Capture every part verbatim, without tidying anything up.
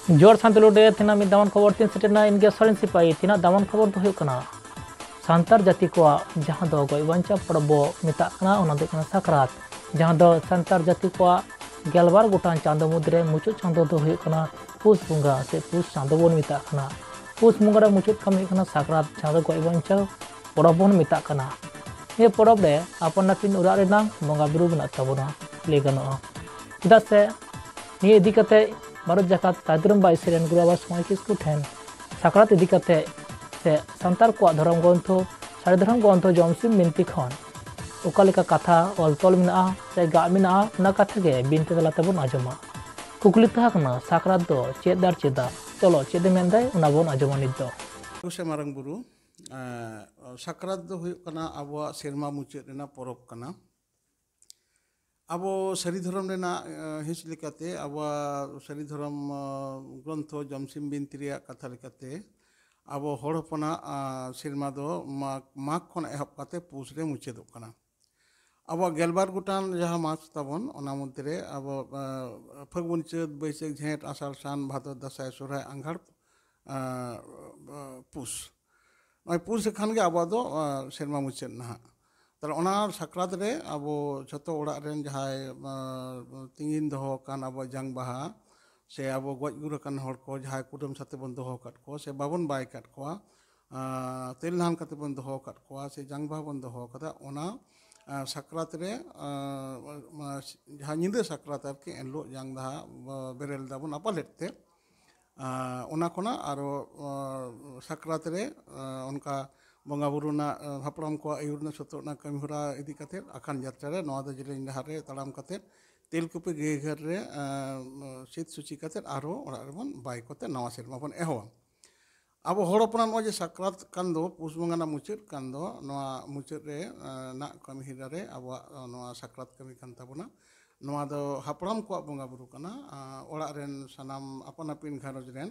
ᱡᱚᱦᱟᱨ ᱥᱟᱱᱛᱟᱲ ᱞᱩᱰᱮ ᱛᱮᱱᱟᱜ ᱢᱤᱫ ᱫᱟᱢᱟᱱ ᱠᱷᱚᱵᱚᱨ ᱛᱤᱧ ᱥᱮᱴᱮᱨᱱᱟ᱾ ᱤᱧ ᱜᱮ ᱥᱚᱨᱮᱱ ᱥᱤᱯᱟᱦᱤ᱾ ᱛᱮᱱᱟᱜ ᱫᱟᱢᱟᱱ ᱠᱷᱚᱵᱚᱨ ᱫᱚ ᱦᱩᱭᱩᱜ ᱠᱟᱱᱟ, ᱥᱟᱱᱛᱟᱲ ᱡᱟᱹᱛᱤ ᱠᱚᱣᱟᱜ ᱡᱟᱦᱟᱸ ᱫᱚ ᱜᱚᱡ ᱵᱟᱧᱪᱟᱣ ᱯᱚᱨᱚᱵᱽ ᱵᱚ ᱢᱮᱛᱟᱜ ᱠᱟᱱᱟ, ᱚᱱᱟ ᱫᱚ ᱦᱩᱭᱩᱜ ᱠᱟᱱᱟ ᱥᱟᱠᱨᱟᱛ᱾ ᱡᱟᱦᱟᱸ ᱫᱚ ᱥᱟᱱᱛᱟᱲ ᱡᱟᱹᱛᱤ ᱠᱚᱣᱟᱜ ᱜᱮᱞᱵᱟᱨ ᱜᱚᱴᱟᱝ ᱪᱟᱸᱫᱚ ᱢᱩᱫᱽᱨᱮ ᱢᱩᱪᱟᱹᱫ ᱪᱟᱸᱫᱚ ᱫᱚ ᱦᱩᱭᱩᱜ ᱠᱟᱱᱟ ᱯᱩᱥ ᱵᱚᱸᱜᱟ ᱥᱮ ᱯᱩᱥ ᱪᱟᱸᱫᱚ ᱵᱚᱱ ᱢᱮᱛᱟᱜ ᱠᱟᱱᱟ᱾ ᱯᱩᱥ ᱵᱚᱸᱜᱟ ᱨᱮ ᱢᱩᱪᱟᱹᱫ ᱠᱟᱹᱢᱤ ᱦᱩᱭᱩᱜ ᱠᱟᱱᱟ ᱥᱟᱠᱨᱟᱛ, ᱡᱟᱦᱟᱸ ᱫᱚ ᱜᱚᱡ ᱵᱟᱧᱪᱟᱣ ᱯᱚᱨᱚᱵᱽ ᱵᱚᱱ ᱢᱮᱛᱟᱜ ᱠᱟᱱᱟ᱾ ᱱᱤᱭᱟᱹ ᱯᱚᱨᱚᱵᱽ ᱨᱮ ᱟᱯᱟᱱ ᱟᱹᱯᱤᱱ ᱚᱲᱟᱜ ᱨᱮᱱᱟᱜ ᱵᱚᱸᱜᱟ ᱵᱩᱨᱩ ᱢᱮᱱᱟᱜ ᱛᱟᱵᱚᱱᱟ, ᱞᱟᱹᱭ ᱜᱟᱱᱚᱜᱼᱟ᱾ ᱪᱮᱫᱟᱜ ᱥᱮ ᱱᱤᱭᱟᱹ ᱤᱫᱤ ᱠᱟᱛᱮ ᱵᱷᱟᱨᱚᱛ ᱡᱟᱠᱟᱛ ᱛᱟᱭᱫᱨᱚᱢ ᱵᱟᱭᱥᱤ ᱨᱮᱱ ᱜᱩᱨᱩ ᱵᱟᱵᱟ ᱥᱚᱢᱟᱡᱽ ᱠᱤᱥᱠᱩ ᱴᱷᱮᱱ ᱥᱟᱠᱨᱟᱛ ᱤᱫᱤ ᱠᱟᱛᱮ ᱥᱮ ᱥᱟᱱᱛᱟᱲ ᱠᱚᱣᱟᱜ ᱫᱷᱚᱨᱚᱢ ᱜᱨᱚᱱᱛᱷᱚ, ᱥᱟᱹᱨᱤ ᱫᱷᱚᱨᱚᱢ ᱜᱨᱚᱱᱛᱷᱚ ᱡᱚᱢᱥᱤᱢ ᱵᱤᱱᱛᱤ ᱠᱷᱚᱱ ᱚᱠᱟ ᱞᱮᱠᱟ ᱠᱟᱛᱷᱟ ᱚᱞ ᱛᱚᱞ ᱢᱮᱱᱟᱜᱼᱟ ᱥᱮ ᱜᱟᱜ ᱢᱮᱱᱟᱜᱼᱟ, ᱚᱱᱟ ᱠᱟᱛᱷᱟ ᱜᱮ ᱵᱤᱱᱛᱤ ᱛᱟᱞᱟ ᱛᱮᱵᱚᱱ ᱟᱸᱡᱚᱢᱟ᱾ ᱠᱩᱠᱞᱤ ᱛᱟᱦᱮᱸ ᱠᱟᱱᱟ, ᱥᱟᱠᱨᱟᱛ ᱫᱚ ᱪᱮᱫ ᱟᱨ ᱪᱮᱫᱟᱜ? ᱪᱚᱞᱚ, ᱪᱮᱫ ᱮ ᱢᱮᱱᱫᱟᱭ, ᱚᱱᱟ ᱵᱚᱱ ᱟᱸᱡᱚᱢᱟ ᱱᱤᱛ ᱫᱚ᱾ ᱥᱮ ᱢᱟᱨᱟᱝ ᱵᱩᱨᱩ, ᱮᱸ, ᱥᱟᱠᱨᱟᱛ ᱫᱚ ᱦᱩᱭᱩᱜ ᱠᱟᱱᱟ ᱟᱵᱚᱣᱟᱜ ᱥᱮᱨᱢᱟ ᱢᱩᱪᱟᱹᱫ ᱨᱮᱱᱟᱜ ᱯᱚᱨᱚᱵᱽ ᱠᱟᱱᱟ᱾ ᱟᱵᱚ ᱥᱟᱹᱨᱤ ᱫᱷᱚᱨᱚᱢ ᱨᱮᱱᱟᱜ, ᱮᱸ, ᱦᱤᱸᱥ ᱞᱮᱠᱟᱛᱮ, ᱟᱵᱚᱣᱟᱜ ᱥᱟᱹᱨᱤ ᱫᱷᱚᱨᱚᱢ, ᱮᱸ, ᱜᱨᱚᱱᱛᱷᱚ ᱡᱚᱢᱥᱤᱢ ᱵᱤᱱᱛᱤ ᱨᱮᱭᱟᱜ ᱠᱟᱛᱷᱟ ᱞᱮᱠᱟᱛᱮ, ᱟᱵᱚ ᱦᱚᱲ ᱦᱚᱯᱚᱱᱟᱜ, ᱟᱸ, ᱥᱮᱨᱢᱟ ᱫᱚ ᱢᱟᱜᱽ, ᱢᱟᱜᱽ ᱠᱷᱚᱱ ᱮᱦᱚᱵ ᱠᱟᱛᱮ ᱯᱩᱥ ᱨᱮ ᱢᱩᱪᱟᱹᱫᱚᱜ ᱠᱟᱱᱟ᱾ ᱟᱵᱚᱣᱟᱜ ᱜᱮᱞᱵᱟᱨ ᱜᱚᱴᱟᱝ ᱡᱟᱦᱟᱸ ᱢᱟᱥ ᱛᱟᱵᱚᱱ, ᱚᱱᱟ ᱢᱚᱫᱽᱫᱷᱮ ᱨᱮ ᱟᱵᱚ, ᱟᱸ, ᱯᱷᱟᱹᱜᱩᱱ, ᱪᱟᱹᱛ, ᱵᱟᱹᱭᱥᱟᱹᱠᱷ, ᱡᱷᱮᱸᱴ, ᱟᱥᱟᱲ, ᱥᱟᱱ, ᱵᱷᱟᱫᱚᱨ, ᱫᱟᱸᱥᱟᱭ, ᱥᱚᱦᱨᱟᱭ, ᱟᱸᱜᱷᱟᱲ, ᱟᱸ, ᱯᱩᱥ᱾ ᱱᱚᱜᱼᱚᱭ ᱯᱩᱥ ᱠᱷᱟᱱ ᱜᱮ ᱟᱵᱚᱣᱟᱜ ᱫᱚ, ᱟᱸ, ᱥᱮᱨᱢᱟ ᱢᱩᱪᱟᱹᱫ ᱱᱟᱦᱟᱜ᱾ ᱛᱟᱦᱞᱮ ᱚᱱᱟ ᱥᱟᱠᱨᱟᱛ ᱨᱮ ᱟᱵᱚ ᱡᱷᱚᱛᱚ ᱚᱲᱟᱜ ᱨᱮᱱ ᱡᱟᱦᱟᱸᱭ, ᱟᱸ, ᱛᱤᱸᱜᱤᱱ ᱫᱚᱦᱚ ᱟᱠᱟᱱ ᱟᱵᱚᱣᱟᱜ ᱡᱟᱝ ᱵᱟᱦᱟ, ᱥᱮ ᱟᱵᱚ ᱜᱚᱡ ᱜᱩᱨ ᱟᱠᱟᱱ ᱦᱚᱲ ᱠᱚ ᱡᱟᱦᱟᱸᱭ ᱠᱩᱰᱟᱹᱢ ᱥᱟᱛᱮ ᱵᱚᱱ ᱫᱚᱦᱚ ᱟᱠᱟᱫ ᱠᱚᱣᱟ ᱥᱮ ᱵᱟᱵᱚᱱ ᱵᱟᱭ ᱟᱠᱟᱫ ᱠᱚᱣᱟ, ᱟᱸ, ᱛᱮᱞ ᱱᱟᱦᱟᱱ ᱠᱟᱛᱮ ᱵᱚᱱ ᱫᱚᱦᱚ ᱟᱠᱟᱫ ᱠᱚᱣᱟ ᱥᱮ ᱡᱟᱝ ᱵᱟᱦᱟ ᱵᱚᱱ ᱫᱚᱦᱚ ᱟᱠᱟᱫᱟ, ᱚᱱᱟ, ᱟᱸ, ᱥᱟᱠᱨᱟᱛ ᱨᱮ, ᱟᱸ, ᱡᱟᱦᱟᱸ ᱧᱤᱫᱟᱹ ᱥᱟᱠᱨᱟᱛ ᱟᱨᱠᱤ, ᱮᱱᱦᱤᱞᱳᱜ ᱡᱟᱝ ᱵᱟᱦᱟ, ᱟᱸ, ᱵᱮᱨᱮᱞ ᱫᱟᱵᱚᱱ ᱟᱯᱟᱞᱮᱫ ᱛᱮ, ᱟᱸ, ᱚᱱᱟ ᱠᱷᱚᱱᱟᱜ ᱟᱨᱚ, ᱟᱸ, ᱥᱟᱠᱨᱟᱛ ᱨᱮ, ᱟᱸ, ᱚᱱᱠᱟ ᱵᱚᱸᱜᱟ ᱵᱩᱨᱩ ᱨᱮᱱᱟᱜ, ᱟᱸ, ᱦᱟᱯᱲᱟᱢ ᱠᱚᱣᱟᱜ ᱟᱹᱭᱩᱨ ᱨᱮᱱᱟᱜ ᱥᱚᱛᱚᱜ ᱨᱮᱱᱟᱜ ᱠᱟᱹᱢᱤ ᱦᱚᱨᱟ ᱤᱫᱤ ᱠᱟᱛᱮᱫ ᱟᱠᱷᱟᱱ ᱡᱟᱛᱨᱟ ᱨᱮ ᱱᱚᱣᱟ ᱫᱚ ᱡᱮᱞᱮᱧ ᱰᱟᱦᱟᱨ ᱨᱮ ᱛᱟᱲᱟᱢ ᱠᱟᱛᱮᱫ ᱛᱮᱞᱠᱩᱯᱤ ᱜᱟᱹᱭ ᱜᱷᱟᱴ ᱨᱮ, ᱟᱸ, ᱥᱤᱫ ᱥᱩᱪᱤ ᱠᱟᱛᱮᱫ ᱟᱨᱦᱚᱸ ᱚᱲᱟᱜ ᱨᱮᱵᱚᱱ ᱵᱟᱭ ᱠᱚᱛᱮ ᱱᱟᱣᱟ ᱥᱮᱨᱢᱟ ᱵᱚᱱ ᱮᱦᱚᱵᱟ᱾ ᱟᱵᱚ ᱦᱚᱲ ᱦᱚᱯᱚᱱᱟᱜ ᱱᱚᱜᱼᱚᱭ ᱡᱮ ᱥᱟᱠᱨᱟᱛ ᱠᱟᱱ ᱫᱚ, ᱯᱩᱥ ᱵᱚᱸᱜᱟ ᱨᱮᱱᱟᱜ ᱢᱩᱪᱟᱹᱫ ᱠᱟᱱ ᱫᱚ, ᱱᱚᱣᱟ ᱢᱩᱪᱟᱹᱫ ᱨᱮ, ᱟᱸ, ᱱᱟᱜ ᱠᱟᱹᱢᱤ ᱦᱚᱨᱟ ᱨᱮ ᱟᱵᱚᱣᱟᱜ, ᱟᱸ, ᱱᱚᱣᱟ ᱥᱟᱠᱨᱟᱛ ᱠᱟᱹᱢᱤ ᱠᱟᱱ ᱛᱟᱵᱚᱱᱟ᱾ ᱱᱚᱣᱟ ᱫᱚ ᱦᱟᱯᱲᱟᱢ ᱠᱚᱣᱟᱜ ᱵᱚᱸᱜᱟ ᱵᱩᱨᱩ ᱠᱟᱱᱟ᱾ ᱟᱸ, ᱚᱲᱟᱜ ᱨᱮᱱ ᱥᱟᱱᱟᱢ ᱟᱯᱟᱱ ᱟᱹᱯᱤᱱ ᱜᱷᱟᱨᱚᱸᱡᱽ ᱨᱮᱱ,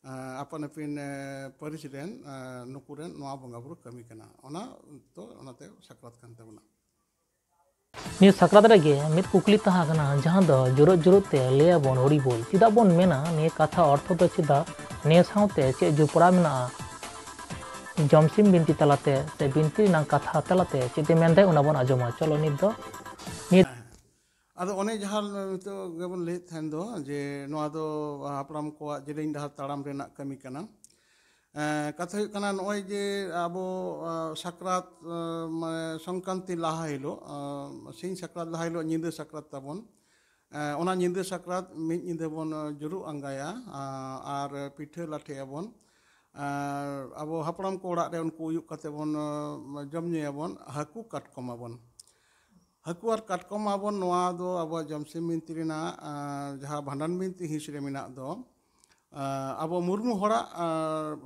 ᱟᱸ, ᱟᱯᱟᱱ ᱟᱹᱯᱤᱱ, ᱮ, ᱯᱟᱹᱨᱤᱥ ᱨᱮᱱ, ᱟᱸ, ᱱᱩᱠᱩ ᱨᱮᱱ ᱱᱚᱣᱟ ᱵᱚᱸᱜᱟ ᱵᱩᱨᱩ ᱠᱟᱹᱢᱤ ᱠᱟᱱᱟ᱾ ᱚᱱᱟ ᱫᱚ ᱚᱱᱟᱛᱮ ᱥᱟᱠᱨᱟᱛ ᱠᱟᱱ ᱛᱟᱵᱚᱱᱟ᱾ ᱱᱤᱭᱟᱹ ᱥᱟᱠᱨᱟᱛ ᱨᱮᱜᱮ ᱢᱤᱫ ᱠᱩᱠᱞᱤ ᱛᱟᱦᱮᱸ ᱠᱟᱱᱟ, ᱡᱟᱦᱟᱸ ᱫᱚ ᱡᱩᱨᱩᱜ ᱡᱩᱨᱩᱜ ᱛᱮ ᱞᱟᱹᱭ ᱟᱵᱚᱱ ᱦᱚᱨᱤ ᱵᱳᱞ᱾ ᱪᱮᱫᱟᱜ ᱵᱚᱱ ᱢᱮᱱᱟ? ᱱᱤᱭᱟᱹ ᱠᱟᱛᱷᱟ ᱚᱨᱛᱷᱚ ᱫᱚ ᱪᱮᱫᱟᱜ? ᱱᱤᱭᱟᱹ ᱥᱟᱶᱛᱮ ᱪᱮᱫ ᱡᱚᱯᱲᱟᱣ ᱢᱮᱱᱟᱜᱼᱟ? ᱡᱚᱢᱥᱤᱢ ᱵᱤᱱᱛᱤ ᱛᱟᱞᱟᱛᱮ ᱥᱮ ᱵᱤᱱᱛᱤ ᱨᱮᱱᱟᱜ ᱠᱟᱛᱷᱟ ᱛᱟᱞᱟᱛᱮ ᱪᱮᱫ ᱮ ᱢᱮᱱᱫᱟᱭ, ᱚᱱᱟ ᱵᱚᱱ ᱟᱸᱡᱚᱢᱟ᱾ ᱪᱚᱞᱚ ᱱᱤᱛ ᱫᱚ ᱱᱤᱭᱟᱹ ᱟᱫᱚ ᱚᱱᱮ ᱡᱟᱦᱟᱸ ᱱᱤᱛᱚᱜ ᱜᱮᱵᱚᱱ ᱞᱟᱹᱭᱮᱫ ᱛᱟᱦᱮᱱ ᱫᱚ, ᱡᱮ ᱱᱚᱣᱟ ᱫᱚ ᱦᱟᱯᱲᱟᱢ ᱠᱚᱣᱟᱜ ᱡᱮᱞᱮᱧ ᱰᱟᱦᱟᱨ ᱛᱟᱲᱟᱢ ᱨᱮᱱᱟᱜ ᱠᱟᱹᱢᱤ ᱠᱟᱱᱟ᱾ ᱮᱸ, ᱠᱟᱛᱷᱟ ᱦᱩᱭᱩᱜ ᱠᱟᱱᱟ, ᱱᱚᱜᱼᱚᱭ ᱡᱮ ᱟᱵᱚ, ᱟᱸ, ᱥᱟᱠᱨᱟᱛ, ᱟᱸ, ᱢᱟᱱᱮ ᱥᱚᱝᱠᱨᱟᱱᱛᱤ ᱞᱟᱦᱟ ᱦᱤᱞᱳᱜ, ᱟᱸ, ᱥᱤᱧ ᱥᱟᱠᱨᱟᱛ ᱞᱟᱦᱟ ᱦᱤᱞᱳᱜ ᱧᱤᱫᱟᱹ ᱥᱟᱠᱨᱟᱛ ᱛᱟᱵᱚᱱ᱾ ᱮᱸ, ᱚᱱᱟ ᱧᱤᱫᱟᱹ ᱥᱟᱠᱨᱟᱛ ᱢᱤᱫ ᱧᱤᱫᱟᱹ ᱵᱚᱱ, ᱟᱸ, ᱡᱩᱨᱩᱜ ᱟᱸᱜᱟᱭᱟ, ᱟᱸ, ᱟᱨ ᱯᱤᱴᱷᱟᱹ ᱞᱟᱴᱷᱮᱭᱟᱵᱚᱱ᱾ ᱟᱨ ᱟᱵᱚ ᱦᱟᱯᱲᱟᱢ ᱠᱚ ᱚᱲᱟᱜ ᱨᱮ ᱩᱱᱠᱩ ᱩᱭᱩᱜ ᱠᱟᱛᱮ ᱵᱚᱱ, ᱟᱸ, ᱡᱚᱢ ᱧᱩᱭᱟᱵᱚᱱ, ᱦᱟᱹᱠᱩ ᱠᱟᱴᱠᱚᱢ ᱟᱵᱚᱱ᱾ ᱦᱟᱹᱠᱩ ᱟᱨ ᱠᱟᱴᱠᱚᱢ ᱟᱵᱚᱱ, ᱱᱚᱣᱟ ᱫᱚ ᱟᱵᱚᱣᱟᱜ ᱡᱚᱢᱥᱤᱢ ᱵᱤᱱᱛᱤ ᱨᱮᱱᱟᱜ, ᱟᱸ, ᱡᱟᱦᱟᱸ ᱵᱷᱟᱸᱰᱟᱱ ᱵᱤᱱᱛᱤ ᱦᱤᱸᱥ ᱨᱮ ᱢᱮᱱᱟᱜ ᱫᱚ, ᱟᱸ, ᱟᱵᱚ ᱢᱩᱨᱢᱩ ᱦᱚᱲᱟᱜ, ᱟᱸ,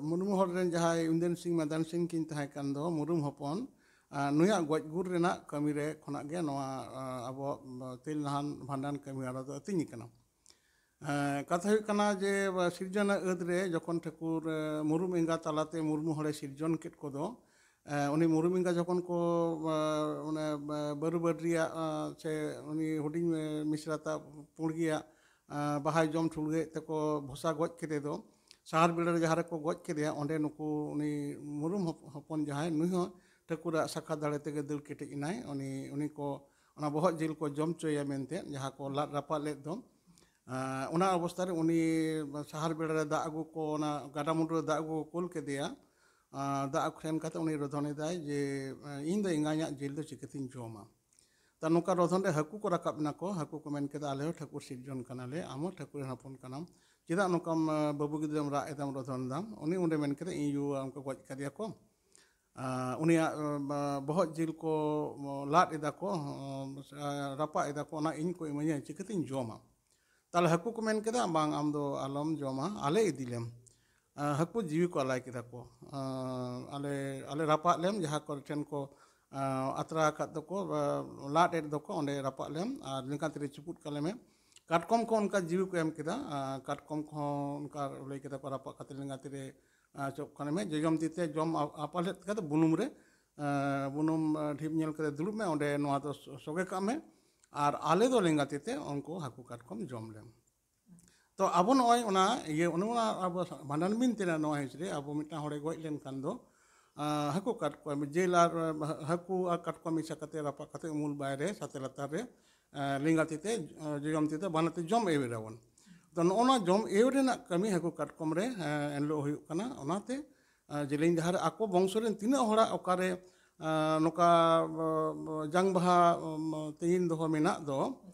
ᱢᱩᱨᱢᱩ ᱦᱚᱲ ᱨᱮᱱ ᱡᱟᱦᱟᱸᱭ ᱩᱱᱫᱮᱱ ᱥᱤᱝ ᱢᱟᱫᱟᱱ ᱥᱤᱝ ᱠᱤᱱ ᱛᱟᱦᱮᱸ ᱠᱟᱱ ᱫᱚ, ᱢᱩᱨᱢᱩ ᱦᱚᱯᱚᱱ, ᱟᱸ, ᱱᱩᱭᱟᱜ ᱜᱚᱡ ᱜᱩᱨ ᱨᱮᱱᱟᱜ ᱠᱟᱹᱢᱤ ᱨᱮ ᱠᱷᱚᱱᱟᱜ ᱜᱮ ᱱᱚᱣᱟ, ᱟᱸ, ᱟᱵᱚᱣᱟᱜ, ᱟᱸ, ᱛᱮᱞ ᱱᱟᱦᱟᱱ ᱵᱷᱟᱸᱰᱟᱱ ᱠᱟᱹᱢᱤ ᱦᱚᱨᱟ ᱫᱚ ᱟᱹᱛᱤᱧ ᱠᱟᱱᱟ᱾ ᱮᱸ, ᱠᱟᱛᱷᱟ ᱦᱩᱭᱩᱜ ᱠᱟᱱᱟ ᱡᱮ, ᱟᱸ, ᱥᱤᱨᱡᱚᱱ ᱟᱹᱫ ᱨᱮ ᱡᱚᱠᱷᱚᱱ ᱴᱷᱟᱹᱠᱩᱨ, ᱟᱸ, ᱢᱩᱨᱩᱢ ᱮᱸᱜᱟ ᱛᱟᱞᱟᱛᱮ ᱢᱩᱨᱢᱩ ᱦᱚᱲᱮ ᱥᱤᱨᱡᱚᱱ ᱠᱮᱫ ᱠᱚᱫᱚ, ᱮᱸ, ᱩᱱᱤ ᱢᱩᱨᱩᱢ ᱮᱸᱜᱟ ᱡᱚᱠᱷᱚᱱ ᱠᱚ, ᱟᱸ, ᱚᱱᱮ, ᱟᱸ, ᱵᱟᱹᱨᱩ ᱵᱟᱹᱨᱰᱤᱭᱟᱜ, ᱟᱸ, ᱥᱮ ᱩᱱᱤ ᱦᱩᱰᱤᱧ, ᱟᱸ, ᱢᱤᱥᱨᱟᱛᱟᱜ ᱯᱩᱸᱲᱜᱤᱭᱟᱜ, ᱟᱸ, ᱵᱟᱦᱟᱭ ᱡᱚᱢ ᱴᱷᱩᱲᱜᱟᱹᱭᱮᱫ ᱛᱮᱠᱚ ᱵᱷᱚᱥᱟ ᱜᱚᱡ ᱠᱮᱫᱮ ᱫᱚ, ᱥᱟᱦᱟᱨ ᱵᱮᱲᱟ ᱨᱮ ᱡᱟᱦᱟᱸ ᱨᱮᱠᱚ ᱜᱚᱡ ᱠᱮᱫᱮᱭᱟ, ᱚᱸᱰᱮ ᱱᱩᱠᱩ ᱩᱱᱤ ᱢᱩᱨᱩᱢ ᱦᱚᱯ-, ᱦᱚᱯᱚᱱ ᱡᱟᱦᱟᱸᱭ, ᱱᱩᱭ ᱦᱚᱸ ᱴᱷᱟᱹᱠᱩᱨᱟᱜ ᱥᱟᱠᱷᱟ ᱫᱟᱲᱮ ᱛᱮᱜᱮ ᱫᱟᱹᱲ ᱠᱮᱴᱮᱡ ᱮᱱᱟᱭ᱾ ᱩᱱᱤ, ᱩᱱᱤ ᱠᱚ ᱚᱱᱟ ᱵᱚᱦᱚᱜ ᱡᱤᱞ ᱠᱚ ᱡᱚᱢ ᱦᱚᱪᱚᱭᱮᱭᱟ ᱢᱮᱱᱛᱮ, ᱡᱟᱦᱟᱸ ᱠᱚ ᱞᱟᱫ ᱨᱟᱯᱟᱜ ᱞᱮᱫ ᱫᱚ᱾ ᱟᱸ, ᱚᱱᱟ ᱚᱵᱚᱥᱛᱷᱟ ᱨᱮ ᱩᱱᱤ ᱥᱟᱦᱟᱨ ᱵᱮᱲᱟ ᱨᱮ ᱫᱟᱜ ᱟᱹᱜᱩ ᱠᱚ, ᱚᱱᱟ ᱜᱟᱰᱟ ᱢᱩᱸᱰᱩ ᱨᱮ ᱫᱟᱜ ᱟᱹᱜᱩ ᱠᱚ ᱠᱩᱞ ᱠᱮᱫᱮᱭᱟ᱾ ᱟᱸ, ᱫᱟᱜ ᱟᱹᱜᱩ ᱥᱮᱱ ᱠᱟᱛᱮ ᱩᱱᱤ ᱨᱚᱫᱷᱚᱱ ᱮᱫᱟᱭ ᱡᱮ, ᱟᱸ, "ᱤᱧ ᱫᱚ ᱮᱸᱜᱟᱧᱟᱜ ᱡᱤᱞ ᱫᱚ ᱪᱤᱠᱟᱹᱛᱤᱧ ᱡᱚᱢᱟ?" ᱛᱟ ᱱᱚᱝᱠᱟ ᱨᱚᱫᱷᱚᱱ ᱨᱮ ᱦᱟᱹᱠᱩ ᱠᱚ ᱨᱟᱠᱟᱵ ᱮᱱᱟ ᱠᱚ᱾ ᱦᱟᱹᱠᱩ ᱠᱚ ᱢᱮᱱ ᱠᱮᱫᱟ, "ᱟᱞᱮ ᱦᱚᱸ ᱴᱷᱟᱹᱠᱩᱨ ᱥᱤᱨᱡᱚᱱ ᱠᱟᱱᱟᱞᱮ, ᱟᱢ ᱦᱚᱸ ᱴᱷᱟᱹᱠᱩᱨ ᱨᱮᱱ ᱦᱚᱯᱚᱱ ᱠᱟᱱᱟᱢ, ᱪᱮᱫᱟᱜ ᱱᱚᱝᱠᱟᱢ, ᱟᱸ, ᱵᱟᱹᱵᱩ ᱜᱤᱫᱽᱨᱟᱹᱢ ᱨᱟᱜ ᱮᱫᱟᱢ, ᱨᱚᱫᱷᱚᱱ ᱫᱟᱢ?" ᱩᱱᱤ ᱩᱱᱨᱮ ᱢᱮᱱ ᱠᱮᱫᱟ, "ᱤᱧ ᱭᱩ ᱩᱱᱠᱩ ᱜᱚᱡ ᱠᱟᱫᱮᱭᱟ ᱠᱚ, ᱟᱸ, ᱩᱱᱤᱭᱟᱜ, ᱟᱸ, ᱵᱚᱦᱚᱜ ᱡᱤᱞ ᱠᱚ ᱞᱟᱫ ᱮᱫᱟ ᱠᱚ, ᱟᱸ, ᱨᱟᱯᱟᱜ ᱮᱫᱟ ᱠᱚ, ᱚᱱᱟ ᱤᱧ ᱠᱚ ᱤᱢᱟᱹᱧᱟ, ᱪᱤᱠᱟᱹᱛᱤᱧ ᱡᱚᱢᱟ?" ᱛᱟᱦᱞᱮ ᱦᱟᱹᱠᱩ ᱠᱚ ᱢᱮᱱ ᱠᱮᱫᱟ, "ᱵᱟᱝ, ᱟᱢ ᱫᱚ ᱟᱞᱚᱢ ᱡᱚᱢᱟ, ᱟᱞᱮ ᱤᱫᱤ ᱞᱮᱢ᱾" ᱟᱸ, ᱦᱟᱹᱠᱩ ᱡᱤᱣᱤ ᱠᱚ ᱟᱞᱟᱭ ᱠᱮᱫᱟ ᱠᱚ᱾ ᱟᱸ, "ᱟᱞᱮ, ᱟᱞᱮ ᱨᱟᱯᱟᱜ ᱞᱮᱢ, ᱡᱟᱦᱟᱸ ᱠᱚᱨᱮ ᱴᱷᱮᱱ ᱠᱚ, ᱟᱸ, ᱟᱛᱨᱟ ᱟᱠᱟᱫ ᱫᱚᱠᱚ, ᱟᱸ, ᱞᱟᱫ ᱮᱫ ᱫᱚᱠᱚ, ᱚᱸᱰᱮ ᱨᱟᱯᱟᱜ ᱞᱮᱢ, ᱟᱨ ᱞᱮᱸᱜᱟ ᱛᱤᱨᱮ ᱪᱩᱯᱩᱫ ᱠᱟᱞᱮ ᱢᱮ᱾" ᱠᱟᱴᱠᱚᱢ ᱠᱚ ᱚᱱᱠᱟ ᱡᱤᱣᱤ ᱠᱚ ᱮᱢ ᱠᱮᱫᱟ᱾ ᱟᱸ, ᱠᱟᱴᱠᱚᱢ ᱠᱚᱦᱚᱸ ᱚᱱᱠᱟ ᱞᱟᱹᱭ ᱠᱮᱫᱟ ᱠᱚ, "ᱨᱟᱯᱟᱜ ᱠᱟᱛᱮ ᱞᱮᱸᱜᱟ ᱛᱤᱨᱮ, ᱟᱸ, ᱪᱚᱯ ᱠᱟᱞᱮ ᱢᱮ᱾" ᱡᱚᱡᱚᱢ ᱛᱤ ᱛᱮ ᱡᱚᱢ ᱟ-, ᱟᱯᱟᱞᱮᱫ ᱠᱟᱛᱮ ᱵᱩᱱᱩᱢ ᱨᱮ ᱮᱸ, ᱵᱩᱱᱩᱢ, ᱮᱸ, ᱰᱷᱤᱯ ᱧᱮᱞ ᱠᱟᱛᱮ ᱫᱩᱲᱩᱵ ᱢᱮ, ᱚᱸᱰᱮ ᱱᱚᱣᱟ ᱫᱚ ᱥᱚ-, ᱥᱚᱜᱮ ᱠᱟᱜ ᱢᱮ, ᱟᱨ ᱟᱞᱮ ᱫᱚ ᱞᱮᱸᱜᱟ ᱛᱤ ᱛᱮ ᱩᱱᱠᱩ ᱦᱟᱹᱠᱩ ᱠᱟᱴᱠᱚᱢ ᱡᱚᱢ ᱞᱮᱢ᱾ ᱛᱚ ᱟᱵᱚ ᱱᱚᱜᱼᱚᱭ ᱚᱱᱟ ᱤᱭᱟᱹ, ᱚᱱᱮ ᱚᱱᱟ ᱟᱵᱚ ᱵᱷᱟᱸᱰᱟᱱ ᱵᱤᱱᱛᱤ ᱨᱮ ᱱᱚᱣᱟ ᱦᱤᱸᱥ ᱨᱮ ᱟᱵᱚ ᱢᱤᱫᱴᱟᱝ ᱦᱚᱲᱮ ᱜᱚᱡ ᱞᱮᱱᱠᱷᱟᱱ ᱫᱚ, ᱟᱸ, ᱦᱟᱹᱠᱩ ᱠᱟᱴᱠᱚᱢ ᱡᱤᱞ ᱟᱨ, ᱟᱸ, ᱦᱟᱹᱠᱩ ᱟᱨ ᱠᱟᱴᱠᱚᱢ ᱢᱮᱥᱟ ᱠᱟᱛᱮ ᱨᱟᱯᱟᱜ ᱠᱟᱛᱮ ᱩᱢᱩᱞ ᱵᱟᱭᱨᱮ ᱥᱟᱛᱮ ᱞᱟᱛᱟᱨ ᱨᱮ, ᱟᱸ, ᱞᱮᱸᱜᱟ ᱛᱤ ᱛᱮ, ᱟᱸ, ᱡᱚᱡᱚᱢ ᱛᱤ ᱛᱮ ᱵᱟᱱᱟᱨ ᱛᱮ ᱡᱚᱢ ᱮᱣᱮᱨ ᱟᱵᱚᱱ᱾ ᱛᱚ ᱱᱚᱜᱼᱚ ᱱᱚᱣᱟ ᱡᱚᱢ ᱮᱣᱮᱨ ᱨᱮᱱᱟᱜ ᱠᱟᱹᱢᱤ ᱦᱟᱹᱠᱩ ᱠᱟᱴᱠᱚᱢ ᱨᱮ, ᱟᱸ, ᱮᱱᱦᱤᱞᱳᱜ ᱦᱩᱭᱩᱜ ᱠᱟᱱᱟ᱾ ᱚᱱᱟᱛᱮ, ᱟᱸ, ᱡᱮᱞᱮᱧ ᱰᱟᱦᱟᱨ ᱨᱮ ᱟᱠᱚ ᱵᱚᱝᱥᱚ ᱨᱮᱱ ᱛᱤᱱᱟᱹᱜ ᱦᱚᱲᱟᱜ ᱚᱠᱟᱨᱮ, ᱟᱸ, ᱱᱚᱝᱠᱟ, ᱟᱸ, ᱡᱟᱝ ᱵᱟᱦᱟ, ᱟᱸ, ᱛᱮᱸᱜᱤᱱ ᱫᱚᱦᱚ ᱢᱮᱱᱟᱜ ᱫᱚ,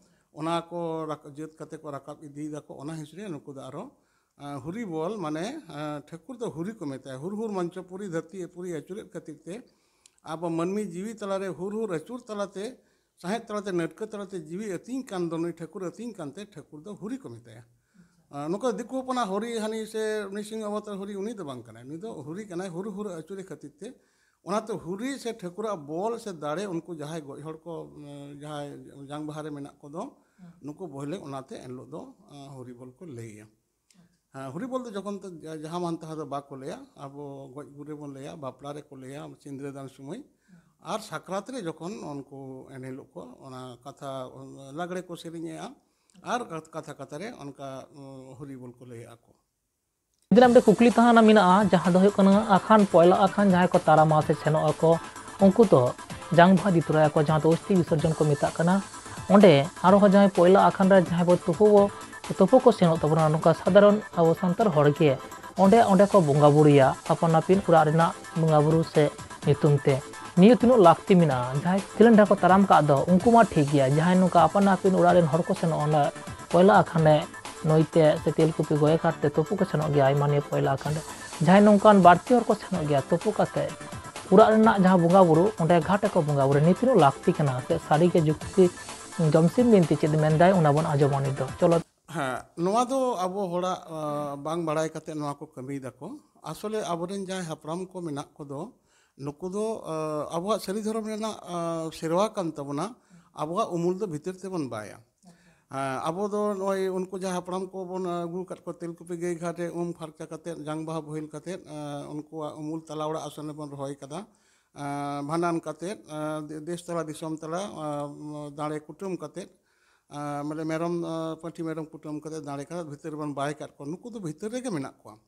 ᱚᱱᱟ ᱠᱚ ᱨᱟᱠ-, ᱡᱟᱹᱛ ᱠᱟᱛᱮ ᱠᱚ ᱨᱟᱠᱟᱵ ᱤᱫᱤᱭ ᱫᱟᱠᱚ, ᱚᱱᱟ ᱦᱤᱸᱥ ᱨᱮ ᱱᱩᱠᱩ ᱫᱚ ᱟᱨᱚ, ᱟᱸ, ᱦᱩᱨᱤ ᱵᱚᱞ, ᱢᱟᱱᱮ, ᱟᱸ, ᱴᱷᱟᱹᱠᱩᱨ ᱫᱚ ᱦᱩᱨᱤ ᱠᱚ ᱢᱮᱛᱟᱭᱟ᱾ ᱦᱩᱨ ᱦᱩᱨ ᱢᱚᱧᱪᱚᱯᱩᱨᱤ ᱫᱷᱟᱹᱨᱛᱤ ᱮ ᱯᱩᱨᱤ ᱟᱹᱪᱩᱨᱮᱫ ᱠᱷᱟᱹᱛᱤᱨ ᱛᱮ ᱟᱵᱚ ᱢᱟᱹᱱᱢᱤ ᱡᱤᱣᱤ ᱛᱟᱞᱟᱨᱮ ᱦᱩᱨ ᱦᱩᱨ ᱟᱹᱪᱩᱨ ᱛᱟᱞᱟᱛᱮ, ᱥᱟᱦᱮᱫ ᱛᱟᱞᱟᱛᱮ, ᱱᱟᱹᱴᱠᱟᱹ ᱛᱟᱞᱟᱛᱮ ᱡᱤᱣᱤ ᱟᱹᱛᱤᱧ ᱠᱟᱱ ᱫᱚ ᱱᱩᱭ ᱴᱷᱟᱹᱠᱩᱨ ᱟᱹᱛᱤᱧ ᱠᱟᱱᱛᱮ ᱴᱷᱟᱹᱠᱩᱨ ᱫᱚ ᱦᱩᱨᱤ ᱠᱚ ᱢᱮᱛᱟᱭᱟ᱾ ᱟᱸ, ᱱᱚᱝᱠᱟ ᱫᱤᱠᱩ ᱦᱚᱯᱚᱱᱟᱜ ᱦᱚᱨᱤ ᱦᱟᱹᱱᱤ ᱥᱮ ᱱᱨᱤᱥᱤᱝᱦᱚ ᱚᱵᱚᱛᱟᱨ ᱦᱚᱨᱤ, ᱩᱱᱤ ᱫᱚ ᱵᱟᱝ ᱠᱟᱱᱟᱭ᱾ ᱱᱩᱭ ᱫᱚ ᱦᱩᱨᱤ ᱠᱟᱱᱟᱭ, ᱦᱩᱨ ᱦᱩᱨ ᱟᱹᱪᱩᱨᱮ ᱠᱷᱟᱹᱛᱤᱨ ᱛᱮ᱾ ᱚᱱᱟᱛᱮ ᱦᱩᱨᱤ ᱥᱮ ᱴᱷᱟᱹᱠᱩᱨᱟᱜ ᱵᱚᱞ ᱥᱮ ᱫᱟᱲᱮ, ᱩᱱᱠᱩ ᱡᱟᱦᱟᱸᱭ ᱜᱚᱡ ᱦᱚᱲ ᱠᱚ, ᱩᱸ, ᱡᱟᱦᱟᱸᱭ ᱡᱟᱝ ᱵᱟᱦᱟ ᱨᱮ ᱢᱮᱱᱟᱜ ᱠᱚᱫᱚ, ᱦᱩᱸ᱾ ᱱᱩᱠᱩ ᱵᱚᱦᱮᱞᱮ ᱚᱱᱟᱛᱮ ᱮᱱᱦᱤᱞᱳᱜ ᱫᱚ, ᱟᱸ, ᱦᱩᱨᱤ ᱵᱚᱞ ᱠᱚ ᱞᱟᱹᱭᱟ᱾ ᱦᱮᱸ, ᱦᱩᱨᱤ ᱵᱚᱞ ᱫᱚ ᱡᱚᱠᱷᱚᱱ ᱛᱚ ᱡᱟ-, ᱡᱟᱦᱟᱸ ᱢᱟᱱ ᱛᱟᱦᱟᱸ ᱫᱚ ᱵᱟᱠᱚ ᱞᱟᱹᱭᱟ, ᱟᱵᱚ ᱜᱚᱡ ᱜᱩᱨ ᱨᱮᱵᱚᱱ ᱞᱟᱹᱭᱟ, ᱵᱟᱯᱞᱟ ᱨᱮᱠᱚ ᱞᱟᱹᱭᱟ, ᱥᱤᱸᱫᱽᱨᱟᱹ ᱫᱟᱱ ᱥᱚᱢᱚᱭ, ᱟᱨ ᱥᱟᱠᱨᱟᱛ ᱨᱮ ᱡᱚᱠᱷᱚᱱ ᱩᱱᱠᱩ ᱮᱱ ᱦᱤᱞᱳᱜ ᱠᱚ ᱚᱱᱟ ᱠᱟᱛᱷᱟ, ᱞᱟᱜᱽᱲᱮ ᱠᱚ ᱥᱮᱨᱮᱧᱮᱜᱼᱟ, ᱟᱨ ᱠᱟᱛ-, ᱠᱟᱛᱷᱟ ᱠᱟᱛᱷᱟ ᱨᱮ ᱚᱱᱠᱟ, ᱩᱸ, ᱦᱩᱨᱤ ᱵᱚᱞ ᱠᱚ ᱞᱟᱹᱭᱮᱜᱼᱟ ᱠᱚ᱾ ᱡᱩᱫᱤ ᱟᱢ ᱴᱷᱮᱱ ᱠᱩᱠᱞᱤ ᱛᱟᱦᱮᱱᱟ ᱢᱮᱱᱟᱜᱼᱟ, ᱡᱟᱦᱟᱸ ᱫᱚ ᱦᱩᱭᱩᱜ ᱠᱟᱱᱟ ᱟᱠᱷᱟᱱ, ᱯᱚᱭᱞᱟ ᱟᱠᱷᱟᱱ ᱡᱟᱦᱟᱸᱭ ᱠᱚ ᱛᱟᱲᱟᱢᱟ ᱥᱮ ᱥᱮᱱᱚᱜ ᱟᱠᱚ, ᱩᱱᱠᱩ ᱫᱚ ᱡᱟᱝ ᱵᱟᱦᱟ ᱤᱫᱤ ᱛᱚᱨᱟᱭᱟᱠᱚ, ᱡᱟᱦᱟᱸ ᱫᱚ ᱚᱥᱛᱤ ᱵᱤᱥᱚᱨᱡᱚᱱ ᱠᱚ ᱢᱮᱛᱟᱜ ᱠᱟᱱᱟ᱾ ᱚᱸᱰᱮ ᱟᱨᱦᱚᱸ ᱡᱟᱦᱟᱸᱭ ᱯᱚᱭᱞᱟ ᱟᱠᱷᱟᱱ ᱨᱮ ᱡᱟᱦᱟᱸᱭ ᱵᱚ ᱛᱩᱯᱩ ᱵᱚ, ᱛᱩᱯᱩ ᱠᱚ ᱥᱮᱱᱚᱜ ᱛᱟᱵᱚᱱᱟ, ᱱᱚᱝᱠᱟ ᱥᱟᱫᱷᱟᱨᱚᱱ ᱟᱵᱚ ᱥᱟᱱᱛᱟᱲ ᱦᱚᱲ ᱜᱮ ᱚᱸᱰᱮ, ᱚᱸᱰᱮ ᱠᱚ ᱵᱚᱸᱜᱟ ᱵᱩᱨᱩᱭᱟ ᱟᱯᱟᱱ ᱟᱹᱯᱤᱱ ᱚᱲᱟᱜ ᱨᱮᱱᱟᱜ ᱵᱚᱸᱜᱟ ᱵᱩᱨᱩ ᱥᱮ ᱧᱩᱛᱩᱢ ᱛᱮ᱾ ᱱᱤᱭᱟᱹ ᱛᱤᱱᱟᱹᱜ ᱞᱟᱹᱠᱛᱤ ᱢᱮᱱᱟᱜᱼᱟ, ᱡᱟᱦᱟᱸᱭ ᱥᱤᱞᱤᱱᱰᱟᱨ ᱠᱚ ᱛᱟᱲᱟᱢ ᱠᱟᱜ ᱫᱚ ᱩᱱᱠᱩ ᱢᱟ ᱴᱷᱤᱠ ᱜᱮᱭᱟ, ᱡᱟᱦᱟᱸᱭ ᱱᱚᱝᱠᱟ ᱟᱯᱟᱱ ᱟᱹᱯᱤᱱ ᱚᱲᱟᱜ ᱨᱮᱱ ᱦᱚᱲ ᱠᱚ ᱥᱮᱱᱚᱜᱼᱟ ᱚᱸᱰᱮ ᱯᱚᱭᱞᱟ ᱟᱠᱷᱟᱱ ᱨᱮ, ᱱᱟᱹᱭ ᱛᱮ ᱥᱮ ᱛᱮᱞᱠᱩᱯᱤ ᱜᱚᱭᱮ ᱜᱷᱟᱴ ᱛᱮ ᱛᱩᱯᱩ ᱠᱚ ᱥᱮᱱᱚᱜ ᱜᱮᱭᱟ ᱟᱭᱢᱟ ᱱᱤᱭᱟᱹ ᱯᱚᱭᱞᱟ ᱟᱠᱷᱟᱱ ᱨᱮ᱾ ᱡᱟᱦᱟᱸᱭ ᱱᱚᱝᱠᱟᱱ ᱵᱟᱹᱲᱛᱤ ᱦᱚᱲ ᱠᱚ ᱥᱮᱱᱚᱜ ᱜᱮᱭᱟ ᱛᱩᱯᱩ ᱠᱟᱛᱮ ᱚᱲᱟᱜ ᱨᱮᱱᱟᱜ ᱡᱟᱦᱟᱸ ᱵᱚᱸᱜᱟ ᱵᱩᱨᱩ, ᱚᱸᱰᱮ ᱜᱷᱟᱴ ᱨᱮᱠᱚ ᱵᱚᱸᱜᱟ ᱵᱩᱨᱩᱭᱟ᱾ ᱱᱤᱭᱟᱹ ᱛᱤᱱᱟᱹᱜ ᱞᱟᱹᱠᱛᱤ ᱠᱟᱱᱟ ᱥᱮ ᱥᱟᱹᱨᱤ ᱜᱮ ᱡᱩᱠᱛᱤ ᱡᱚᱢᱥᱤᱢ ᱵᱤᱱᱛᱤ ᱪᱮᱫ ᱢᱮᱱᱫᱟᱭ, ᱚᱱᱟ ᱵᱚᱱ ᱟᱸᱡᱚᱢᱟ ᱱᱤᱛ ᱫᱚ᱾ ᱪᱚᱞᱚ᱾ ᱦᱮᱸ, ᱱᱚᱣᱟ ᱫᱚ ᱟᱵᱚ ᱦᱚᱲᱟᱜ, ᱟᱸ, ᱵᱟᱝ ᱵᱟᱲᱟᱭ ᱠᱟᱛᱮ ᱱᱚᱣᱟ ᱠᱚ ᱠᱟᱹᱢᱤᱭ ᱫᱟᱠᱚ᱾ ᱟᱥᱚᱞᱮ ᱟᱵᱚᱨᱮᱱ ᱡᱟᱦᱟᱸᱭ ᱦᱟᱯᱲᱟᱢ ᱠᱚ ᱢᱮᱱᱟᱜ ᱠᱚᱫᱚ, ᱱᱩᱠᱩ ᱫᱚ, ᱟᱸ, ᱟᱵᱚᱣᱟᱜ ᱥᱟᱹᱨᱤ ᱫᱷᱚᱨᱚᱢ ᱨᱮᱱᱟᱜ, ᱟᱸ, ᱥᱮᱨᱣᱟ ᱠᱟᱱ ᱛᱟᱵᱚᱱᱟ᱾ ᱟᱵᱚᱣᱟᱜ ᱩᱢᱩᱞ ᱫᱚ ᱵᱷᱤᱛᱤᱨ ᱛᱮᱵᱚᱱ ᱵᱟᱭᱟ᱾ ᱟᱸ, ᱟᱵᱚ ᱫᱚ ᱱᱚᱜᱼᱚᱭ ᱩᱱᱠᱩ ᱡᱟᱦᱟᱸ ᱦᱟᱯᱲᱟᱢ ᱠᱚᱵᱚᱱ ᱟᱹᱜᱩ ᱟᱠᱟᱫ ᱠᱚᱣᱟ, ᱛᱮᱞᱠᱩᱯᱤ ᱜᱟᱹᱭ ᱜᱷᱟᱴ ᱨᱮ ᱩᱢ ᱯᱷᱟᱨᱪᱟ ᱠᱟᱛᱮᱫ, ᱡᱟᱝ ᱵᱟᱦᱟ ᱵᱳᱦᱮᱞ ᱠᱟᱛᱮᱫ, ᱟᱸ, ᱩᱱᱠᱩᱣᱟᱜ ᱩᱢᱩᱞ ᱛᱟᱞᱟ ᱚᱲᱟᱜ ᱟᱥᱚᱱ ᱨᱮᱵᱚᱱ ᱨᱚᱦᱚᱭ ᱠᱟᱫᱟ᱾ ᱟᱸ, ᱵᱷᱟᱸᱰᱟᱱ ᱠᱟᱛᱮᱫ, ᱟᱸ, ᱫᱮ-, ᱫᱮᱥ ᱛᱟᱞᱟ ᱫᱤᱥᱚᱢ ᱛᱟᱞᱟ, ᱟᱸ, ᱫᱟᱲᱮ ᱠᱩᱴᱟᱹᱢ ᱠᱟᱛᱮᱫ, ᱟᱸ, ᱢᱟᱱᱮ ᱢᱮᱨᱚᱢ, ᱟᱸ, ᱯᱟᱹᱴᱷᱤ ᱢᱮᱨᱚᱢ ᱠᱩᱴᱟᱹᱢ ᱠᱟᱛᱮᱫ ᱫᱟᱲᱮ ᱠᱟᱛᱮᱫ ᱵᱷᱤᱛᱟᱹᱨ ᱨᱮᱵᱚᱱ ᱵᱟᱭ ᱠᱟᱜ ᱠᱚᱣᱟ, ᱱᱩᱠᱩ ᱫᱚ ᱵᱷᱤᱛᱟᱹᱨ ᱨᱮᱜᱮ ᱢᱮᱱᱟᱜ ᱠᱚᱣᱟ᱾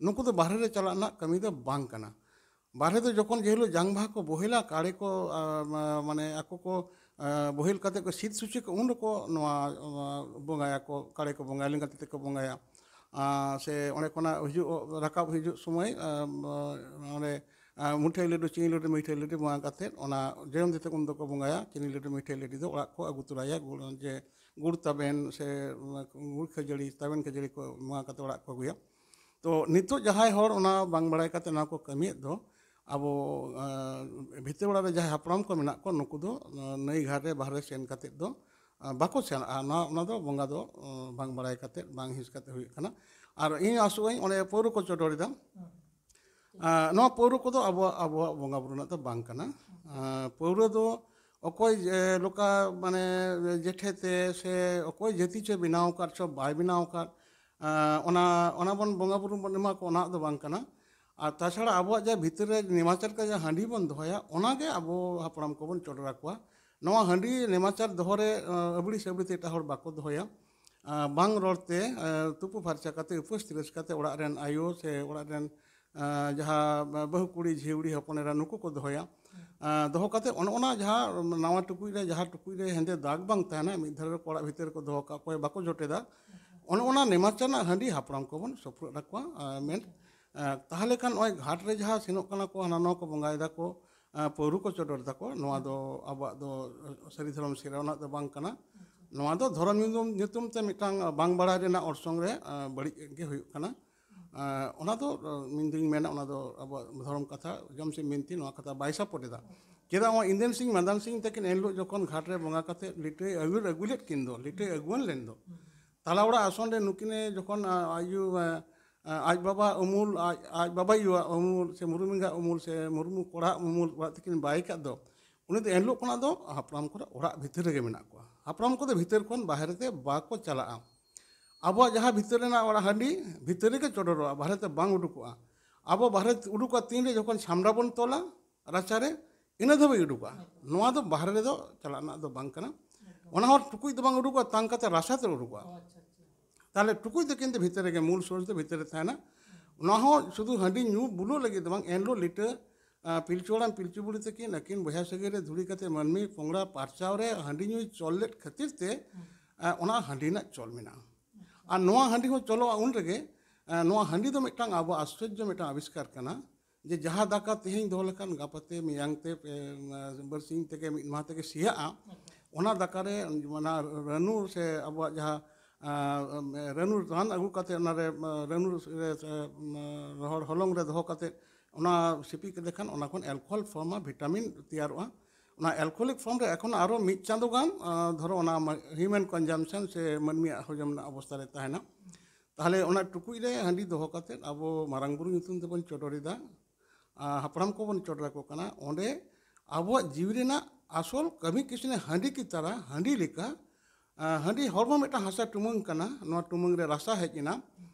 ᱱᱩᱠᱩ ᱫᱚ ᱵᱟᱦᱨᱮ ᱨᱮ ᱪᱟᱞᱟᱜ ᱨᱮᱱᱟᱜ ᱠᱟᱹᱢᱤ ᱫᱚ ᱵᱟᱝ ᱠᱟᱱᱟ᱾ ᱵᱟᱦᱨᱮ ᱫᱚ ᱡᱚᱠᱷᱚᱱ ᱡᱮ ᱦᱤᱞᱳᱜ ᱡᱟᱝ ᱵᱟᱦᱟ ᱠᱚ ᱵᱳᱦᱮᱞᱟ, ᱠᱟᱲᱮ ᱠᱚ, ᱟᱸ, ᱢᱟ-, ᱢᱟᱱᱮ ᱟᱠᱚ ᱠᱚ, ᱟᱸ, ᱵᱳᱦᱮᱞ ᱠᱟᱛᱮᱫ ᱠᱚ ᱥᱤᱫ ᱥᱩᱪᱤ ᱠᱚ, ᱩᱱ ᱨᱮᱠᱚ ᱱᱚᱣᱟ, ᱟᱸ, ᱵᱚᱸᱜᱟᱭᱟᱠᱚ, ᱠᱟᱲᱮ ᱠᱚ ᱵᱚᱸᱜᱟᱭᱟ, ᱞᱮᱸᱜᱟ ᱛᱤ ᱛᱮᱠᱚ ᱵᱚᱸᱜᱟᱭᱟ᱾ ᱟᱸ, ᱥᱮ ᱚᱸᱰᱮ ᱠᱷᱚᱱᱟᱜ ᱦᱤᱡᱩᱜ, ᱨᱟᱠᱟᱵ ᱦᱤᱡᱩᱜ ᱥᱚᱢᱚᱭ, ᱟᱸ, ᱚᱸᱰᱮ ᱟᱸ, ᱢᱩᱴᱷᱟᱹᱭ ᱞᱟᱹᱰᱩ, ᱪᱤᱱᱤ ᱞᱟᱹᱰᱩ, ᱢᱤᱴᱷᱟᱹᱭ ᱞᱟᱹᱰᱩ ᱵᱚᱸᱜᱟ ᱠᱟᱛᱮᱫ, ᱚᱱᱟ ᱡᱚᱭᱚᱢ ᱛᱤ ᱛᱟᱠᱚ ᱩᱱ ᱫᱚᱠᱚ ᱵᱚᱸᱜᱟᱭᱟ᱾ ᱪᱤᱱᱤ ᱞᱟᱹᱰᱩ, ᱢᱤᱴᱷᱟᱹᱭ ᱞᱟᱹᱰᱩ ᱫᱚ ᱚᱲᱟᱜ ᱠᱚ ᱟᱹᱜᱩ ᱛᱚᱨᱟᱭᱟ, ᱜᱩᱲ, ᱡᱮ ᱜᱩᱲ ᱛᱟᱵᱮᱱ ᱥᱮ ᱜᱩᱲ ᱠᱷᱟᱹᱡᱟᱹᱲᱤ, ᱛᱟᱵᱮᱱ ᱠᱷᱟᱹᱡᱟᱹᱲᱤ ᱠᱚ ᱵᱚᱸᱜᱟ ᱠᱟᱛᱮᱫ ᱚᱲᱟᱜ ᱠᱚ ᱟᱹᱜᱩᱭᱟ᱾ ᱛᱚ, ᱱᱤᱛᱚᱜ ᱡᱟᱦᱟᱸᱭ ᱦᱚᱲ ᱚᱱᱟ ᱵᱟᱝ ᱵᱟᱲᱟᱭ ᱠᱟᱛᱮᱫ ᱱᱚᱣᱟ ᱠᱚ ᱠᱟᱹᱢᱤᱭᱮᱫ ᱫᱚ, ᱟᱵᱚ, ᱟᱸ, ᱵᱷᱤᱛᱟᱹᱨ ᱚᱲᱟᱜ ᱨᱮ ᱡᱟᱦᱟᱸᱭ ᱦᱟᱯᱲᱟᱢ ᱠᱚ ᱢᱮᱱᱟᱜ ᱠᱚᱣᱟ, ᱱᱩᱠᱩ ᱫᱚ, ᱟᱸ, ᱱᱟᱹᱭ ᱜᱷᱟᱴ ᱨᱮ ᱵᱟᱦᱨᱮ ᱥᱮᱱ ᱠᱟᱛᱮᱫ ᱫᱚ, ᱟᱸ, ᱵᱟᱠᱚ ᱪᱟᱞᱟᱜᱼᱟ᱾ ᱱᱚᱣᱟ, ᱚᱱᱟ ᱫᱚ ᱵᱚᱸᱜᱟ ᱫᱚ, ᱟᱸ, ᱵᱟᱝ ᱵᱟᱲᱟᱭ ᱠᱟᱛᱮᱫ, ᱵᱟᱝ ᱦᱤᱸᱥ ᱠᱟᱛᱮᱫ ᱦᱩᱭᱩᱜ ᱠᱟᱱᱟ᱾ ᱟᱨ ᱤᱧ ᱟᱥᱚᱜ ᱟᱹᱧ ᱚᱸᱰᱮ ᱯᱟᱹᱣᱨᱟᱹ ᱠᱚ ᱪᱚᱰᱚᱨᱮᱫᱟ᱾ ᱟᱸ, ᱱᱚᱣᱟ ᱯᱟᱹᱣᱨᱟᱹ ᱠᱚᱫᱚ ᱟᱵᱚᱣᱟᱜ, ᱟᱵᱚᱣᱟᱜ ᱵᱚᱸᱜᱟ ᱵᱩᱨᱩ ᱨᱮᱱᱟᱜ ᱫᱚ ᱵᱟᱝ ᱠᱟᱱᱟ᱾ ᱟᱸ, ᱯᱟᱹᱣᱨᱟᱹ ᱫᱚ ᱚᱠᱚᱭ, ᱮ, ᱞᱚᱠᱟ, ᱢᱟᱱᱮ, ᱡᱮᱴᱷᱮ ᱛᱮ ᱥᱮ ᱚᱠᱚᱭ ᱡᱟᱹᱛᱤ ᱪᱚᱭ ᱵᱮᱱᱟᱣ ᱟᱠᱟᱫ ᱪᱚ ᱵᱟᱭ ᱵᱮᱱᱟᱣ ᱟᱠᱟᱫ, ᱟᱸ, ᱚᱱᱟ, ᱚᱱᱟ ᱵᱚᱱ ᱵᱚᱸᱜᱟ ᱵᱩᱨᱩ ᱵᱚᱱ ᱮᱢᱟ ᱠᱚᱣᱟ, ᱚᱱᱟ ᱫᱚ ᱵᱟᱝ ᱠᱟᱱᱟ᱾ ᱟᱨ ᱛᱟᱪᱷᱟᱲᱟ ᱟᱵᱚᱣᱟᱜ ᱡᱟᱦᱟᱸ ᱵᱷᱤᱛᱤᱨ ᱨᱮ ᱱᱮᱢᱟᱪᱟᱨ ᱠᱟᱛᱮ ᱡᱟᱦᱟᱸ ᱦᱟᱺᱰᱤ ᱵᱚᱱ ᱫᱚᱦᱚᱭᱟ, ᱚᱱᱟᱜᱮ ᱟᱵᱚ ᱦᱟᱯᱲᱟᱢ ᱠᱚᱵᱚᱱ ᱪᱚᱰᱚᱨ ᱟᱠᱚᱣᱟ᱾ ᱱᱚᱣᱟ ᱦᱟᱺᱰᱤ ᱱᱮᱢᱟᱪᱟᱨ ᱫᱚᱦᱚ ᱨᱮ, ᱟᱸ, ᱟᱹᱵᱲᱤ ᱥᱟᱹᱵᱲᱤ ᱛᱮ ᱮᱴᱟᱜ ᱦᱚᱲ ᱵᱟᱠᱚ ᱫᱚᱦᱚᱭᱟ᱾ ᱟᱸ, ᱵᱟᱝ ᱨᱚᱲ ᱛᱮ, ᱟᱸ, ᱛᱩᱯᱩ ᱯᱷᱟᱨᱪᱟ ᱠᱟᱛᱮ, ᱩᱯᱟᱹᱥ ᱛᱤᱨᱟᱹᱥ ᱠᱟᱛᱮ ᱚᱲᱟᱜ ᱨᱮᱱ ᱟᱭᱳ ᱥᱮ ᱚᱲᱟᱜ ᱨᱮᱱ, ᱟᱸ, ᱡᱟᱦᱟᱸ ᱵᱟᱹᱦᱩ ᱠᱩᱲᱤ, ᱡᱷᱤᱣᱲᱤ ᱦᱚᱯᱚᱱ ᱮᱨᱟ, ᱱᱩᱠᱩ ᱠᱚ ᱫᱚᱦᱚᱭᱟ᱾ ᱟᱸ, ᱫᱚᱦᱚ ᱠᱟᱛᱮ ᱚᱱᱮ ᱚᱱᱟ ᱡᱟᱦᱟᱸ ᱱᱟᱣᱟ ᱴᱩᱠᱩᱡ ᱨᱮ, ᱡᱟᱦᱟᱸ ᱴᱩᱠᱩᱡ ᱨᱮ ᱦᱮᱸᱫᱮ ᱫᱟᱜᱽ ᱵᱟᱝ ᱛᱟᱦᱮᱱᱟ, ᱢᱤᱫ ᱫᱷᱟᱨᱮ ᱨᱮ ᱚᱲᱟᱜ ᱵᱷᱤᱛᱤᱨ ᱨᱮᱠᱚ ᱫᱚᱦᱚ ᱠᱟᱜ ᱠᱚᱣᱟ, ᱵᱟᱠᱚ ᱡᱚᱴᱮᱫᱟ, ᱚᱱᱮ ᱚᱱᱟ ᱱᱮᱢᱟᱪᱟᱨ ᱨᱮᱱᱟᱜ ᱦᱟᱺᱰᱤ ᱦᱟᱯᱲᱟᱢ ᱠᱚᱵᱚᱱ ᱥᱳᱯᱨᱳᱫ ᱟᱠᱚᱣᱟ᱾ ᱟᱸ, ᱢᱮᱱ, ᱟᱸ, ᱛᱟᱦᱚᱞᱮ ᱠᱷᱟᱱ ᱱᱚᱜᱼᱚᱭ ᱜᱷᱟᱴ ᱨᱮ ᱡᱟᱦᱟᱸ ᱥᱮᱱᱚᱜ ᱠᱟᱱᱟ ᱠᱚ, ᱦᱟᱱᱟ ᱱᱚᱣᱟ ᱠᱚ ᱵᱚᱸᱜᱟᱭ ᱫᱟᱠᱚ, ᱟᱸ, ᱯᱟᱹᱣᱨᱟᱹ ᱠᱚ ᱪᱚᱰᱚᱨ ᱫᱟᱠᱚ, ᱱᱚᱣᱟ ᱫᱚ ᱟᱵᱚᱣᱟᱜ ᱫᱚ ᱥᱟᱹᱨᱤ ᱫᱷᱚᱨᱚᱢ ᱥᱮᱨᱣᱟ ᱨᱮᱱᱟᱜ ᱫᱚ ᱵᱟᱝ ᱠᱟᱱᱟ᱾ ᱱᱚᱣᱟ ᱫᱚ ᱫᱷᱚᱨᱚᱢ ᱧᱩᱛᱩᱢ, ᱧᱩᱛᱩᱢ ᱛᱮ ᱢᱤᱫᱴᱟᱝ ᱵᱟᱝ ᱵᱟᱲᱟᱭ ᱨᱮᱱᱟᱜ ᱚᱨᱥᱚᱝ ᱨᱮ, ᱟᱸ, ᱵᱟᱹᱲᱤᱡ ᱜᱮ ᱦᱩᱭᱩᱜ ᱠᱟᱱᱟ᱾ ᱟᱸ, ᱚᱱᱟ ᱫᱚ, ᱟᱸ, ᱤᱧ ᱫᱩᱧ ᱢᱮᱱᱟ, ᱚᱱᱟ ᱫᱚ ᱟᱵᱚᱣᱟᱜ ᱫᱷᱚᱨᱚᱢ ᱠᱟᱛᱷᱟ, ᱡᱚᱢ ᱥᱤᱢ ᱵᱤᱱᱛᱤ, ᱱᱚᱣᱟ ᱠᱟᱛᱷᱟ ᱵᱟᱭ ᱥᱟᱯᱳᱨᱴ ᱮᱫᱟ᱾ ᱪᱮᱫᱟᱜ ᱱᱚᱣᱟ ᱤᱱᱫᱮᱱ ᱥᱤᱝ ᱢᱟᱫᱟᱱ ᱥᱤᱝ ᱛᱟᱹᱠᱤᱱ ᱮᱱᱦᱤᱞᱳᱜ ᱡᱚᱠᱷᱚᱱ ᱜᱷᱟᱴ ᱨᱮ ᱵᱚᱸᱜᱟ ᱠᱟᱛᱮ ᱞᱤᱴᱟᱹᱭ ᱟᱹᱜᱩ, ᱟᱹᱜᱩ ᱞᱮᱫ ᱠᱤᱱ ᱫᱚ, ᱞᱤᱴᱟᱹᱭ ᱟᱹᱜᱩᱣᱟᱹᱱ ᱞᱮᱱ ᱫᱚ, ᱛᱟᱞᱟ ᱚᱲᱟᱜ ᱟᱥᱚᱱ ᱨᱮ ᱱᱩᱠᱤᱱᱮ ᱡᱚᱠᱷᱚᱱ, ᱟ-, ᱟᱭᱩ, ᱟ-, ᱟ-, ᱟᱡ ᱵᱟᱵᱟ ᱩᱢᱩᱞ, ᱟᱡ, ᱟᱡ ᱵᱟᱵᱟ ᱟᱭᱳᱣᱟᱜ ᱩᱢᱩᱞ ᱥᱮ ᱢᱩᱨᱢᱩ ᱮᱸᱜᱟ ᱩᱢᱩᱞ ᱥᱮ ᱢᱩᱨᱢᱩ ᱠᱚᱲᱟ ᱩᱢᱩᱞ ᱚᱲᱟᱜ ᱛᱟᱹᱠᱤᱱ ᱵᱟᱭ ᱠᱟᱜ ᱫᱚ, ᱩᱱᱤ ᱫᱚ ᱮᱱᱦᱤᱞᱳᱜ ᱠᱷᱚᱱᱟᱜ ᱫᱚ ᱦᱟᱯᱲᱟᱢ ᱠᱚᱫᱚ ᱚᱲᱟᱜ ᱵᱷᱤᱛᱤᱨ ᱨᱮᱜᱮ ᱢᱮᱱᱟᱜ ᱠᱚᱣᱟ᱾ ᱦᱟᱯᱲᱟᱢ ᱠᱚᱫᱚ ᱵᱷᱤᱛᱤᱨ ᱠᱷᱚᱱ ᱵᱟᱦᱨᱮ ᱛᱮ ᱵᱟᱠᱚ ᱪᱟᱞᱟᱜᱼᱟ᱾ ᱟᱵᱚᱣᱟᱜ ᱡᱟᱦᱟᱸ ᱵᱷᱤᱛᱤᱨ ᱨᱮᱱᱟᱜ ᱚᱲᱟᱜ ᱦᱟᱺᱰᱤ ᱵᱷᱤᱛᱤᱨ ᱨᱮᱜᱮ ᱪᱚᱰᱚᱨᱚᱜᱼᱟ, ᱵᱟᱦᱨᱮ ᱛᱮ ᱵᱟᱝ ᱩᱰᱩᱠᱚᱜᱼᱟ᱾ ᱟᱵᱚ ᱵᱟᱦᱨᱮ ᱩᱰᱩᱠᱚᱜᱼᱟ ᱛᱤᱱᱨᱮ ᱡᱚᱠᱷᱚᱱ ᱪᱷᱟᱢᱰᱟ ᱵᱚᱱ ᱛᱚᱞᱟ, ᱨᱟᱪᱟᱨᱮ, ᱤᱱᱟᱹ ᱫᱷᱟᱹᱵᱤᱡ ᱩᱰᱩᱠᱚᱜᱼᱟ᱾ ᱱᱚᱣᱟ ᱫᱚ ᱵᱟᱦᱨᱮ ᱨᱮᱫᱚ ᱪᱟᱞᱟᱜ ᱨᱮᱱᱟᱜ ᱫᱚ ᱵᱟᱝ ᱠᱟᱱᱟ᱾ ᱚᱱᱟ ᱦᱚᱸ ᱴᱩᱠᱩᱡ ᱫᱚ ᱵᱟᱝ ᱩᱰᱩᱠᱚᱜᱼᱟ, ᱛᱟᱝ ᱠᱟᱛᱮ ᱨᱟᱥᱟ ᱛᱮ ᱩᱰᱩᱠᱚᱜᱼᱟ᱾ ᱛᱟᱦᱚᱞᱮ ᱴᱩᱠᱩᱡ ᱫᱚ ᱠᱤᱱᱛᱩ ᱵᱷᱤᱛᱨᱤ ᱨᱮᱜᱮ, ᱢᱩᱞ ᱥᱳᱨᱥ ᱫᱚ ᱵᱷᱤᱛᱨᱤ ᱨᱮ ᱛᱟᱦᱮᱱᱟ᱾ ᱚᱱᱟ ᱦᱚᱸ ᱥᱩᱫᱷᱩ ᱦᱟᱺᱰᱤ ᱧᱩ ᱵᱩᱞᱩᱜ ᱞᱟᱹᱜᱤᱫ ᱫᱚ ᱵᱟᱝ, ᱮᱱᱦᱤᱞᱳᱜ ᱞᱤᱴᱟᱹ ᱟᱨ ᱯᱤᱞᱪᱩ ᱦᱟᱲᱟᱢ ᱯᱤᱞᱪᱩ ᱵᱩᱲᱦᱤ ᱛᱟᱹᱠᱤᱱ ᱟᱹᱠᱤᱱ ᱵᱚᱭᱦᱟ ᱥᱟᱹᱜᱟᱹᱭ ᱨᱮ ᱫᱷᱩᱲᱤ ᱠᱟᱛᱮ ᱢᱟᱹᱱᱢᱤ ᱯᱚᱝᱲᱟ ᱯᱟᱨᱪᱟᱣ ᱨᱮ ᱦᱟᱺᱰᱤ ᱧᱩᱭ ᱪᱚᱞ ᱞᱮᱫ ᱠᱷᱟᱹᱛᱤᱨ ᱛᱮ, ᱟᱨ ᱚᱱᱟ ᱦᱟᱺᱰᱤ ᱨᱮᱱᱟᱜ ᱪᱚᱞ ᱢᱮᱱᱟᱜᱼᱟ᱾ ᱟᱨ ᱱᱚᱣᱟ ᱦᱟᱺᱰᱤ ᱦᱚᱸ ᱪᱚᱞᱚᱜᱼᱟ ᱩᱱ ᱨᱮᱜᱮ᱾ ᱟᱨ ᱱᱚᱣᱟ ᱦᱟᱺᱰᱤ ᱫᱚ ᱢᱤᱫᱴᱟᱝ ᱟᱵᱚ ᱟᱥᱪᱚᱨᱡᱚ ᱢᱤᱫᱴᱟᱝ ᱟᱵᱤᱥᱠᱟᱨ ᱠᱟᱱᱟ, ᱡᱮ ᱡᱟᱦᱟᱸ ᱫᱟᱠᱟ ᱛᱮᱦᱮᱧ ᱫᱚᱦᱚ ᱞᱮᱠᱷᱟᱱ ᱜᱟᱯᱟ ᱛᱮ, ᱢᱮᱭᱟᱝ ᱛᱮ, ᱯᱮ, ᱵᱟᱨᱥᱤᱧ ᱛᱮᱜᱮ, ᱢᱤᱫ ᱢᱟᱦᱟ ᱛᱮᱜᱮ ᱥᱮᱭᱟᱜᱼᱟ, ᱚᱱᱟ ᱫᱟᱠᱟ ᱨᱮ ᱚᱱᱟ ᱨᱟᱹᱱᱩ ᱥᱮ ᱟᱵᱚᱣᱟᱜ ᱡᱟᱦᱟᱸ, ᱟᱸ, ᱨᱟᱹᱱᱩ ᱨᱟᱱ ᱟᱹᱜᱩ ᱠᱟᱛᱮ ᱚᱱᱟ ᱨᱮ, ᱟᱸ, ᱨᱟᱹᱱᱩ ᱨᱮ, ᱟᱸ, ᱨᱚᱦᱚᱲ ᱦᱚᱞᱚᱝ ᱨᱮ ᱫᱚᱦᱚ ᱠᱟᱛᱮ ᱚᱱᱟ ᱥᱤᱯᱤ ᱠᱮᱫ ᱠᱷᱟᱱ ᱚᱱᱟ ᱠᱷᱚᱱ ᱮᱞᱠᱳᱦᱚᱞ ᱯᱷᱚᱨᱢ ᱟᱨ ᱵᱷᱤᱴᱟᱢᱤᱱ ᱛᱮᱭᱟᱨᱚᱜᱼᱟ᱾ ᱚᱱᱟ ᱮᱞᱠᱳᱦᱚᱞᱤᱠ ᱯᱷᱚᱨᱢ ᱨᱮ ᱮᱠᱷᱚᱱ ᱟᱨᱚ ᱢᱤᱫ ᱪᱟᱸᱫᱳ ᱜᱟᱱ, ᱟᱸ, ᱫᱷᱚᱨᱚ ᱚᱱᱟ ᱢᱟ-, ᱦᱤᱭᱩᱢᱮᱱ ᱠᱚᱱᱡᱟᱢᱯᱥᱚᱱ ᱥᱮ ᱢᱟᱹᱱᱢᱤᱭᱟᱜ ᱦᱚᱡᱚᱢ ᱨᱮᱱᱟᱜ ᱚᱵᱚᱥᱛᱟ ᱨᱮ ᱛᱟᱦᱮᱱᱟ᱾ ᱛᱟᱦᱚᱞᱮ ᱚᱱᱟ ᱴᱩᱠᱩᱡ ᱨᱮ ᱦᱟᱺᱰᱤ ᱫᱚᱦᱚ ᱠᱟᱛᱮ ᱟᱵᱚ ᱢᱟᱨᱟᱝ ᱵᱩᱨᱩ ᱧᱩᱛᱩᱢ ᱛᱮᱵᱚᱱ ᱪᱚᱰᱚᱨ ᱮᱫᱟ, ᱟᱨ ᱦᱟᱯᱲᱟᱢ ᱠᱚᱵᱚᱱ ᱪᱚᱰᱚᱨ ᱟᱠᱚ ᱠᱟᱱᱟ᱾ ᱚᱸᱰᱮ ᱟᱵᱚᱣᱟᱜ ᱡᱤᱣᱤ ᱨᱮᱱᱟᱜ ᱟᱥᱚᱞ ᱠᱟᱹᱢᱤ ᱠᱤᱥᱱᱤ ᱦᱟᱺᱰᱤ ᱠᱤ ᱛᱟᱨᱟ, ᱦᱟᱺᱰᱤ ᱞᱮᱠᱟ᱾ ᱟᱸ, ᱦᱟᱺᱰᱤ ᱦᱚᱲᱢᱚ ᱢᱤᱫᱴᱟᱝ ᱦᱟᱥᱟ ᱴᱩᱢᱟᱹᱝ ᱠᱟᱱᱟ, ᱱᱚᱣᱟ ᱴᱩᱢᱟᱹᱝ ᱨᱮ ᱨᱟᱥᱟ ᱦᱮᱡ ᱮᱱᱟ᱾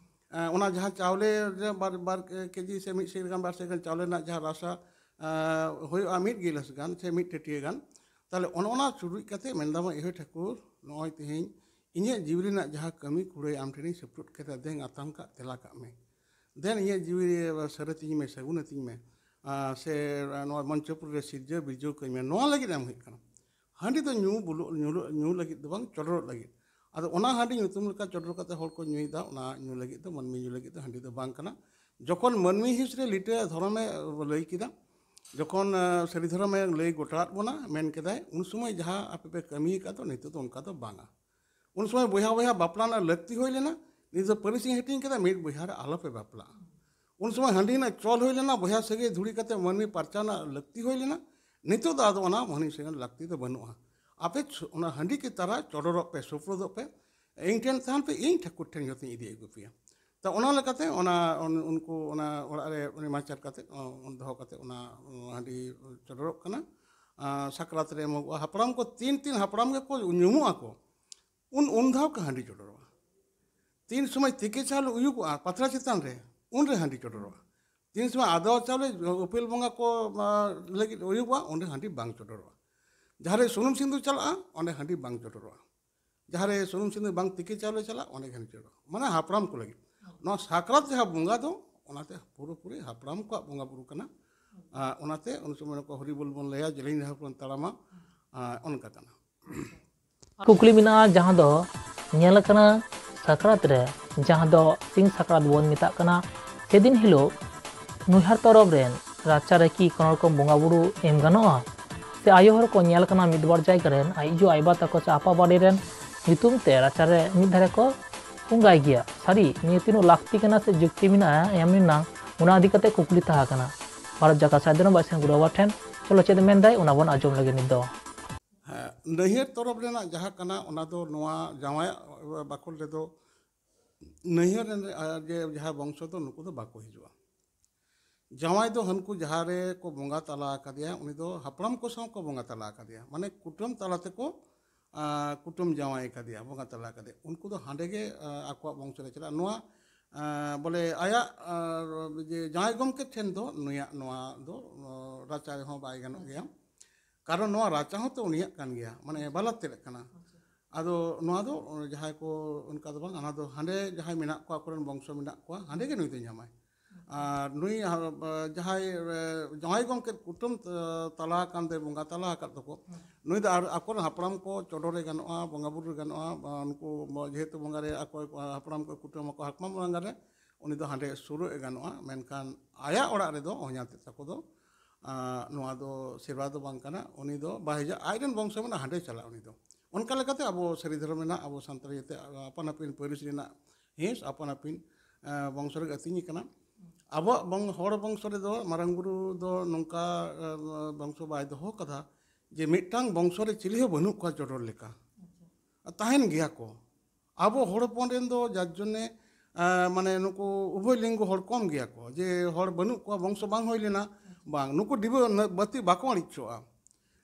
ᱟᱸ, ᱚᱱᱟ ᱡᱟᱦᱟᱸ ᱪᱟᱣᱞᱮ ᱨᱮ ᱵᱟᱨ, ᱵᱟᱨ ᱠᱮᱡᱤ ᱥᱮ ᱢᱤᱫ ᱥᱮᱨ ᱜᱟᱱ, ᱵᱟᱨ ᱥᱮᱨ ᱜᱟᱱ ᱪᱟᱣᱞᱮ ᱨᱮᱱᱟᱜ ᱡᱟᱦᱟᱸ ᱨᱟᱥᱟ, ᱟᱸ, ᱦᱩᱭᱩᱜᱼᱟ ᱢᱤᱫ ᱜᱤᱞᱟᱹᱥ ᱜᱟᱱ ᱥᱮ ᱢᱤᱫ ᱴᱟᱹᱴᱭᱟᱹ ᱜᱟᱱ, ᱛᱟᱦᱚᱞᱮ ᱚᱱᱮ ᱚᱱᱟ ᱪᱩᱨᱩᱡ ᱠᱟᱛᱮ ᱢᱮᱱᱫᱟ, ᱢᱟ ᱮᱦᱳᱭ ᱴᱷᱟᱹᱠᱩᱨ, ᱱᱚᱜᱼᱚᱭ ᱛᱮᱦᱮᱧ ᱤᱧᱟᱹᱜ ᱡᱤᱣᱤ ᱨᱮᱱᱟᱜ ᱡᱟᱦᱟᱸ ᱠᱟᱹᱢᱤ ᱠᱩᱲᱟᱹᱭ ᱟᱢ ᱴᱷᱮᱱᱤᱧ ᱥᱩᱯᱨᱩᱫ ᱠᱮᱫᱟ, ᱫᱮᱱ ᱟᱛᱟᱝ ᱠᱟᱜ ᱛᱮᱞᱟ ᱠᱟᱜ ᱢᱮ, ᱫᱮᱱ ᱤᱧᱟᱹᱜ ᱡᱤᱣᱤ ᱨᱮ ᱥᱟᱹᱨᱟᱹᱛᱤᱧ ᱢᱮ, ᱥᱟᱹᱜᱩᱱᱟᱹᱛᱤᱧ ᱢᱮ, ᱟᱸ, ᱥᱮ ᱱᱚᱣᱟ ᱢᱚᱧᱪᱚᱯᱩᱨᱤ ᱨᱮ ᱥᱤᱨᱡᱟᱹᱣ ᱵᱤᱨᱡᱟᱹᱣ ᱠᱟᱹᱧ ᱢᱮ, ᱱᱚᱣᱟ ᱞᱟᱹᱜᱤᱫ ᱮᱢ ᱦᱩᱭᱩᱜ ᱠᱟᱱᱟ᱾ ᱦᱟᱺᱰᱤ ᱫᱚ ᱧᱩ ᱵᱩᱞᱩᱜ, ᱧᱩ, ᱧᱩ ᱞᱟᱹᱜᱤᱫ ᱫᱚ ᱵᱟᱝ, ᱪᱚᱰᱚᱨᱚᱜ ᱞᱟᱹᱜᱤᱫ᱾ ᱟᱫᱚ ᱚᱱᱟ ᱦᱟᱺᱰᱤ ᱧᱩᱛᱩᱢ ᱞᱮᱠᱟ ᱪᱚᱰᱚᱨ ᱠᱟᱛᱮ ᱦᱚᱲ ᱠᱚ ᱧᱩᱭᱮᱫᱟ, ᱚᱱᱟ ᱧᱩ ᱞᱟᱹᱜᱤᱫ ᱫᱚ, ᱢᱟᱹᱱᱢᱤ ᱧᱩ ᱞᱟᱹᱜᱤᱫ ᱫᱚ ᱦᱟᱺᱰᱤ ᱫᱚ ᱵᱟᱝ ᱠᱟᱱᱟ᱾ ᱡᱚᱠᱷᱚᱱ ᱢᱟᱹᱱᱢᱤ ᱦᱤᱸᱥ ᱨᱮ ᱞᱤᱴᱟᱹ ᱫᱷᱚᱨᱚᱢᱮ ᱞᱟᱹᱭ ᱠᱮᱫᱟ, ᱡᱚᱠᱷᱚᱱ, ᱟᱸ, ᱥᱟᱹᱨᱤ ᱫᱷᱚᱨᱚᱢᱮ ᱞᱟᱹᱭ ᱜᱚᱴᱟᱣᱟᱫ ᱵᱚᱱᱟ, ᱢᱮᱱ ᱠᱮᱫᱟᱭ, ᱩᱱ ᱥᱚᱢᱚᱭ ᱡᱟᱦᱟᱸ ᱟᱯᱮ ᱯᱮ ᱠᱟᱹᱢᱤ ᱟᱠᱟᱫ ᱫᱚ, ᱱᱤᱛᱚᱜ ᱫᱚ ᱚᱱᱠᱟ ᱫᱚ ᱵᱟᱝᱟ᱾ ᱩᱱ ᱥᱚᱢᱚᱭ ᱵᱚᱭᱦᱟ ᱵᱚᱭᱦᱟ ᱵᱟᱯᱞᱟ ᱨᱮᱱᱟᱜ ᱞᱟᱹᱠᱛᱤ ᱦᱩᱭ ᱞᱮᱱᱟ, ᱱᱤᱛ ᱫᱚ ᱯᱟᱹᱨᱤᱥ ᱤᱧ ᱦᱟᱹᱴᱤᱧ ᱠᱮᱫᱟ, ᱢᱤᱫ ᱵᱚᱭᱦᱟ ᱨᱮ ᱟᱞᱚ ᱯᱮ ᱵᱟᱯᱞᱟᱜᱼᱟ᱾ ᱩᱱ ᱥᱚᱢᱚᱭ ᱦᱟᱺᱰᱤ ᱨᱮᱱᱟᱜ ᱪᱚᱞ ᱦᱩᱭ ᱞᱮᱱᱟ, ᱵᱚᱭᱦᱟ ᱥᱟᱹᱜᱟᱹᱭ ᱫᱷᱩᱲᱤ ᱠᱟᱛᱮ ᱢᱟᱹᱱᱢᱤ ᱯᱟᱨᱪᱟᱣ ᱨᱮᱱᱟᱜ ᱞᱟᱹᱠᱛᱤ ᱦᱩᱭ ᱞᱮᱱᱟ᱾ ᱱᱤᱛᱚᱜ ᱫᱚ ᱟᱫᱚ ᱚᱱᱟ ᱦᱟᱺᱰᱤ ᱥᱟᱹᱜᱟᱹᱭ ᱞᱟᱹᱠᱛᱤ ᱫᱚ ᱵᱟᱹᱱᱩᱜᱼᱟ᱾ ᱟᱯᱮ ᱪᱷ-, ᱚᱱᱟ ᱦᱟᱺᱰᱤ ᱠᱤ ᱛᱟᱨᱟ ᱪᱚᱰᱚᱨᱚᱜ ᱯᱮ, ᱥᱩᱯᱨᱩᱫᱚᱜ ᱯᱮ, ᱤᱧ ᱴᱷᱮᱱ ᱛᱟᱦᱮᱱ ᱯᱮ, ᱤᱧ ᱴᱷᱟᱹᱠᱩᱨ ᱴᱷᱮᱱ ᱡᱚᱛᱚᱧ ᱤᱫᱤ ᱟᱹᱜᱩ ᱯᱮᱭᱟ᱾ ᱛᱚ ᱚᱱᱟ ᱞᱮᱠᱟᱛᱮ ᱚᱱᱟ ᱩᱱ-, ᱩᱱᱠᱩ ᱚᱱᱟ ᱚᱲᱟᱜ ᱨᱮ ᱩᱱᱤ ᱢᱟᱪᱟᱨ ᱠᱟᱛᱮ, ᱚ-, ᱫᱚᱦᱚ ᱠᱟᱛᱮ ᱚᱱᱟ, ᱚ, ᱦᱟᱺᱰᱤ ᱪᱚᱰᱚᱨᱚᱜ ᱠᱟᱱᱟ᱾ ᱟᱨ ᱥᱟᱠᱨᱟᱛ ᱨᱮ ᱮᱢᱚᱜᱚᱜᱼᱟ᱾ ᱦᱟᱯᱲᱟᱢ ᱠᱚ ᱛᱤᱱ ᱛᱤᱱ ᱦᱟᱯᱲᱟᱢ ᱜᱮᱠᱚ ᱧᱩᱢᱩᱜ ᱟᱠᱚ, ᱩᱱ, ᱩᱱ ᱫᱷᱟᱣ ᱠᱚ ᱦᱟᱺᱰᱤ ᱪᱚᱰᱚᱨᱚᱜᱼᱟ᱾ ᱛᱤᱱ ᱥᱚᱢᱚᱭ ᱛᱤᱠᱤ ᱪᱟᱣᱞᱮ ᱩᱭᱩᱜᱚᱜᱼᱟ ᱯᱟᱛᱲᱟ ᱪᱮᱛᱟᱱ ᱨᱮ, ᱩᱱᱨᱮ ᱦᱟᱺᱰᱤ ᱪᱚᱰᱚᱨᱚᱜᱼᱟ᱾ ᱛᱤᱱ ᱥᱚᱢᱚᱭ ᱟᱫᱣᱟ ᱪᱟᱣᱞᱮ ᱩᱯᱮᱞ ᱵᱚᱸᱜᱟ ᱠᱚ ᱞᱟᱹᱜᱤᱫ ᱦᱩᱭᱩᱜᱼᱟ, ᱚᱸᱰᱮ ᱦᱟᱺᱰᱤ ᱵᱟᱝ ᱪᱚᱰᱚᱨᱚᱜᱼᱟ᱾ ᱡᱟᱦᱟᱸ ᱨᱮ ᱥᱩᱱᱩᱢ ᱥᱤᱸᱫᱩᱨ ᱪᱟᱞᱟᱜᱼᱟ, ᱚᱸᱰᱮ ᱦᱟᱺᱰᱤ ᱵᱟᱝ ᱪᱚᱰᱚᱨᱚᱜᱼᱟ᱾ ᱡᱟᱦᱟᱸ ᱨᱮ ᱥᱩᱱᱩᱢ ᱥᱤᱸᱫᱩᱨ ᱵᱟᱝ ᱛᱤᱠᱤ ᱪᱟᱣᱞᱮ ᱪᱟᱞᱟᱜᱼᱟ, ᱚᱸᱰᱮ ᱜᱮ ᱦᱟᱺᱰᱤ ᱪᱚᱰᱚᱨᱚᱜᱼᱟ᱾ ᱢᱟᱱᱮ ᱦᱟᱯᱲᱟᱢ ᱠᱚ ᱞᱟᱹᱜᱤᱫ᱾ ᱱᱚᱣᱟ ᱥᱟᱠᱨᱟᱛ ᱡᱟᱦᱟᱸ ᱵᱚᱸᱜᱟ ᱫᱚ, ᱚᱱᱟᱛᱮ ᱯᱩᱨᱟᱹᱯᱩᱨᱤ ᱦᱟᱯᱲᱟᱢ ᱠᱚᱣᱟᱜ ᱵᱚᱸᱜᱟ ᱵᱩᱨᱩ ᱠᱟᱱᱟ᱾ ᱟᱨ ᱚᱱᱟᱛᱮ ᱩᱱ ᱥᱚᱢᱚᱭ ᱠᱚ ᱦᱚᱨᱤ ᱵᱚᱞ ᱵᱚᱱ ᱞᱟᱹᱭᱟ, ᱡᱮᱞᱮᱧ ᱰᱟᱦᱟᱨ ᱵᱚᱱ ᱛᱟᱲᱟᱢᱟ, ᱟᱨ ᱚᱱᱠᱟ ᱠᱟᱱᱟ᱾ ᱠᱩᱠᱞᱤ ᱢᱮᱱᱟᱜᱼᱟ, ᱡᱟᱦᱟᱸ ᱫᱚ ᱧᱮᱞ ᱟᱠᱟᱱᱟ ᱥᱟᱠᱨᱟᱛ ᱨᱮ, ᱡᱟᱦᱟᱸ ᱫᱚ ᱥᱤᱧ ᱥᱟᱠᱨᱟᱛ ᱵᱚᱱ ᱢᱮᱛᱟᱜ ᱠᱟᱱᱟ, ᱥᱮᱫᱤᱱ ᱦᱤᱞᱳᱜ ᱱᱩᱭᱦᱟᱨ ᱛᱚᱨᱚᱯ ᱨᱮᱱ ᱨᱟᱪᱟ ᱨᱮ ᱠᱤ ᱠᱳᱱᱳ ᱨᱚᱠᱚᱢ ᱵᱚᱸᱜᱟ ᱵᱩᱨᱩ ᱮᱢ ᱜᱟᱱᱚᱜᱼᱟ? ᱥᱮ ᱟᱭᱳ ᱦᱚᱲ ᱠᱚ ᱧᱮᱞ ᱟᱠᱟᱱᱟ ᱢᱤᱫ ᱵᱟᱨ ᱡᱟᱭᱜᱟ ᱨᱮᱱ ᱟᱡ ᱟᱭᱳ ᱟᱭᱳ ᱵᱟᱵᱟ ᱛᱟᱠᱚ ᱥᱮ ᱟᱯᱟ ᱵᱟᱨᱮ ᱨᱮᱱ ᱧᱩᱛᱩᱢ ᱛᱮ ᱨᱟᱪᱟ ᱨᱮ ᱢᱤᱫ ᱫᱷᱟᱨᱮ ᱠᱚ ᱵᱚᱸᱜᱟᱭ ᱜᱮᱭᱟ᱾ ᱥᱟᱹᱨᱤ ᱱᱤᱭᱟᱹ ᱛᱤᱱᱟᱹᱜ ᱞᱟᱹᱠᱛᱤ ᱠᱟᱱᱟ ᱥᱮ ᱡᱩᱠᱛᱤ ᱢᱮᱱᱟᱜᱼᱟ ᱮᱢ ᱨᱮᱱᱟᱜ, ᱚᱱᱟ ᱤᱫᱤ ᱠᱟᱛᱮ ᱠᱩᱠᱞᱤ ᱛᱟᱦᱮᱸ ᱠᱟᱱᱟ᱾ ᱵᱷᱟᱨᱚᱛ ᱡᱟᱠᱟᱛ ᱥᱟᱭᱫᱚᱱ ᱵᱟᱭᱥᱮᱱ ᱜᱩᱨᱩ ᱵᱟᱵᱟ ᱴᱷᱮᱱ᱾ ᱪᱚᱞᱚ ᱪᱮᱫ ᱮ ᱢᱮᱱᱫᱟᱭ ᱚᱱᱟ ᱵᱚᱱ ᱟᱸᱡᱚᱢ ᱞᱮᱜᱮ ᱱᱤᱛ ᱫᱚ᱾ ᱦᱮᱸ, ᱱᱟᱹᱭᱦᱟᱹᱨ ᱛᱚᱨᱚᱯ ᱨᱮᱱᱟᱜ ᱡᱟᱦᱟᱸ ᱠᱟᱱᱟ, ᱚᱱᱟ ᱫᱚ ᱱᱚᱣᱟ ᱡᱟᱶᱟᱭᱟᱜ ᱵᱟᱠᱷᱳᱞ ᱨᱮᱫᱚ ᱱᱟᱹᱭᱦᱟᱹᱨ ᱨᱮᱱ ᱡᱮ ᱡᱟᱦᱟᱸ ᱵᱚᱝᱥᱚ ᱫᱚ ᱱᱩᱠᱩ ᱫᱚ ᱵᱟᱠᱚ ᱦᱤᱡᱩᱜᱼᱟ᱾ ᱡᱟᱶᱟᱭ ᱫᱚ ᱦᱟᱹᱱᱠᱩ ᱡᱟᱦᱟᱸ ᱨᱮ ᱠᱚ ᱵᱚᱸᱜᱟ ᱛᱟᱞᱟ ᱟᱠᱟᱫᱮᱭᱟ, ᱩᱱᱤ ᱫᱚ ᱦᱟᱯᱲᱟᱢ ᱠᱚ ᱥᱟᱶ ᱠᱚ ᱵᱚᱸᱜᱟ ᱛᱟᱞᱟ ᱟᱠᱟᱫᱮᱭᱟ, ᱢᱟᱱᱮ ᱠᱩᱴᱟᱹᱢ ᱛᱟᱞᱟ ᱛᱮᱠᱚ ᱟᱸ, ᱠᱩᱴᱟᱹᱢ ᱡᱟᱶᱟᱭ ᱟᱠᱟᱫᱮᱭᱟ, ᱵᱚᱸᱜᱟ ᱛᱟᱞᱟ ᱟᱠᱟᱫᱮᱭᱟ᱾ ᱩᱱᱠᱩ ᱫᱚ ᱦᱟᱸᱰᱮ ᱜᱮ ᱟᱸ, ᱟᱠᱚᱣᱟᱜ ᱵᱚᱝᱥᱚ ᱨᱮ ᱪᱟᱞᱟᱜᱼᱟ᱾ ᱱᱚᱣᱟ ᱟᱸ, ᱵᱚᱞᱮ ᱟᱭᱟᱜ ᱟᱸ, ᱡᱮ ᱡᱟᱶᱟᱭ ᱜᱚᱢᱠᱮ ᱴᱷᱮᱱ ᱫᱚ ᱱᱩᱭᱟᱜ ᱱᱚᱣᱟ ᱫᱚ ᱟᱸ, ᱨᱟᱪᱟ ᱨᱮᱦᱚᱸ ᱵᱟᱭ ᱜᱟᱱᱚᱜ ᱜᱮᱭᱟ, ᱠᱟᱨᱚᱱ ᱱᱚᱣᱟ ᱨᱟᱪᱟ ᱦᱚᱸᱛᱚ ᱩᱱᱤᱭᱟᱜ ᱠᱟᱱ ᱜᱮᱭᱟ, ᱢᱟᱱᱮ ᱵᱟᱞᱟᱛᱮᱨᱟᱜ ᱠᱟᱱᱟ᱾ ᱟᱫᱚ ᱱᱚᱣᱟ ᱫᱚ ᱡᱟᱦᱟᱸᱭ ᱠᱚ ᱚᱱᱠᱟ ᱫᱚ ᱵᱟᱝ, ᱚᱱᱟ ᱫᱚ ᱦᱟᱸᱰᱮ ᱡᱟᱦᱟᱸᱭ ᱢᱮᱱᱟᱜ ᱠᱚᱣᱟ, ᱟᱠᱚᱨᱮᱱ ᱵᱚᱝᱥᱚ ᱢᱮᱱᱟᱜ ᱠᱚᱣᱟ, ᱦᱟᱸᱰᱮ ᱜᱮ ᱱᱩᱭ ᱫᱚᱭ ᱧᱟᱢᱟᱭ᱾ ᱟᱨ ᱱᱩᱭ ᱦᱟ-, ᱡᱟᱦᱟᱸᱭ ᱮ, ᱡᱟᱶᱟᱭ ᱜᱚᱢᱠᱮ ᱠᱩᱴᱟᱹᱢ ᱛ-, ᱛᱟᱞᱟ ᱟᱠᱟᱱ ᱛᱮ, ᱵᱚᱸᱜᱟ ᱛᱟᱞᱟ ᱟᱠᱟᱫ ᱫᱚᱠᱚ, ᱱᱩᱭ ᱫᱚ ᱟᱨ ᱟᱠᱚᱨᱮᱱ ᱦᱟᱯᱲᱟᱢ ᱠᱚ ᱪᱚᱰᱚᱨᱮ ᱜᱟᱱᱚᱜᱼᱟ, ᱵᱚᱸᱜᱟ ᱵᱩᱨᱩ ᱨᱮ ᱜᱟᱱᱚᱜᱼᱟ, ᱵᱟ ᱩᱱᱠᱩ ᱵᱚ-, ᱡᱮᱦᱮᱛᱩ ᱵᱚᱸᱜᱟ ᱨᱮ ᱟᱠᱚ ᱦᱟᱯᱲᱟᱢ ᱠᱚ ᱠᱩᱴᱟᱹᱢ ᱟᱠᱚ ᱦᱟᱠᱢᱟ ᱵᱚᱸᱜᱟ ᱨᱮ, ᱩᱱᱤ ᱫᱚ ᱦᱟᱸᱰᱮ ᱥᱩᱨᱩᱜ ᱮ ᱜᱟᱱᱚᱜᱼᱟ᱾ ᱢᱮᱱᱠᱷᱟᱱ ᱟᱭᱟᱜ ᱚᱲᱟᱜ ᱨᱮᱫᱚ ᱦᱚᱧᱦᱟᱨ ᱛᱮᱫ ᱛᱟᱠᱚ ᱫᱚ ᱟᱸ, ᱱᱚᱣᱟ ᱫᱚ ᱥᱮᱨᱣᱟ ᱫᱚ ᱵᱟᱝ ᱠᱟᱱᱟ, ᱩᱱᱤ ᱫᱚ ᱵᱟᱭ ᱦᱤᱡᱩᱜᱼᱟ, ᱟᱡ ᱨᱮᱱ ᱵᱚᱝᱥᱚ ᱢᱮᱱᱟᱜᱼᱟ, ᱦᱟᱸᱰᱮ ᱪᱟᱞᱟᱜᱼᱟ ᱩᱱᱤ ᱫᱚ᱾ ᱚᱱᱠᱟ ᱞᱮᱠᱟᱛᱮ ᱟᱵᱚ ᱥᱟᱹᱨᱤ ᱫᱷᱚᱨᱚᱢ ᱨᱮᱱᱟᱜ, ᱟᱵᱚ ᱥᱟᱱᱛᱟᱲ ᱤᱭᱟᱹᱛᱮ ᱟᱯᱟᱱ ᱟᱹᱯᱤᱱ ᱯᱟᱹᱨᱤᱥ ᱨᱮᱱᱟᱜ ᱦᱤᱸᱥ ᱟᱯᱟᱱ ᱟᱹᱯᱤᱱ ᱟᱸ, ᱵᱚᱝᱥᱚ ᱨᱮᱜᱮ ᱟᱹᱛᱤᱧ ᱠᱟᱱᱟ᱾ ᱟᱵᱚᱣᱟᱜ ᱵᱚᱝ-, ᱦᱚᱲ ᱵᱚᱝᱥᱚ ᱨᱮᱫᱚ ᱢᱟᱨᱟᱝ ᱵᱩᱨᱩ ᱫᱚ ᱱᱚᱝᱠᱟ ᱟᱸ, ᱵᱚᱝᱥᱚ ᱵᱟᱭ ᱫᱚᱦᱚ ᱠᱟᱫᱟ ᱡᱮ ᱢᱤᱫᱴᱟᱝ ᱵᱚᱝᱥᱚ ᱨᱮ ᱪᱤᱞᱤ ᱦᱚᱸ ᱵᱟᱹᱱᱩᱜ ᱠᱚᱣᱟ ᱪᱚᱰᱚᱨ ᱞᱮᱠᱟ᱾ ᱟᱨ ᱛᱟᱦᱮᱱ ᱜᱮᱭᱟ ᱠᱚ᱾ ᱟᱵᱚ ᱦᱚᱲ ᱦᱚᱯᱚᱱ ᱨᱮᱱ ᱫᱚ ᱡᱟᱨ ᱡᱚᱱᱱᱮ, ᱟᱸ, ᱢᱟᱱᱮ ᱱᱩᱠᱩ ᱩᱵᱷᱚᱭ ᱞᱤᱝᱜᱚ ᱦᱚᱲ ᱠᱚᱢ ᱜᱮᱭᱟ ᱠᱚ, ᱡᱮ ᱦᱚᱲ ᱵᱟᱹᱱᱩᱜ ᱠᱚᱣᱟ, ᱵᱚᱝᱥᱚ ᱵᱟᱝ ᱦᱩᱭ ᱞᱮᱱᱟ, ᱵᱟᱝ, ᱱᱩᱠᱩ ᱰᱤᱵᱟᱹ ᱱᱟ-, ᱵᱟᱹᱛᱤ ᱵᱟᱠᱚ ᱟᱹᱬᱤᱡ ᱦᱚᱪᱚᱣᱟᱜᱼᱟ᱾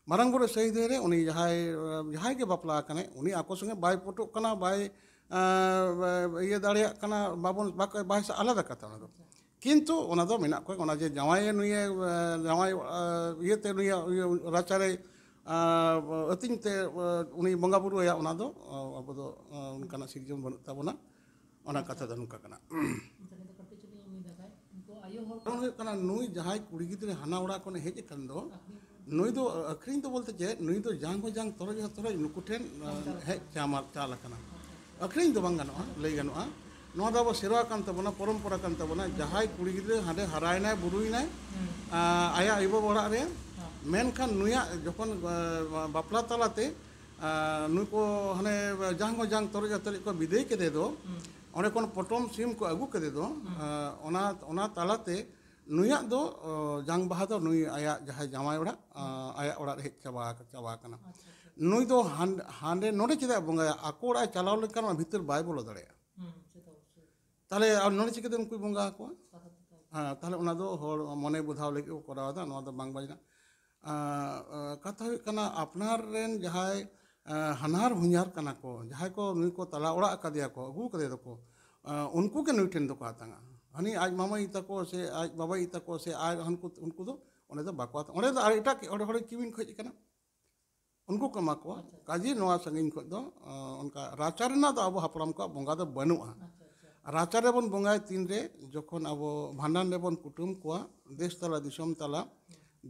ᱢᱟᱨᱟᱝ ᱵᱩᱨᱩ ᱥᱟᱹᱦᱤᱫ ᱨᱮ ᱩᱱᱤ ᱡᱟᱦᱟᱸᱭ, ᱡᱟᱦᱟᱸᱭ ᱜᱮ ᱵᱟᱯᱞᱟ ᱟᱠᱟᱱᱟᱭ, ᱩᱱᱤ ᱟᱠᱚ ᱥᱚᱸᱜᱮ ᱵᱟᱭ ᱯᱚᱴᱚᱜ ᱠᱟᱱᱟ, ᱵᱟᱭ, ᱟᱸ, ᱤᱭᱟᱹ ᱫᱟᱲᱮᱭᱟᱜ ᱠᱟᱱᱟ, ᱵᱟᱵᱚᱱ, ᱵᱟᱠᱚ, ᱵᱟᱭ ᱥᱟ-, ᱟᱞᱟᱫᱟ ᱠᱟᱛᱷᱟ ᱚᱱᱟ ᱫᱚ᱾ ᱠᱤᱱᱛᱩ ᱚᱱᱟ ᱫᱚ ᱢᱮᱱᱟᱜ ᱠᱚᱣᱟ, ᱚᱱᱟ ᱡᱮ ᱡᱟᱶᱟᱭᱮ ᱱᱩᱭᱮ, ᱮ, ᱡᱟᱶᱟᱭ, ᱮ, ᱤᱭᱟᱹᱛᱮ ᱱᱩᱭᱟᱜ ᱤᱭᱟᱹ ᱨᱟᱪᱟᱨᱮ, ᱮ, ᱟᱹᱛᱤᱧ ᱛᱮ, ᱮ, ᱩᱱᱤ ᱵᱚᱸᱜᱟ ᱵᱩᱨᱩ ᱟᱭᱟ, ᱚᱱᱟ ᱫᱚ, ᱮ, ᱟᱵᱚ ᱫᱚ, ᱮ, ᱚᱱᱠᱟᱱᱟᱜ ᱥᱤᱨᱡᱚᱱ ᱵᱟᱹᱱᱩᱜ ᱛᱟᱵᱚᱱᱟ᱾ ᱚᱱᱟ ᱠᱟᱛᱷᱟ ᱫᱚ ᱱᱚᱝᱠᱟ ᱠᱟᱱᱟ᱾ ᱠᱟᱨᱚᱱ ᱦᱩᱭᱩᱜ ᱠᱟᱱᱟ, ᱱᱩᱭ ᱡᱟᱦᱟᱸᱭ ᱠᱩᱲᱤ ᱜᱤᱫᱽᱨᱟᱹ ᱦᱟᱱᱟ ᱚᱲᱟᱜ ᱠᱷᱚᱱᱮ ᱦᱮᱡ ᱟᱠᱟᱱ ᱫᱚ, ᱱᱩᱭ ᱫᱚ ᱟᱹᱠᱷᱨᱤᱧ ᱫᱚ ᱵᱚᱞᱛᱮ ᱪᱮᱫ, ᱱᱩᱭ ᱫᱚ ᱡᱟᱝ ᱦᱚᱸ ᱡᱟᱝ, ᱛᱚᱨᱚᱡ ᱦᱚᱸ ᱛᱚᱨᱚᱡ, ᱱᱩᱠᱩ ᱴᱷᱮᱱ, ᱮ, ᱦᱮᱡ ᱪᱟᱢᱟᱨ ᱪᱟᱞ ᱟᱠᱟᱱᱟ᱾ ᱟᱹᱠᱷᱨᱤᱧ ᱫᱚ ᱵᱟᱝ ᱜᱟᱱᱚᱜᱼᱟ, ᱞᱟᱹᱭ ᱜᱟᱱᱚᱜᱼᱟ᱾ ᱱᱚᱣᱟ ᱫᱚ ᱟᱵᱚ ᱥᱮᱨᱣᱟ ᱠᱟᱱ ᱛᱟᱵᱚᱱᱟ, ᱯᱚᱨᱚᱢᱯᱚᱨᱟ ᱠᱟᱱ ᱛᱟᱵᱚᱱᱟ᱾ ᱡᱟᱦᱟᱸᱭ ᱠᱩᱲᱤ ᱜᱤᱫᱽᱨᱟᱹ ᱦᱟᱸᱰᱮ ᱦᱟᱨᱟᱭᱮᱱᱟᱭ, ᱵᱩᱨᱩᱭᱮᱱᱟᱭ, ᱦᱩᱸ᱾ ᱟ, ᱟᱭᱟᱜ ᱟᱭᱳ ᱵᱟᱵᱟ ᱚᱲᱟᱜ ᱨᱮ, ᱦᱮᱸ᱾ ᱢᱮᱱᱠᱷᱟᱱ ᱱᱩᱭᱟᱜ ᱡᱚᱠᱷᱚᱱ, ᱟ, ᱵᱟᱯᱞᱟ ᱛᱟᱞᱟᱛᱮ, ᱟ, ᱱᱩᱭ ᱠᱚ ᱦᱟᱱᱮ ᱡᱟᱝ ᱦᱚᱸ ᱡᱟᱝ, ᱛᱚᱨᱚᱡ ᱦᱚᱸ ᱛᱚᱨᱚᱡ ᱠᱚ ᱵᱤᱫᱟᱹᱭ ᱠᱮᱫᱮ ᱫᱚ, ᱦᱩᱸ᱾ ᱚᱸᱰᱮ ᱠᱷᱚᱱ ᱯᱚᱴᱚᱢ ᱥᱤᱢ ᱠᱚ ᱟᱹᱜᱩ ᱠᱮᱫᱮ ᱫᱚ, ᱦᱩᱸ᱾ ᱟ, ᱚᱱᱟ, ᱚᱱᱟ ᱛᱟᱞᱟᱛᱮ ᱱᱩᱭᱟᱜ ᱫᱚ, ᱚ, ᱡᱟᱝ ᱵᱟᱦᱟ ᱫᱚ ᱱᱩᱭ ᱟᱭᱟᱜ ᱡᱟᱦᱟᱸᱭ ᱡᱟᱶᱟᱭ ᱚᱲᱟᱜ, ᱟ, ᱦᱩᱸ᱾ ᱟᱭᱟᱜ ᱚᱲᱟᱜ ᱨᱮ ᱦᱮᱡ ᱪᱟᱵᱟ, ᱪᱟᱵᱟ ᱟᱠᱟᱱᱟ᱾ ᱟᱪᱪᱷᱟ, ᱟᱪᱪᱷᱟ᱾ ᱱᱩᱭ ᱫᱚ ᱦᱟᱸᱰ-, ᱦᱟᱸᱰᱮ ᱱᱚᱰᱮ ᱪᱮᱫᱟᱜ ᱵᱚᱸᱜᱟᱭᱟ? ᱟᱠᱚ ᱚᱲᱟᱜ ᱮ ᱪᱟᱞᱟᱣ ᱞᱮᱱᱠᱷᱟᱱ ᱚᱱᱟ ᱵᱷᱤᱛᱟᱹᱨ ᱵᱟᱭ ᱵᱚᱞᱚ ᱫᱟᱲᱮᱭᱟᱜᱼᱟ᱾ ᱦᱩᱸ, ᱥᱮ ᱛᱚ ᱚᱵᱚᱥᱥᱳᱭ᱾ ᱛᱟᱦᱞᱮ ᱟᱨ ᱱᱚᱰᱮ ᱪᱤᱠᱟᱹᱛᱮ ᱩᱱᱠᱩᱭ ᱵᱚᱸᱜᱟ ᱟᱠᱚᱣᱟ? ᱠᱟᱛᱷᱟ ᱫᱚ ᱛᱟᱭ᱾ ᱦᱮᱸ, ᱛᱟᱦᱞᱮ ᱚᱱᱟ ᱫᱚ ᱦᱚᱲ ᱢᱚᱱᱮ ᱵᱩᱫᱷᱟᱣ ᱞᱟᱹᱜᱤᱫ ᱠᱚ ᱠᱚᱨᱟᱣ ᱮᱫᱟ, ᱱᱚᱣᱟ ᱫᱚ ᱵᱟᱝ ᱵᱟᱡᱽᱱᱟ᱾ ᱟ, ᱟ, ᱠᱟᱛᱷᱟ ᱦᱩᱭᱩᱜ ᱠᱟᱱᱟ, ᱟᱯᱱᱟᱨ ᱨᱮᱱ ᱡᱟᱦᱟᱸᱭ, ᱟ, ᱦᱟᱱᱦᱟᱨ ᱦᱚᱧᱦᱟᱨ ᱠᱟᱱᱟ ᱠᱚ, ᱡᱟᱦᱟᱸᱭ ᱠᱚ ᱱᱩᱭ ᱠᱚ ᱛᱟᱞᱟ ᱚᱲᱟᱜ ᱟᱠᱟᱫᱮᱭᱟ ᱠᱚ, ᱟᱹᱜᱩ ᱟᱠᱟᱫᱮ ᱫᱚᱠᱚ, ᱟ, ᱩᱱᱠᱩ ᱜᱮ ᱱᱩᱭ ᱴᱷᱮᱱ ᱫᱚᱠᱚ ᱟᱛᱟᱝᱟ᱾ ᱦᱟᱹᱱᱤ ᱟᱡ ᱢᱟᱢᱟᱭ ᱛᱟᱠᱚ ᱥᱮ ᱟᱡ ᱵᱟᱵᱟᱭ ᱛᱟᱠᱚ ᱥᱮ ᱟᱡ ᱦᱟᱱᱠᱩ, ᱩᱱᱠᱩ ᱫᱚ ᱚᱸᱰᱮ ᱫᱚ ᱵᱟᱠᱚ ᱟᱛᱟᱝᱟ᱾ ᱚᱸᱰᱮ ᱫᱚ ᱟᱨ ᱮᱴᱟᱜ ᱦᱚᱲ, ᱦᱚᱲ ᱠᱤᱢᱤᱱ ᱠᱚ ᱦᱮᱡ ᱟᱠᱟᱱᱟ, ᱩᱱᱠᱩ ᱠᱚ ᱮᱢᱟ ᱠᱚᱣᱟ᱾ ᱟᱪᱪᱷᱟ, ᱟᱪᱪᱷᱟ᱾ ᱠᱟᱡᱮ ᱱᱚᱣᱟ ᱥᱟᱺᱜᱤᱧ ᱠᱷᱚᱱ ᱫᱚ, ᱟ, ᱚᱱᱠᱟ ᱨᱟᱪᱟ ᱨᱮᱱᱟᱜ ᱫᱚ ᱟᱵᱚ ᱦᱟᱯᱲᱟᱢ ᱠᱚᱣᱟᱜ ᱵᱚᱸᱜᱟ ᱫᱚ ᱵᱟᱹᱱᱩᱜᱼᱟ᱾ ᱟᱪᱪᱷᱟ, ᱟᱪᱪᱷᱟ᱾ ᱨᱟᱪᱟ ᱨᱮᱵᱚᱱ ᱵᱚᱸᱜᱟᱭ ᱛᱤᱱᱨᱮ, ᱡᱚᱠᱷᱚᱱ ᱟᱵᱚ ᱵᱷᱟᱸᱰᱟᱱ ᱨᱮᱵᱚᱱ ᱠᱩᱴᱟᱹᱢ ᱠᱚᱣᱟ, ᱫᱮᱥ ᱛᱟᱞᱟ ᱫᱤᱥᱚᱢ ᱛᱟᱞᱟ,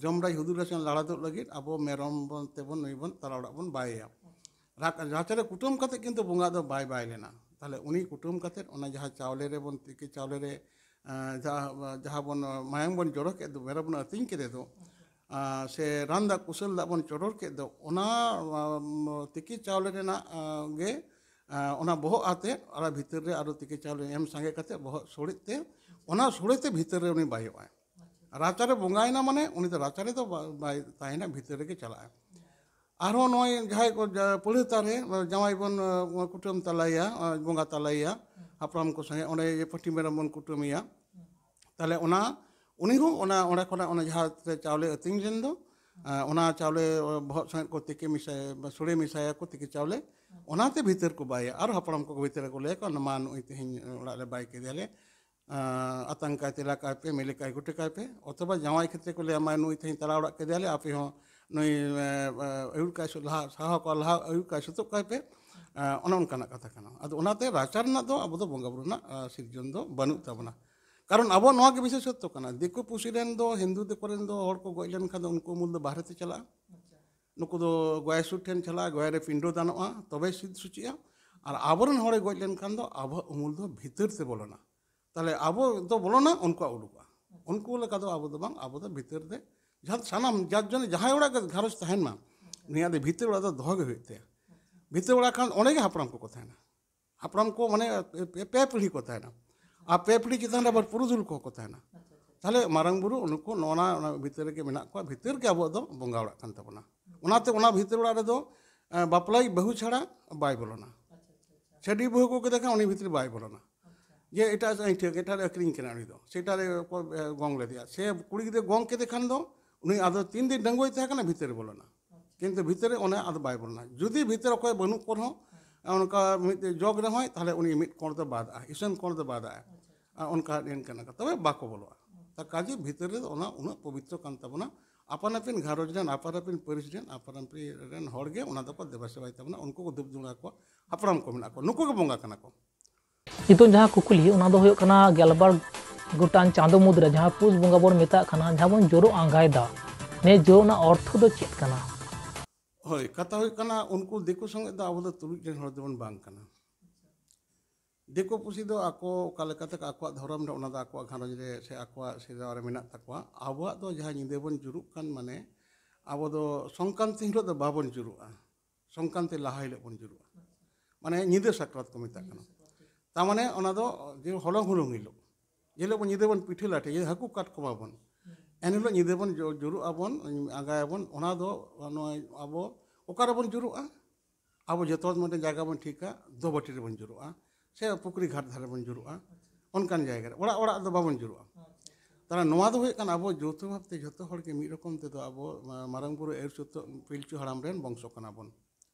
ᱡᱚᱢᱨᱟᱭ ᱦᱩᱫᱩᱲ ᱨᱟᱥᱮ ᱞᱟᱲᱟᱫᱚᱜ ᱞᱟᱹᱜᱤᱫ ᱟᱵᱚ ᱢᱮᱨᱚᱢ ᱵᱚᱱ, ᱛᱮᱵᱚᱱ ᱱᱩᱭ ᱵᱚᱱ ᱛᱟᱞᱟ ᱚᱲᱟᱜ ᱵᱚᱱ ᱵᱟᱭᱮᱭᱟ᱾ ᱟᱪᱪᱷᱟ᱾ ᱨᱟ-, ᱨᱟᱪᱟ ᱨᱮ ᱠᱩᱴᱟᱹᱢ ᱠᱟᱛᱮ ᱠᱤᱱᱛᱩ ᱵᱚᱸᱜᱟ ᱫᱚ ᱵᱟᱭ ᱵᱟᱭ ᱞᱮᱱᱟ᱾ ᱛᱟᱦᱞᱮ ᱩᱱᱤ ᱠᱩᱴᱟᱹᱢ ᱠᱟᱛᱮ ᱚᱱᱟ ᱡᱟᱦᱟᱸ ᱪᱟᱣᱞᱮ ᱨᱮᱵᱚᱱ ᱛᱤᱠᱤ ᱪᱟᱣᱞᱮ ᱨᱮ, ᱮᱸ, ᱡᱟᱦᱟᱸ, ᱡᱟᱦᱟᱸ ᱵᱚᱱ ᱢᱟᱭᱟᱢ ᱵᱚᱱ ᱡᱚᱨᱚ ᱠᱮᱫ ᱫᱚ, ᱢᱮᱨᱚᱢ ᱵᱚᱱ ᱟᱹᱛᱤᱧ ᱠᱮᱫᱮ ᱫᱚ, ᱟᱪᱪᱷᱟ᱾ ᱟᱸ, ᱥᱮ ᱨᱟᱱ ᱫᱟᱜ ᱠᱩᱥᱟᱹᱞ ᱫᱟᱜ ᱵᱚᱱ ᱪᱚᱰᱚᱨ ᱠᱮᱫ ᱫᱚ, ᱚᱱᱟ, ᱟᱸ, ᱛᱤᱠᱤ ᱪᱟᱣᱞᱮ ᱨᱮᱱᱟᱜ, ᱟᱸ, ᱜᱮ, ᱟᱸ, ᱚᱱᱟ ᱵᱚᱦᱚᱜ ᱟᱛᱮ ᱟᱨ ᱵᱷᱤᱛᱟᱹᱨ ᱨᱮ ᱟᱨᱚ ᱛᱤᱠᱤ ᱪᱟᱣᱞᱮ ᱮᱢ ᱥᱟᱸᱜᱮ ᱠᱟᱛᱮ ᱵᱚᱦᱚᱜ ᱥᱚᱲᱮᱡ ᱛᱮ, ᱚᱱᱟ ᱥᱚᱲᱮ ᱛᱮ ᱵᱷᱤᱛᱟᱹᱨ ᱨᱮ ᱩᱱᱤ ᱵᱟᱭᱚᱜᱼᱟᱭ᱾ ᱟᱪᱪᱷᱟ᱾ ᱨᱟᱪᱟ ᱨᱮ ᱵᱚᱸᱜᱟᱭᱮᱱᱟ ᱢᱟᱱᱮ ᱩᱱᱤ ᱫᱚ ᱨᱟᱪᱟ ᱨᱮᱫᱚ ᱵᱟ-, ᱵᱟᱭ ᱛᱟᱦᱮᱱᱟ, ᱵᱷᱤᱛᱟᱹᱨ ᱨᱮᱜᱮ ᱪᱟᱞᱟᱜᱼᱟᱭ᱾ ᱟᱨᱦᱚᱸ ᱱᱚᱜᱼᱚᱭ ᱡᱟᱦᱟᱸᱭ ᱠᱚ ᱡᱟ-, ᱯᱟᱹᱲᱦᱟᱹ ᱛᱟᱨᱮ, ᱡᱟᱶᱟᱭ ᱵᱚᱱ, ᱟᱸ, ᱠᱩᱴᱟᱹᱢ ᱛᱟᱞᱟᱭᱮᱭᱟ, ᱟᱸ, ᱵᱚᱸᱜᱟ ᱛᱟᱞᱟᱭᱮᱭᱟ, ᱦᱩᱸ᱾ ᱦᱟᱯᱲᱟᱢ ᱠᱚ ᱥᱚᱸᱜᱮ ᱚᱸᱰᱮ ᱯᱟᱹᱴᱷᱤ ᱢᱮᱨᱚᱢ ᱵᱚᱱ ᱠᱩᱴᱟᱹᱢᱮᱭᱟ᱾ ᱦᱩᱸ᱾ ᱛᱟᱦᱞᱮ ᱚᱱᱟ, ᱩᱱᱤ ᱦᱚᱸ ᱚᱱᱟ, ᱚᱸᱰᱮ ᱠᱷᱚᱱᱟᱜ ᱚᱱᱟ ᱡᱟᱦᱟᱸ ᱛᱮ ᱪᱟᱣᱞᱮ ᱟᱹᱛᱤᱧ ᱞᱮᱱ ᱫᱚ, ᱟᱸ, ᱚᱱᱟ ᱪᱟᱣᱞᱮ, ᱵᱚᱦᱚᱜ ᱥᱚᱸᱜᱮ ᱠᱚ ᱛᱤᱠᱤ ᱢᱮᱥᱟᱭᱟ, ᱥᱚᱲᱮ ᱢᱮᱥᱟᱭᱟᱠᱚ ᱛᱤᱠᱤ ᱪᱟᱣᱞᱮ, ᱦᱩᱸ᱾ ᱚᱱᱟᱛᱮ ᱵᱷᱤᱛᱟᱹᱨ ᱠᱚ ᱵᱟᱭᱟ᱾ ᱟᱨ ᱦᱟᱯᱲᱟᱢ ᱠᱚ ᱵᱷᱤᱛᱟᱹᱨ ᱨᱮᱠᱚ ᱞᱟᱹᱭᱟᱠᱚ, "ᱢᱟ ᱱᱩᱜᱼᱩᱭ ᱛᱮᱦᱮᱧ ᱚᱲᱟᱜ ᱨᱮ ᱵᱟᱭ ᱠᱮᱫᱮᱭᱟᱞᱮ, ᱟᱛᱟᱝ ᱠᱟᱭ, ᱛᱮᱞᱟ ᱠᱟᱭ ᱯᱮ, ᱢᱮᱞᱮ ᱠᱟᱭ, ᱜᱚᱴᱮ ᱠᱟᱭ ᱯᱮ, ᱚᱛᱷᱚᱵᱟ ᱡᱟᱶᱟᱭ ᱠᱷᱮᱛᱨᱮ ᱠᱚ ᱞᱟᱹᱭᱟ, "ᱢᱟ ᱱᱩᱭ ᱛᱮᱦᱮᱧ ᱛᱟᱞᱟ ᱚᱲᱟᱜ ᱠᱮᱫᱮᱭᱟᱞᱮ, ᱟᱯᱮ ᱦᱚᱸ ᱱᱩᱭ ᱟᱹᱭᱩᱨ ᱠᱟᱭ ᱥᱩ-, ᱞᱟᱦᱟ ᱥᱟᱦᱟ ᱠᱚᱣᱟ, ᱞᱟᱦᱟ ᱟᱹᱭᱩᱨ ᱠᱟᱭ ᱥᱩᱛᱩᱜ ᱠᱟᱭ ᱯᱮ", ᱚᱱᱮ ᱚᱱᱠᱟᱱᱟᱜ ᱠᱟᱛᱷᱟ ᱠᱟᱱᱟ᱾ ᱟᱫᱚ ᱚᱱᱟᱛᱮ ᱨᱟᱪᱟ ᱨᱮᱱᱟᱜ ᱫᱚ ᱟᱵᱚ ᱫᱚ ᱵᱚᱸᱜᱟ ᱵᱩᱨᱩ ᱨᱮᱱᱟᱜ ᱥᱤᱨᱡᱚᱱ ᱫᱚ ᱵᱟᱹᱱᱩᱜ ᱛᱟᱵᱚᱱᱟ᱾ ᱠᱟᱨᱚᱱ ᱟᱵᱚ ᱱᱚᱣᱟ ᱜᱮ ᱵᱤᱥᱮᱥᱚᱛᱛᱚ ᱠᱟᱱᱟ, ᱫᱤᱠᱩ ᱯᱩᱥᱤ ᱨᱮᱱ ᱫᱚ, ᱦᱤᱱᱫᱩ ᱫᱤᱠᱩ ᱨᱮᱱ ᱫᱚ ᱦᱚᱲ ᱠᱚ ᱜᱚᱡ ᱞᱮᱱᱠᱷᱟᱱ ᱫᱚ ᱩᱱᱠᱩ ᱩᱢᱩᱞ ᱫᱚ ᱵᱟᱦᱨᱮ ᱛᱮ ᱪᱟᱞᱟᱜᱼᱟ᱾ ᱱᱩᱠᱩ ᱫᱚ ᱜᱚᱭᱟ ᱥᱩᱨ ᱴᱷᱮᱱ ᱪᱟᱞᱟᱜᱼᱟ, ᱜᱚᱭᱟ ᱨᱮ ᱯᱤᱸᱰᱟᱹ ᱫᱟᱱᱚᱜᱼᱟ, ᱛᱚᱵᱮ ᱥᱤᱫᱷ ᱥᱩᱪᱤᱜᱼᱟ᱾ ᱟᱨ ᱟᱵᱚᱨᱮᱱ ᱦᱚᱲᱮ ᱜᱚᱡ ᱞᱮᱱᱠᱷᱟᱱ ᱫᱚ ᱟᱵᱚᱣᱟᱜ ᱩᱢᱩᱞ ᱫᱚ ᱵᱷᱤᱛᱟᱹᱨ ᱛᱮ ᱵᱚᱞᱚᱱᱟ᱾ ᱛᱟᱦᱞᱮ ᱟᱵᱚ ᱫᱚ ᱵᱚᱞᱚᱱᱟ, ᱩᱱᱠᱩᱣᱟᱜ ᱩᱰᱩᱠᱚᱜᱼᱟ᱾ ᱩᱱᱠᱩ ᱞᱮᱠᱟ ᱫᱚ ᱟᱵᱚ ᱫᱚ ᱵᱟᱝ, ᱟᱵᱚ ᱫᱚ ᱵᱷᱤᱛᱟᱹᱨ ᱨᱮ ᱡᱟᱦᱟᱸ ᱥᱟᱱᱟᱢ ᱡᱟᱨ ᱡᱚᱱ ᱡᱟᱦᱟᱸᱭ ᱚᱲᱟᱜ ᱜᱮ ᱜᱷᱟᱨᱚᱸᱡᱽ ᱛᱟᱦᱮᱱ ᱢᱟ, ᱩᱱᱤᱭᱟᱜ ᱫᱚ ᱵᱷᱤᱛᱟᱹᱨ ᱚᱲᱟᱜ ᱫᱚ ᱫᱚᱦᱚ ᱜᱮ ᱦᱩᱭᱩᱜ ᱛᱟᱭᱟ᱾ ᱵᱷᱤᱛᱟᱹᱨ ᱚᱲᱟᱜ ᱠᱷᱟᱱ ᱚᱸᱰᱮ ᱜᱮ ᱦᱟᱯᱲᱟᱢ ᱠᱚᱠᱚ ᱛᱟᱦᱮᱱᱟ᱾ ᱦᱟᱯᱲᱟᱢ ᱠᱚ ᱢᱟᱱᱮ ᱯᱮ, ᱯᱮ ᱯᱤᱲᱦᱤ ᱠᱚ ᱛᱟᱦᱮᱱᱟ᱾ ᱟᱨ ᱯᱮ ᱯᱤᱲᱦᱤ ᱪᱮᱛᱟᱱ ᱨᱮ ᱟᱵᱟᱨ ᱯᱩᱨᱩᱫᱷᱩᱞ ᱠᱚᱦᱚᱸ ᱠᱚ ᱛᱟᱦᱮᱱᱟ᱾ ᱛᱟᱦᱞᱮ ᱢᱟᱨᱟᱝ ᱵᱩᱨᱩ ᱩᱱᱠᱩ ᱱᱚᱣᱟ, ᱚᱱᱟ ᱵᱷᱤᱛᱟᱹᱨ ᱨᱮᱜᱮ ᱢᱮᱱᱟᱜ ᱠᱚᱣᱟ, ᱵᱷᱤᱛᱟᱹᱨ ᱜᱮ ᱟᱵᱚᱣᱟᱜ ᱫᱚ ᱵᱚᱸᱜᱟ ᱚᱲᱟᱜ ᱠᱟᱱ ᱛᱟᱵᱚᱱᱟ᱾ ᱚᱱᱟᱛᱮ ᱚᱱᱟ ᱵᱷᱤᱛᱟᱹᱨ ᱚᱲᱟᱜ ᱨᱮᱫᱚ, ᱮ, ᱵᱟᱯᱞᱟᱭᱤᱡ ᱵᱟᱹᱦᱩ ᱪᱷᱟᱲᱟ ᱵᱟᱭ ᱵᱚᱞᱚᱱᱟ᱾ ᱪᱷᱟᱹᱰᱣᱤ ᱵᱟᱹᱦᱩ ᱠᱚ ᱠᱮᱫᱮ ᱠᱷᱟᱱ ᱩᱱᱤ ᱵᱷᱤᱛᱨᱤ ᱵᱟᱭ ᱵᱚᱞᱚᱱᱟ᱾ ᱡᱮ ᱮᱴᱟᱜ ᱥᱮᱫ ᱴᱷᱤᱠ, ᱮᱴᱟᱜ ᱨᱮ ᱟᱹᱠᱷᱨᱤᱧ ᱠᱟᱱᱟ ᱩᱱᱤ ᱫᱚ, ᱥᱮᱴᱟ ᱨᱮ ᱠᱚ, ᱮ, ᱜᱚᱝ ᱞᱮᱫᱮᱭᱟ᱾ ᱥᱮ ᱠᱩᱲᱤ ᱜᱤᱫᱽᱨᱟᱹ ᱜᱚᱝ ᱠᱮᱫᱮ ᱠᱷᱟᱱ ᱫᱚ ᱩᱱᱤ ᱟᱫᱚ ᱛᱤᱱ ᱫᱤᱱ ᱰᱟᱺᱜᱩᱣᱟᱹᱭ ᱛᱟᱦᱮᱸ ᱠᱟᱱᱟ, ᱵᱷᱤᱛᱟᱹᱨ ᱨᱮ ᱵᱚᱞᱚᱱᱟ᱾ ᱠᱤᱱᱛᱩ ᱵᱷᱤᱛᱟᱹᱨ ᱨᱮ ᱚᱱᱟ ᱟᱫᱚ ᱵᱟᱭ ᱵᱚᱞᱚᱱᱟ᱾ ᱡᱩᱫᱤ ᱵᱷᱤᱛᱟᱹᱨ ᱚᱠᱚᱭ ᱵᱟᱹᱱᱩᱜ ᱠᱚ ᱨᱮᱦᱚᱸ, ᱚᱱᱠᱟ ᱢᱤᱫ ᱡᱚᱜᱽ ᱨᱮᱦᱚᱸᱭ, ᱛᱟᱦᱞᱮ ᱩᱱᱤ ᱢᱤᱫ ᱠᱚᱬ ᱫᱚ ᱵᱟᱫᱟᱜᱼᱟ, ᱤᱥᱟᱹᱱ ᱠᱚᱬ ᱫᱚ ᱵᱟᱫᱟᱜᱼᱟ᱾ ᱟᱨ ᱚᱱᱠᱟ ᱮᱱ ᱠᱟᱱᱟ ᱠᱚ, ᱛᱚᱵᱮ ᱵᱟᱠᱚ ᱵᱚᱞᱚᱜᱼᱟ᱾ ᱛᱟ ᱠᱟᱡᱮ ᱵᱷᱤᱛᱟᱹᱨ ᱨᱮᱫᱚ ᱚᱱᱟ ᱩᱱᱟᱹᱜ ᱯᱚᱵᱤᱛᱨᱚ ᱠᱟᱱ ᱛᱟᱵᱚᱱᱟ᱾ ᱟᱯᱟᱱ ᱟᱹᱯᱤᱱ ᱜᱷᱟᱨᱚᱸᱡᱽ ᱨᱮᱱ, ᱟᱯᱟᱱ ᱟᱹᱯᱤᱱ ᱯᱟᱹᱨᱤᱥ ᱨᱮᱱ, ᱟᱯᱟᱱ ᱟᱹᱯᱤᱱ ᱨᱮᱱ ᱦᱚᱲ ᱜᱮ ᱚᱱᱟ ᱫᱚᱠᱚ ᱫᱮᱵᱟ ᱥᱮᱵᱟᱭ ᱛᱟᱵᱚᱱᱟ, ᱩᱱᱠᱩ ᱠᱚ ᱫᱩᱯ ᱡᱚᱝᱟ ᱠᱚᱣᱟ, ᱦᱟᱯᱲᱟᱢ ᱠᱚ ᱢᱮᱱᱟᱜ ᱠᱚᱣᱟ, ᱱᱩᱠᱩ ᱜᱮ ᱵᱚᱸᱜᱟ ᱠᱟᱱᱟ ᱠᱚ᱾ ᱱᱤᱛᱚᱝ ᱡᱟᱦᱟᱸ ᱠᱩᱠᱞᱤ, ᱚᱱᱟ ᱫᱚ ᱦᱩᱭᱩᱜ ᱠᱟᱱᱟ ᱜᱮᱞᱵᱟᱨ ᱜᱚᱴᱟᱝ ᱪᱟᱸᱫᱚ ᱢᱩᱫᱽᱨᱮ ᱡᱟᱦᱟᱸ ᱯᱩᱥ ᱵᱚᱸᱜᱟ ᱵᱚᱱ ᱢᱮᱛᱟᱜ ᱠᱟᱱᱟ, ᱡᱟᱦᱟᱸ ᱵᱚᱱ ᱡᱳᱨᱳ ᱟᱸᱜᱟᱭᱮᱫᱟ, ᱱᱤᱭᱟᱹ ᱡᱳᱨᱳ ᱨᱮᱱᱟᱜ ᱚᱨᱛᱷᱚ ᱫᱚ ᱪᱮᱫ ᱠᱟᱱᱟ? ᱦᱳᱭ, ᱠᱟᱛᱷᱟ ᱦᱩᱭᱩᱜ ᱠᱟᱱᱟ, ᱩᱱᱠᱩ ᱫᱤᱠᱩ ᱥᱚᱸᱜᱮ ᱫᱚ ᱟᱵᱚ ᱫᱚ ᱛᱩᱞᱩᱡ ᱨᱮᱱ ᱦᱚᱲ ᱫᱚᱵᱚᱱ ᱵᱟᱝ ᱠᱟᱱᱟ᱾ ᱫᱤᱠᱩ ᱯᱩᱥᱤ ᱫᱚ ᱟᱠᱚ ᱚᱠᱟ ᱞᱮᱠᱟᱛᱮ ᱟᱠᱚᱣᱟᱜ ᱫᱷᱚᱨᱚᱢ ᱨᱮ, ᱚᱱᱟ ᱫᱚ ᱟᱠᱚᱣᱟᱜ ᱜᱷᱟᱨᱚᱸᱡᱽ ᱨᱮ ᱥᱮ ᱟᱠᱚᱣᱟᱜ ᱥᱮᱨᱣᱟ ᱨᱮ ᱢᱮᱱᱟᱜ ᱛᱟᱠᱚᱣᱟ᱾ ᱟᱵᱚᱣᱟᱜ ᱫᱚ ᱡᱟᱦᱟᱸ ᱧᱤᱫᱟᱹ ᱵᱚᱱ ᱡᱩᱨᱩᱜ ᱠᱟᱱ, ᱢᱟᱱᱮ ᱟᱵᱚ ᱫᱚ ᱥᱚᱝᱠᱨᱟᱱᱛᱤ ᱦᱤᱞᱳᱜ ᱫᱚ ᱵᱟᱵᱚᱱ ᱡᱩᱨᱩᱜᱼᱟ, ᱥᱚᱝᱠᱨᱟᱱᱛᱤ ᱞᱟᱦᱟ ᱦᱤᱞᱳᱜ ᱵᱚᱱ ᱡᱩᱨᱩᱜᱼᱟ, ᱢᱟᱱᱮ ᱧᱤᱫᱟᱹ ᱥᱟᱠᱨᱟᱛ ᱠᱚ ᱢᱮᱛᱟᱜ ᱠᱟᱱᱟ᱾ ᱛᱟᱨ ᱢᱟᱱᱮ ᱚᱱᱟ ᱫᱚ ᱡᱮ ᱦᱚᱞᱚᱝ ᱦᱩᱲᱩᱝ ᱦᱤᱞᱳᱜ, ᱡᱮ ᱦᱤᱞᱳᱜ ᱵᱚᱱ ᱧᱤᱫᱟᱹ ᱵᱚᱱ ᱯᱤᱴᱷᱟᱹ ᱞᱟᱴᱷᱟᱭᱟ, ᱦᱟᱹᱠᱩ ᱠᱟᱴᱠᱚᱢ ᱟᱵᱚᱱ, ᱮᱱ ᱦᱤᱞᱳᱜ ᱧᱤᱫᱟᱹ ᱵᱚᱱ ᱡᱩ-, ᱡᱩᱨᱩᱜ ᱟᱵᱚᱱ, ᱟᱸᱜᱟᱭᱟᱵᱚᱱ᱾ ᱚᱱᱟ ᱫᱚ ᱱᱚᱜᱼᱚᱭ ᱟᱵᱚ ᱚᱠᱟ ᱨᱮᱵᱚᱱ ᱡᱩᱨᱩᱜᱼᱟ? ᱟᱵᱚ ᱡᱚᱛᱚ ᱢᱤᱫᱴᱮᱱ ᱡᱟᱭᱜᱟ ᱵᱚᱱ ᱴᱷᱤᱠᱟ, ᱫᱚᱵᱚᱴᱤ ᱨᱮᱵᱚᱱ ᱡᱩᱨᱩᱜᱼᱟ, ᱥᱮ ᱯᱩᱠᱷᱨᱤ ᱜᱷᱟᱴ ᱫᱷᱟᱨᱮ ᱵᱚᱱ ᱡᱩᱨᱩᱜᱼᱟ, ᱚᱱᱠᱟᱱ ᱡᱟᱭᱜᱟ ᱨᱮ᱾ ᱚᱲᱟᱜ ᱚᱲᱟᱜ ᱫᱚ ᱵᱟᱵᱚᱱ ᱡᱩᱨᱩᱜᱼᱟ᱾ ᱛᱟᱦᱞᱮ ᱱᱚᱣᱟ ᱫᱚ ᱦᱩᱭᱩᱜ ᱠᱟᱱᱟ, ᱟᱵᱚ ᱡᱳᱣᱛᱷᱚ ᱵᱷᱟᱵᱽᱛᱮ ᱡᱷᱚᱛᱚ ᱦᱚᱲ ᱜᱮ ᱢᱤᱫ ᱨᱚᱠᱚᱢ ᱛᱮᱫᱚ ᱟᱵᱚ ᱢᱟ-, ᱢᱟᱨᱟᱝ ᱵᱩᱨᱩ ᱟᱹᱭᱩᱨ ᱥᱩᱛᱩᱜ ᱯᱤᱞᱪᱩ ᱦᱟᱲᱟᱢ ᱨᱮᱱ ᱵᱚᱝᱥᱚ ᱠᱟᱱᱟ ᱵᱚᱱ᱾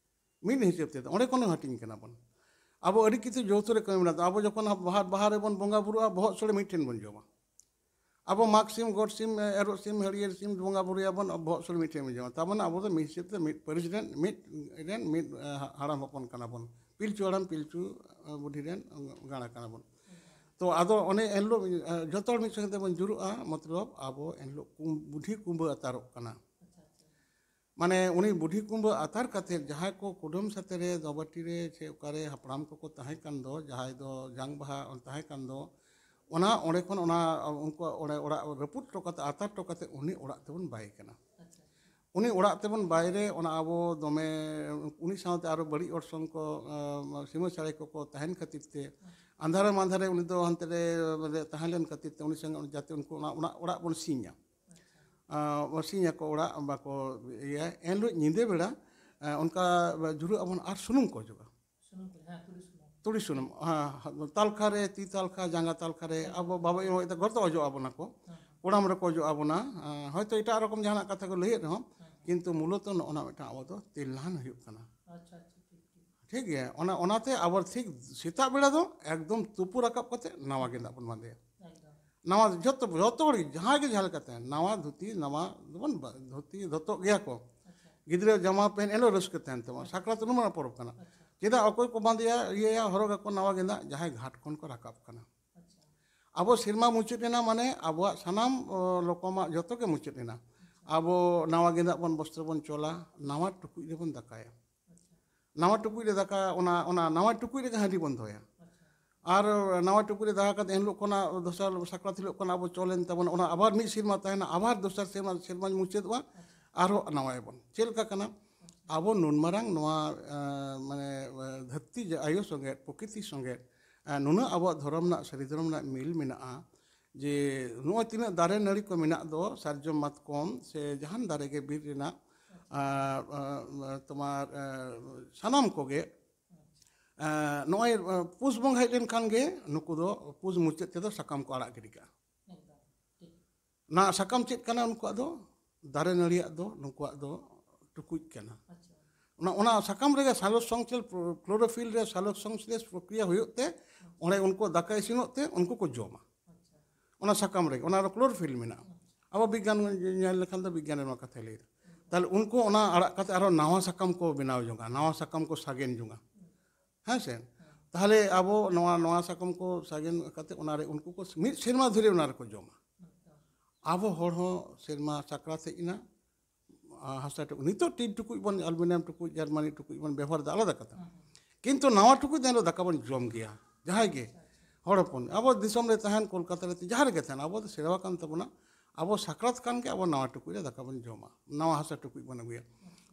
ᱢᱤᱫ ᱦᱤᱥᱟᱹᱵ ᱛᱮᱫᱚ ᱚᱸᱰᱮ ᱠᱷᱚᱱ ᱦᱚᱸ ᱦᱟᱹᱴᱤᱧ ᱠᱟᱱᱟ ᱵᱚᱱ᱾ ᱟᱵᱚ ᱟᱹᱰᱤ ᱠᱤᱪᱷᱩ ᱡᱚᱛᱚ ᱨᱮ ᱠᱟᱹᱢᱤ ᱢᱮᱱᱟᱜ ᱛᱟᱵᱚᱱᱟ᱾ ᱟᱵᱚ ᱡᱚᱠᱷᱚᱱ ᱵᱟᱦᱟ, ᱵᱟᱦᱟ ᱨᱮᱵᱚᱱ ᱵᱚᱸᱜᱟ ᱵᱩᱨᱩᱜᱼᱟ, ᱵᱚᱦᱚᱜ ᱥᱳᱲᱮ ᱢᱤᱫ ᱴᱷᱮᱱ ᱵᱚᱱ ᱡᱚᱢᱟ᱾ ᱟᱵᱚ ᱢᱟᱜᱽ ᱥᱤᱢ, ᱜᱚᱰ ᱥᱤᱢ, ᱮᱨᱚᱜ ᱥᱤᱢ, ᱦᱟᱹᱨᱭᱟᱹᱲ ᱥᱤᱢ ᱵᱚᱸᱜᱟ ᱵᱩᱨᱩᱭᱟᱵᱚᱱ, ᱵᱚᱦᱚᱜ ᱥᱳᱲᱮ ᱢᱤᱫ ᱴᱷᱮᱱ ᱵᱚᱱ ᱡᱚᱢᱟ᱾ ᱛᱟᱨ ᱢᱟᱱᱮ ᱟᱵᱚ ᱫᱚ ᱢᱤᱫ ᱦᱤᱥᱟᱹᱵ ᱛᱮ ᱢᱤᱫ ᱯᱟᱹᱨᱤᱥ ᱨᱮᱱ, ᱢᱤᱫ ᱨᱮᱱ ᱢᱤᱫ, ᱮ, ᱦᱟᱲᱟᱢ ᱦᱚᱯᱚᱱ ᱠᱟᱱᱟ ᱵᱚᱱ, ᱯᱤᱞᱪᱩ ᱦᱟᱲᱟᱢ ᱯᱤᱞᱪᱩ, ᱮ, ᱵᱩᱰᱷᱤ ᱨᱮᱱ ᱜᱟᱬᱟ ᱠᱟᱱᱟ ᱵᱚᱱ᱾ ᱛᱚ ᱟᱫᱚ ᱚᱱᱮ ᱮᱱᱦᱤᱞᱳᱜ, ᱮ, ᱡᱚᱛᱚ ᱦᱚᱲ ᱢᱤᱫ ᱥᱚᱸᱜᱮ ᱛᱮᱵᱚᱱ ᱡᱩᱨᱩᱜᱼᱟ, ᱢᱚᱛᱞᱚᱵ ᱟᱵᱚ ᱮᱱᱦᱤᱞᱳᱜ ᱠᱩᱢ-, ᱵᱩᱰᱷᱤ ᱠᱩᱢᱵᱟᱹ ᱟᱛᱟᱨᱚᱜ ᱠᱟᱱᱟ᱾ ᱢᱟᱱᱮ ᱩᱱᱤ ᱵᱩᱰᱷᱤ ᱠᱩᱢᱵᱟᱹ ᱟᱛᱟᱨ ᱠᱟᱛᱮᱫ ᱡᱟᱦᱟᱸᱭ ᱠᱚ ᱠᱩᱰᱟᱹᱢ ᱥᱟᱛᱮ ᱨᱮ, ᱫᱚᱵᱟᱴᱤ ᱨᱮ, ᱥᱮ ᱚᱠᱟᱨᱮ ᱦᱟᱯᱲᱟᱢ ᱠᱚᱠᱚ ᱛᱟᱦᱮᱸ ᱠᱟᱱ ᱫᱚ, ᱡᱟᱦᱟᱸᱭ ᱫᱚ ᱡᱟᱝ ᱵᱟᱦᱟ ᱛᱟᱦᱮᱸ ᱠᱟᱱ ᱫᱚ, ᱚᱱᱟ ᱚᱸᱰᱮ ᱠᱷᱚᱱ ᱚᱱᱟ ᱩᱱᱠᱩᱣᱟᱜ ᱚᱸᱰᱮ ᱚᱲᱟᱜ ᱨᱟᱹᱯᱩᱫ ᱦᱚᱴᱚ ᱠᱟᱛᱮ, ᱟᱛᱟᱨ ᱦᱚᱴᱚ ᱠᱟᱛᱮ ᱩᱱᱤ ᱚᱲᱟᱜ ᱛᱮᱵᱚᱱ ᱵᱟᱭᱮ ᱠᱟᱱᱟ᱾ ᱟᱪᱪᱷᱟ᱾ ᱩᱱᱤ ᱚᱲᱟᱜ ᱛᱮᱵᱚᱱ ᱵᱟᱭᱨᱮ, ᱚᱱᱟ ᱟᱵᱚ ᱫᱚᱢᱮ ᱩᱱᱤ ᱥᱟᱶᱛᱮ ᱟᱨᱚ ᱵᱟᱹᱲᱤᱡ ᱚᱨᱥᱚᱝ ᱠᱚ, ᱟᱸ, ᱥᱤᱢᱟᱹ ᱥᱟᱹᱲᱮ ᱠᱚᱠᱚ ᱛᱟᱦᱮᱱ ᱠᱷᱟᱹᱛᱤᱨ ᱛᱮ, ᱟᱪᱪᱷᱟ᱾ ᱟᱸᱫᱷᱟᱨᱮ ᱢᱟᱸᱫᱷᱟᱨᱮ ᱩᱱᱤ ᱫᱚ ᱦᱟᱱᱛᱮ ᱨᱮ ᱛᱟᱦᱮᱸ ᱞᱮᱱ ᱠᱷᱟᱹᱛᱤᱨ ᱛᱮ ᱩᱱᱤ ᱥᱚᱸᱜᱮ ᱡᱟᱛᱮ ᱩᱱᱠᱩ ᱚᱱᱟ, ᱚᱱᱟ ᱚᱲᱟᱜ ᱵᱚᱱ ᱥᱤᱧᱟ᱾ ᱟᱪᱪᱷᱟ᱾ ᱟᱸ, ᱥᱤᱧ ᱟᱠᱚ ᱚᱲᱟᱜ ᱵᱟᱠᱚ ᱤᱭᱟᱹᱭᱟ᱾ ᱮᱱᱦᱤᱞᱳᱜ ᱧᱤᱫᱟᱹ ᱵᱮᱲᱟ, ᱟᱸ, ᱚᱱᱠᱟ ᱡᱷᱩᱨᱟᱹᱜ ᱟᱵᱚᱱ ᱟᱨ ᱥᱩᱱᱩᱢ ᱠᱚ ᱚᱡᱚᱜᱟ᱾ ᱥᱩᱱᱩᱢ ᱠᱚ, ᱦᱮᱸ, ᱛᱩᱲᱤ ᱥᱩᱱᱩᱢ᱾ ᱛᱩᱲᱤ ᱥᱩᱱᱩᱢ, ᱦᱮᱸ, ᱦᱮᱸ, ᱛᱟᱞᱠᱷᱟ ᱨᱮ, ᱛᱤ ᱛᱟᱞᱠᱷᱟ, ᱡᱟᱸᱜᱟ ᱛᱟᱞᱠᱷᱟ ᱨᱮ, ᱦᱮᱸ᱾ ᱟᱵᱚ ᱵᱟᱵᱟ ᱟᱭᱳ ᱦᱚᱭᱛᱳ ᱜᱚᱨᱫᱚ ᱚᱡᱚᱜ ᱟᱵᱚᱱᱟ ᱠᱚ, ᱦᱮᱸ, ᱦᱮᱸ᱾ ᱠᱚᱲᱟᱢ ᱨᱮᱠᱚ ᱚᱡᱚᱜ ᱟᱵᱚᱱᱟ, ᱟᱸ, ᱦᱚᱭᱛᱳ ᱮᱴᱟᱜ ᱨᱚᱠᱚᱢ ᱡᱟᱦᱟᱱᱟᱜ ᱠᱟᱛᱷᱟ ᱠᱚ ᱞᱟᱹᱭᱮᱫ ᱨᱮᱦᱚᱸ, ᱦᱮᱸ, ᱦᱮᱸ᱾ ᱠᱤᱱᱛᱩ ᱢᱩᱞᱚᱛᱚ ᱱᱚᱜᱼᱚ ᱱᱟ ᱢᱤᱫᱴᱟᱝ ᱟᱵᱚ ᱫᱚ ᱛᱮᱞᱦᱟᱱ ᱦᱩᱭᱩᱜ ᱠᱟᱱᱟ᱾ ᱟᱪᱪᱷᱟ, ᱟᱪᱪᱷᱟ, ᱴᱷᱤᱠ, ᱴᱷᱤᱠ᱾ ᱴᱷᱤᱠ ᱜᱮᱭᱟ, ᱚᱱᱟ, ᱚᱱᱟᱛᱮ ᱟᱵᱚ ᱴᱷᱤᱠ ᱥᱮᱛᱟᱜ ᱵᱮᱲᱟ ᱫᱚ ᱮᱠᱫᱚᱢ ᱛᱩᱯᱩ ᱨᱟᱠᱟᱵ ᱠᱟᱛᱮ ᱱᱟᱣᱟ ᱜᱮᱸᱫᱟᱜ ᱵᱚᱱ ᱵᱟᱸᱫᱮᱭᱟ᱾ ᱮᱠᱫᱚᱢ᱾ ᱱᱟᱣᱟ ᱡᱚᱛᱚ, ᱡᱚᱛᱚ ᱦᱚᱲ ᱜᱮ, ᱡᱟᱦᱟᱸᱭ ᱜᱮ ᱡᱟᱦᱟᱸ ᱞᱮᱠᱟᱛᱮ, ᱱᱟᱣᱟ ᱫᱷᱩᱛᱤ, ᱱᱟᱣᱟ ᱫᱚᱵᱚᱱ ᱵᱟ-, ᱫᱷᱩᱛᱤ ᱫᱚᱛᱚᱜ ᱜᱮᱭᱟ ᱠᱚ᱾ ᱟᱪᱪᱷᱟ᱾ ᱜᱤᱫᱽᱨᱟᱹ ᱡᱟᱢᱟ ᱯᱮᱱᱴ, ᱮᱱᱦᱤᱞᱳᱜ ᱨᱟᱹᱥᱠᱟᱹ ᱛᱟᱦᱮᱱ ᱛᱟᱵᱚᱱᱟ᱾ ᱟᱪᱪᱷᱟ᱾ ᱥᱟᱠᱨᱟᱛ ᱩᱱᱩᱢ ᱢᱟᱨᱟᱝ ᱯᱚᱨᱚᱵᱽ ᱠᱟᱱᱟ᱾ ᱟᱪᱪᱷᱟ᱾ ᱪᱮᱫᱟᱜ ᱚᱠᱚᱭ ᱠᱚ ᱵᱟᱸᱫᱮᱭᱟ, ᱤᱭᱟᱹᱭᱟ, ᱦᱚᱨᱚᱜᱟᱠᱚ ᱱᱟᱣᱟ ᱜᱮᱸᱫᱟᱜ? ᱡᱟᱦᱟᱸᱭ ᱜᱷᱟᱴ ᱠᱷᱚᱱ ᱠᱚ ᱨᱟᱠᱟᱵ ᱠᱟᱱᱟ᱾ ᱟᱪᱪᱷᱟ᱾ ᱟᱵᱚ ᱥᱮᱨᱢᱟ ᱢᱩᱪᱟᱹᱫ ᱮᱱᱟ, ᱢᱟᱱᱮ ᱟᱵᱚᱣᱟᱜ ᱥᱟᱱᱟᱢ, ᱚ, ᱨᱚᱠᱚᱢᱟᱜ ᱡᱚᱛᱚ ᱜᱮ ᱢᱩᱪᱟᱹᱫ ᱮᱱᱟ᱾ ᱟᱪᱪᱷᱟ᱾ ᱟᱵᱚ ᱱᱟᱣᱟ ᱜᱮᱸᱫᱟᱜ ᱵᱚᱱ, ᱵᱚᱥᱛᱨᱚ ᱵᱚᱱ ᱪᱚᱞᱟ, ᱱᱟᱣᱟ ᱴᱩᱠᱩᱡ ᱨᱮᱵᱚᱱ ᱫᱟᱠᱟᱭᱟ᱾ ᱟᱪᱪᱷᱟ᱾ ᱱᱟᱣᱟ ᱴᱩᱠᱩᱡ ᱨᱮ ᱫᱟᱠᱟ, ᱚᱱᱟ, ᱚᱱᱟ ᱱᱟᱣᱟ ᱴᱩᱠᱩᱡ ᱨᱮᱜᱮ ᱦᱟᱺᱰᱤ ᱵᱚᱱ ᱫᱚᱦᱚᱭᱟ᱾ ᱟᱪᱪᱷᱟ᱾ ᱟᱨ ᱱᱟᱣᱟ ᱴᱩᱠᱩᱡ ᱨᱮ ᱫᱟᱠᱟ ᱠᱟᱛᱮ ᱮᱱ ᱦᱤᱞᱳᱜ ᱠᱷᱚᱱᱟᱜ, ᱫᱚᱥᱟᱨ ᱥᱟᱠᱨᱟᱛ ᱦᱤᱞᱳᱜ ᱠᱷᱚᱱᱟᱜ ᱟᱵᱚ ᱪᱚᱞ ᱮᱱ ᱛᱟᱵᱚᱱᱟ, ᱚᱱᱟ ᱟᱵᱟᱨ ᱢᱤᱫ ᱥᱮᱨᱢᱟ ᱛᱟᱦᱮᱱᱟ, ᱟᱵᱟᱨ ᱫᱚᱥᱟᱨ ᱥᱮᱨᱢᱟ, ᱥᱮᱨᱢᱟ ᱢᱩᱪᱟᱹᱫᱚᱜᱼᱟ, ᱟᱪᱪᱷᱟ᱾ ᱟᱨᱦᱚᱸ ᱱᱟᱣᱟᱭᱟᱵᱚᱱ᱾ ᱪᱮᱫ ᱞᱮᱠᱟ ᱠᱟᱱᱟ? ᱟᱪᱪᱷᱟ᱾ ᱟᱵᱚ ᱱᱩᱱ ᱢᱟᱨᱟᱝ ᱱᱚᱣᱟ, ᱮᱸ, ᱢᱟᱱᱮ, ᱮᱸ, ᱫᱷᱟᱹᱨᱛᱤ ᱡᱟ-, ᱟᱭᱳ ᱥᱚᱸᱜᱮ, ᱯᱨᱚᱠᱨᱤᱛᱤ ᱥᱚᱸᱜᱮ, ᱮᱸ, ᱱᱩᱱᱟᱹᱜ ᱟᱵᱚᱣᱟᱜ ᱫᱷᱚᱨᱚᱢ ᱨᱮᱱᱟᱜ, ᱥᱟᱹᱨᱤ ᱫᱷᱚᱨᱚᱢ ᱨᱮᱱᱟᱜ ᱢᱤᱞ ᱢᱮᱱᱟᱜᱼᱟ, ᱡᱮ ᱱᱚᱜᱼᱚᱭ ᱛᱤᱱᱟᱹᱜ ᱫᱟᱨᱮ ᱱᱟᱹᱲᱤ ᱠᱚ ᱢᱮᱱᱟᱜ ᱫᱚ, ᱥᱟᱨᱡᱚᱢ, ᱢᱟᱛᱠᱚᱢ ᱥᱮ ᱡᱟᱦᱟᱱ ᱫᱟᱨᱮ ᱜᱮ, ᱵᱤᱨ ᱨᱮᱱᱟᱜ, ᱟᱪᱪᱷᱟ᱾ ᱟᱸ, ᱟᱸ, ᱛᱳᱢᱟᱨ, ᱟᱸ, ᱥᱟᱱᱟᱢ ᱠᱚᱜᱮ, ᱟᱪᱪᱷᱟ᱾ ᱟᱸ, ᱱᱚᱜᱼᱚᱭ, ᱟᱸ, ᱯᱩᱥ ᱵᱚᱸᱜᱟ ᱦᱮᱡ ᱞᱮᱱᱠᱷᱟᱱ ᱜᱮ ᱱᱩᱠᱩ ᱫᱚ ᱯᱩᱥ ᱢᱩᱪᱟᱹᱫ ᱛᱮᱫᱚ ᱥᱟᱠᱟᱢ ᱠᱚ ᱟᱲᱟᱜ ᱜᱤᱰᱤ ᱠᱟᱜᱼᱟ᱾ ᱮᱠᱫᱚᱢ᱾ ᱴᱷᱤᱠ᱾ ᱚᱱᱟ ᱥᱟᱠᱟᱢ ᱪᱮᱫ ᱠᱟᱱᱟ ᱩᱱᱠᱩᱣᱟᱜ ᱫᱚ? ᱫᱟᱨᱮ ᱱᱟᱹᱲᱤᱭᱟᱜ ᱫᱚ ᱱᱩᱠᱩᱣᱟᱜ ᱫᱚ ᱴᱩᱠᱩᱡ ᱠᱟᱱᱟ᱾ ᱟᱪᱪᱷᱟ᱾ ᱚᱱᱟ ᱚᱱᱟ ᱥᱟᱠᱟᱢ ᱨᱮᱜᱮ ᱥᱟᱞᱳᱠ ᱥᱚᱝᱥᱞᱮᱥ, ᱠᱞᱳᱨᱳᱯᱷᱤᱞ ᱨᱮ ᱥᱟᱞᱳᱠ ᱥᱚᱝᱥᱞᱮᱥ ᱯᱨᱚᱠᱨᱤᱭᱟ ᱦᱩᱭᱩᱜ ᱛᱮ ᱚᱸᱰᱮ ᱩᱱᱠᱩ ᱫᱟᱠᱟ ᱤᱥᱤᱱᱚᱜ ᱛᱮ ᱩᱱᱠᱩ ᱠᱚ ᱡᱚᱢᱟ᱾ ᱚᱱᱟ ᱥᱟᱠᱟᱢ ᱨᱮᱜᱮ, ᱚᱱᱟ ᱨᱮ ᱠᱞᱳᱨᱳᱯᱷᱤᱞ ᱢᱮᱱᱟᱜᱼᱟ᱾ ᱟᱵᱚ ᱵᱤᱜᱽᱜᱟᱱ ᱧᱮᱞ ᱞᱮᱠᱷᱟᱱ ᱫᱚ ᱵᱤᱜᱽᱜᱟᱱ ᱨᱮ ᱱᱚᱣᱟ ᱠᱟᱛᱷᱟᱭ ᱞᱟᱹᱭᱫᱟ᱾ ᱛᱟᱦᱚᱞᱮ ᱩᱱᱠᱩ ᱚᱱᱟ ᱟᱲᱟᱜ ᱠᱟᱛᱮ ᱟᱨᱦᱚᱸ ᱱᱟᱣᱟ ᱥᱟᱠᱟᱢ ᱠᱚ ᱵᱮᱱᱟᱣ ᱡᱚᱝᱟ, ᱱᱟᱣᱟ ᱥᱟᱠᱟᱢ ᱠᱚ ᱥᱟᱜᱮᱱ ᱡᱚᱝᱟ᱾ ᱦᱮᱸ ᱥᱮ? ᱛᱟᱦᱚᱞᱮ ᱟᱵᱚ ᱱᱚᱣᱟ, ᱱᱚᱣᱟ ᱥᱟᱠᱟᱢ ᱠᱚ ᱥᱟᱜᱮᱱ ᱠᱟᱛᱮ ᱚᱱᱟ ᱨᱮ ᱩᱱᱠᱩ ᱠᱚ ᱢᱤᱫ ᱥᱮᱨᱢᱟ ᱫᱷᱚᱨᱮ ᱚᱱᱟ ᱨᱮᱠᱚ ᱡᱚᱢᱟ᱾ ᱟᱵᱚ ᱦᱚᱲ ᱦᱚᱸ ᱥᱮᱨᱢᱟ ᱥᱟᱠᱨᱟᱛ ᱦᱮᱡ ᱮᱱᱟ, ᱟᱨ ᱦᱟᱥᱟ ᱴᱩᱠᱩᱡ, ᱱᱤᱛᱚᱜ ᱴᱤᱱ ᱴᱩᱠᱩᱡ ᱵᱚᱱ, ᱟᱞᱩᱢᱤᱱᱤᱭᱟᱢ ᱴᱩᱠᱩᱡ, ᱡᱟᱨᱢᱟᱱᱤ ᱴᱩᱠᱩᱡ ᱵᱚᱱ ᱵᱮᱵᱚᱦᱟᱨ ᱮᱫᱟ ᱟᱞᱟᱫᱟ ᱠᱟᱛᱷᱟ, ᱠᱤᱱᱛᱩ ᱱᱟᱣᱟ ᱴᱩᱠᱩᱡ ᱫᱚ ᱮᱱᱨᱮᱦᱚᱸ ᱫᱟᱠᱟ ᱵᱚᱱ ᱡᱚᱢ ᱜᱮᱭᱟ᱾ ᱡᱟᱦᱟᱸᱭ ᱜᱮ ᱦᱚᱲ ᱦᱚᱯᱚᱱ, ᱟᱵᱚ ᱫᱤᱥᱚᱢ ᱨᱮ ᱛᱟᱦᱮᱱ, ᱠᱳᱞᱠᱟᱛᱟ ᱨᱮ ᱡᱟᱦᱟᱸ ᱨᱮᱜᱮ ᱛᱟᱦᱮᱱ, ᱟᱵᱚ ᱫᱚ ᱥᱮᱨᱣᱟ ᱠᱟᱱ ᱛᱟᱵᱚᱱᱟ᱾ ᱟᱵᱚ ᱥᱟᱠᱨᱟᱛ ᱠᱷᱟᱱ ᱜᱮ ᱟᱵᱚ ᱱᱟᱣᱟ ᱴᱩᱠᱩᱡ ᱨᱮ ᱫᱟᱠᱟ ᱵᱚᱱ ᱡᱚᱢᱟ, ᱱᱟᱣᱟ ᱦᱟᱥᱟ ᱴᱩᱠᱩᱡ ᱵᱚᱱ ᱟᱹᱜᱩᱭᱟ᱾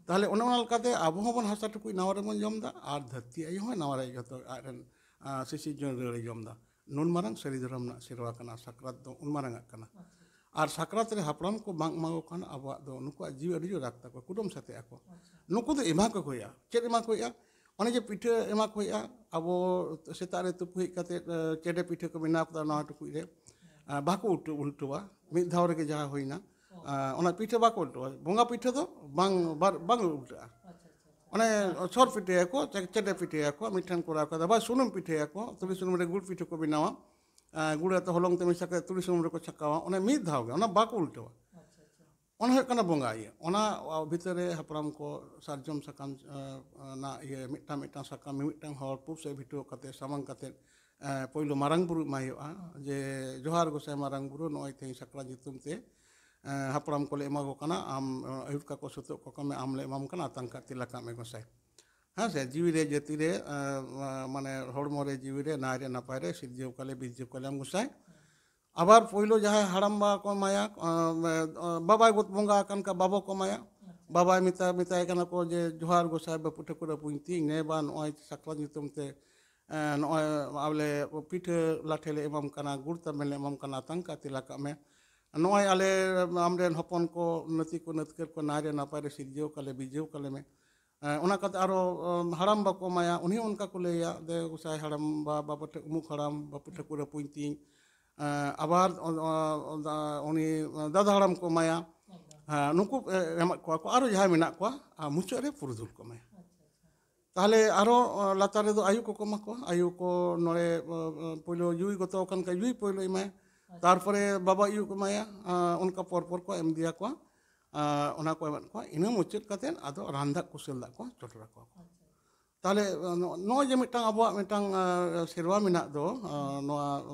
ᱛᱟᱦᱚᱞᱮ ᱚᱱᱮ ᱚᱱᱟ ᱞᱮᱠᱟᱛᱮ ᱟᱵᱚ ᱦᱚᱸᱵᱚᱱ ᱦᱟᱥᱟ ᱴᱩᱠᱩᱡ ᱱᱟᱣᱟ ᱨᱮᱵᱚᱱ ᱡᱚᱢ ᱮᱫᱟ, ᱟᱨ ᱫᱷᱟᱹᱨᱛᱤ ᱟᱭᱳ ᱦᱚᱸ ᱱᱟᱣᱟ ᱨᱮ ᱡᱚᱛᱚ ᱟᱡ ᱨᱮᱱ, ᱟᱸ, ᱥᱤᱥᱤᱨᱡᱚᱱ ᱨᱩᱣᱟᱹᱲᱮ ᱡᱚᱢ ᱮᱫᱟ᱾ ᱱᱩᱱ ᱢᱟᱨᱟᱝ ᱥᱟᱹᱨᱤ ᱫᱷᱚᱨᱚᱢ ᱨᱮᱱᱟᱜ ᱥᱮᱨᱣᱟ ᱠᱟᱱᱟ, ᱥᱟᱠᱨᱟᱛ ᱫᱚ ᱩᱱ ᱢᱟᱨᱟᱝ ᱟᱜ ᱠᱟᱱᱟ᱾ ᱟᱨ ᱥᱟᱠᱨᱟᱛ ᱨᱮ ᱦᱟᱯᱲᱟᱢ ᱠᱚ ᱵᱟᱝ ᱮᱢᱟ ᱠᱚ ᱠᱷᱟᱱ ᱟᱵᱚᱣᱟᱜ ᱫᱚ ᱱᱩᱠᱩᱣᱟᱜ ᱡᱤᱣᱤ ᱟᱹᱰᱤ ᱡᱳᱨ ᱨᱟᱜᱽ ᱛᱟᱠᱚ, ᱠᱩᱰᱟᱹᱢ ᱥᱟᱛᱮᱜ ᱟᱠᱚ᱾ ᱱᱩᱠᱩ ᱫᱚ ᱮᱢᱟ ᱠᱚ ᱦᱩᱭᱩᱜᱼᱟ᱾ ᱪᱮᱫ ᱮᱢᱟ ᱠᱚ ᱦᱩᱭᱩᱜᱼᱟ? ᱚᱱᱮ ᱡᱮ ᱯᱤᱴᱷᱟᱹ ᱮᱢᱟ ᱠᱚ ᱦᱩᱭᱩᱜᱼᱟ, ᱟᱵᱚ ᱥᱮᱛᱟᱜ ᱨᱮ ᱛᱩᱯᱩ ᱦᱮᱡ ᱠᱟᱛᱮ, ᱮ, ᱪᱮᱰᱮ ᱯᱤᱴᱷᱟᱹ ᱠᱚ ᱵᱮᱱᱟᱣ ᱠᱟᱫᱟ ᱱᱟᱣᱟ ᱴᱩᱠᱩᱡ ᱨᱮ, ᱮ, ᱵᱟᱠᱚ ᱩᱞᱴᱟᱹ-, ᱩᱞᱴᱟᱹᱣᱟ, ᱢᱤᱫ ᱫᱷᱟᱣ ᱨᱮᱜᱮ ᱡᱟᱦᱟᱸ ᱦᱩᱭᱱᱟ, ᱮ, ᱚᱱᱟ ᱯᱤᱴᱷᱟᱹ ᱵᱟᱠᱚ ᱩᱞᱴᱟᱹᱣᱟ᱾ ᱵᱚᱸᱜᱟ ᱯᱤᱴᱷᱟᱹ ᱫᱚ ᱵᱟᱝ, ᱵᱟᱨ-, ᱵᱟᱝ ᱩᱞᱴᱟᱹᱜᱼᱟ᱾ ᱚᱱᱮ ᱥᱚᱨ ᱯᱤᱴᱷᱟᱹᱭᱟᱠᱚ, ᱪᱮ-, ᱪᱮᱰᱮ ᱯᱤᱴᱷᱟᱹᱭᱟᱠᱚ, ᱢᱤᱫᱴᱷᱮᱱ ᱠᱚᱨᱟᱣ ᱠᱟᱫᱟ, ᱵᱟ ᱥᱩᱱᱩᱢ ᱯᱤᱴᱷᱟᱹᱭᱟᱠᱚ, ᱛᱩᱲᱤ ᱥᱩᱱᱩᱢ ᱨᱮ ᱜᱩᱲ ᱯᱤᱴᱷᱟᱹ ᱠᱚ ᱵᱮᱱᱟᱣᱟ, ᱮ, ᱜᱩᱲ ᱟᱛᱮ ᱦᱚᱞᱚᱝ ᱛᱮ ᱢᱮᱥᱟ ᱠᱟᱛᱮ ᱛᱩᱲᱤ ᱥᱩᱱᱩᱢ ᱨᱮᱠᱚ ᱪᱷᱟᱸᱠᱟᱣᱟ, ᱚᱱᱮ ᱢᱤᱫ ᱫᱷᱟᱣ ᱜᱮ, ᱚᱱᱟ ᱵᱟᱠᱚ ᱩᱞᱴᱟᱹᱣᱟ᱾ ᱚᱱᱟ ᱦᱩᱭᱩᱜ ᱠᱟᱱᱟ ᱵᱚᱸᱜᱟ ᱤᱭᱟᱹ᱾ ᱚᱱᱟ ᱵᱷᱤᱛᱟᱹᱨ ᱨᱮ ᱦᱟᱯᱲᱟᱢ ᱠᱚ ᱥᱟᱨᱡᱚᱢ ᱥᱟᱠᱟᱢ, ᱮ, ᱚᱱᱟ ᱤᱭᱟᱹ ᱢᱤᱫᱴᱟᱝ ᱢᱤᱫᱴᱟᱝ ᱥᱟᱠᱟᱢ ᱢᱤᱢᱤᱫᱴᱟᱝ ᱦᱚᱲ ᱯᱩᱵ ᱥᱮᱫ ᱵᱷᱤᱴᱟᱹᱣ ᱠᱟᱛᱮ ᱥᱟᱢᱟᱝ ᱠᱟᱛᱮ, ᱮ, ᱯᱳᱭᱞᱳ ᱢᱟᱨᱟᱝ ᱵᱩᱨᱩ ᱮᱢᱟᱭ ᱦᱩᱭᱩᱜᱼᱟ, ᱡᱮ ᱡᱚᱦᱟᱨ ᱜᱚᱸᱥᱟᱭ ᱢᱟᱨᱟᱝ ᱵᱩᱨᱩ, ᱱᱚᱜᱼᱚᱭ ᱛᱮᱦᱮᱧ ᱥᱟᱠᱨᱟᱛ ᱧᱩᱛᱩᱢ ᱛᱮ, ᱮ, ᱦᱟᱯᱲᱟᱢ ᱠᱚᱞᱮ ᱮᱢᱟ ᱠᱚ ᱠᱟᱱᱟ, ᱟᱢ, ᱮ, ᱟᱹᱭᱩᱨ ᱠᱟᱠᱚ ᱥᱩᱛᱩᱜ ᱠᱟᱠᱚ ᱢᱮ, ᱟᱢ ᱞᱮ ᱮᱢᱟᱢ ᱠᱟᱱᱟ, ᱟᱛᱟᱝ ᱠᱟᱜ ᱛᱤ ᱞᱟᱠᱟᱜ ᱢᱮ ᱜᱚᱸᱥᱟᱭ᱾ ᱦᱮᱸ ᱥᱮ, ᱡᱤᱣᱤ ᱨᱮ ᱡᱟᱹᱛᱤ ᱨᱮ, ᱮ, ᱢᱟᱱᱮ ᱦᱚᱲᱢᱚ ᱨᱮ ᱡᱤᱣᱤ ᱨᱮ ᱱᱟᱭ ᱨᱮ ᱱᱟᱯᱟᱭ ᱨᱮ ᱥᱤᱨᱡᱟᱹᱣ ᱠᱟᱞᱮ ᱵᱤᱨᱡᱟᱹᱣ ᱠᱟᱞᱮ ᱟᱢ ᱜᱚᱸᱥᱟᱭ᱾ ᱟᱵᱟᱨ ᱯᱳᱭᱞᱳ ᱡᱟᱦᱟᱸᱭ ᱦᱟᱲᱟᱢ ᱵᱟ ᱠᱚ ᱮᱢᱟᱭᱟ, ᱮ, ᱮ, ᱵᱟᱵᱟᱭ ᱜᱚᱛ ᱵᱚᱸᱜᱟ ᱟᱠᱟᱱ ᱠᱷᱟᱱ ᱵᱟᱵᱟ ᱠᱚ ᱮᱢᱟᱭᱟ᱾ ᱵᱟᱵᱟᱭ ᱢᱮᱛᱟ-, ᱢᱮᱛᱟᱭ ᱠᱟᱱᱟ ᱠᱚ ᱡᱮ, "ᱡᱚᱦᱟᱨ ᱜᱚᱸᱥᱟᱭ ᱵᱟᱹᱯᱩ ᱴᱷᱟᱹᱠᱩᱨ ᱟᱹᱯᱩᱧ ᱛᱤᱧ, ᱱᱮ ᱵᱟ ᱱᱚᱜᱼᱚᱭ ᱥᱟᱠᱨᱟᱛ ᱧᱩᱛᱩᱢ ᱛᱮ, ᱮ, ᱱᱚᱜᱼᱚᱭ ᱟᱞᱮ ᱯᱤᱴᱷᱟᱹ ᱞᱟᱴᱷᱮ ᱞᱮ ᱮᱢᱟᱢ ᱠᱟᱱᱟ, ᱜᱩᱲ ᱛᱟᱵᱮᱱ ᱞᱮ ᱮᱢᱟᱢ ᱠᱟᱱᱟ, ᱟᱛᱟᱝ ᱠᱟᱜ ᱛᱤ ᱞᱟᱠᱟᱜ ᱢᱮ᱾ ᱱᱚᱜᱼᱚᱭ ᱟᱞᱮ ᱟᱢᱨᱮᱱ ᱦᱚᱯᱚᱱ ᱠᱚ, ᱱᱟᱹᱛᱤ ᱠᱚ, ᱱᱟᱹᱛᱠᱟᱹᱨ ᱠᱚ ᱱᱟᱭ ᱨᱮ ᱱᱟᱯᱟᱭ ᱨᱮ ᱥᱤᱨᱡᱟᱹᱣ ᱠᱟᱞᱮ, ᱵᱤᱡᱟᱹᱣ ᱠᱟᱞᱮ ᱢᱮ᱾" ᱮ, ᱚᱱᱟ ᱠᱟᱛᱮ ᱟᱨᱚ, ᱮ, ᱦᱟᱲᱟᱢ ᱵᱟᱠᱚ ᱮᱢᱟᱭᱟ, ᱩᱱᱤ ᱦᱚᱸ ᱚᱱᱠᱟ ᱠᱚ ᱞᱟᱹᱭᱟ, "ᱫᱮ ᱜᱚᱸᱥᱟᱭ ᱦᱟᱲᱟᱢ ᱵᱟ, ᱵᱟᱵᱟ ᱴᱷᱟᱹ-, ᱩᱢᱩᱠ ᱦᱟᱲᱟᱢ, ᱵᱟᱹᱯᱩ ᱴᱷᱟᱹᱠᱩᱨ ᱟᱹᱯᱩᱧ ᱛᱤᱧ", ᱮ, ᱟᱵᱟᱨ, ᱚ, ᱚ, ᱚ, ᱩᱱᱤ ᱫᱟᱫᱟ ᱦᱟᱲᱟᱢ ᱠᱚ ᱮᱢᱟᱭᱟ᱾ ᱦᱮᱸ, ᱱᱩᱠᱩ, ᱮ, ᱮᱢᱟᱫ ᱠᱚᱣᱟ ᱠᱚ, ᱟᱨᱚ ᱡᱟᱦᱟᱸᱭ ᱢᱮᱱᱟᱜ ᱠᱚᱣᱟ, ᱟᱨ ᱢᱩᱪᱟᱹᱫ ᱨᱮ ᱯᱩᱨᱩᱫᱷᱩᱞ ᱠᱚ ᱮᱢᱟᱭᱟ᱾ ᱛᱟᱦᱚᱞᱮ ᱟᱨᱚ, ᱚ, ᱞᱟᱛᱟᱨ ᱨᱮᱫᱚ ᱟᱭᱩ ᱠᱚᱠᱚ ᱮᱢᱟ ᱠᱚᱣᱟ᱾ ᱟᱭᱩ ᱠᱚ ᱱᱚᱰᱮ, ᱚ, ᱚ, ᱯᱳᱭᱞᱳ ᱡᱩᱭ ᱜᱚᱛᱚ ᱟᱠᱟᱱ ᱠᱷᱟᱡ ᱡᱩᱭ ᱯᱳᱭᱞᱳ ᱮᱢᱟᱭᱟ, ᱛᱟᱨᱯᱚᱨᱮ ᱵᱟᱵᱟ ᱟᱭᱩ ᱠᱚ ᱮᱢᱟᱭᱟ, ᱟ, ᱚᱱᱠᱟ ᱯᱚᱨ ᱯᱚᱨ ᱠᱚ ᱮᱢ ᱤᱫᱤᱭᱟᱠᱚᱣᱟ᱾ ᱟ, ᱚᱱᱟ ᱠᱚ ᱮᱢᱟᱫ ᱠᱚᱣᱟ, ᱤᱱᱟᱹ ᱢᱩᱪᱟᱹᱫ ᱠᱟᱛᱮᱫ ᱟᱫᱚ ᱨᱟᱱ ᱫᱟᱜ ᱠᱩᱥᱟᱹᱞ ᱫᱟᱜ ᱠᱚ ᱪᱚᱰᱚᱨ ᱟᱠᱚᱣᱟ ᱠᱚ᱾ ᱛᱟᱦᱚᱞᱮ, ᱱᱚ-, ᱱᱚᱜᱼᱚᱭ ᱡᱮ ᱢᱤᱫᱴᱟᱝ ᱟᱵᱚᱣᱟᱜ ᱢᱤᱫᱴᱟᱝ, ᱟ, ᱥᱮᱨᱣᱟ ᱢᱮᱱᱟᱜ ᱫᱚ, ᱟ, ᱱᱚᱣᱟ, ᱟ,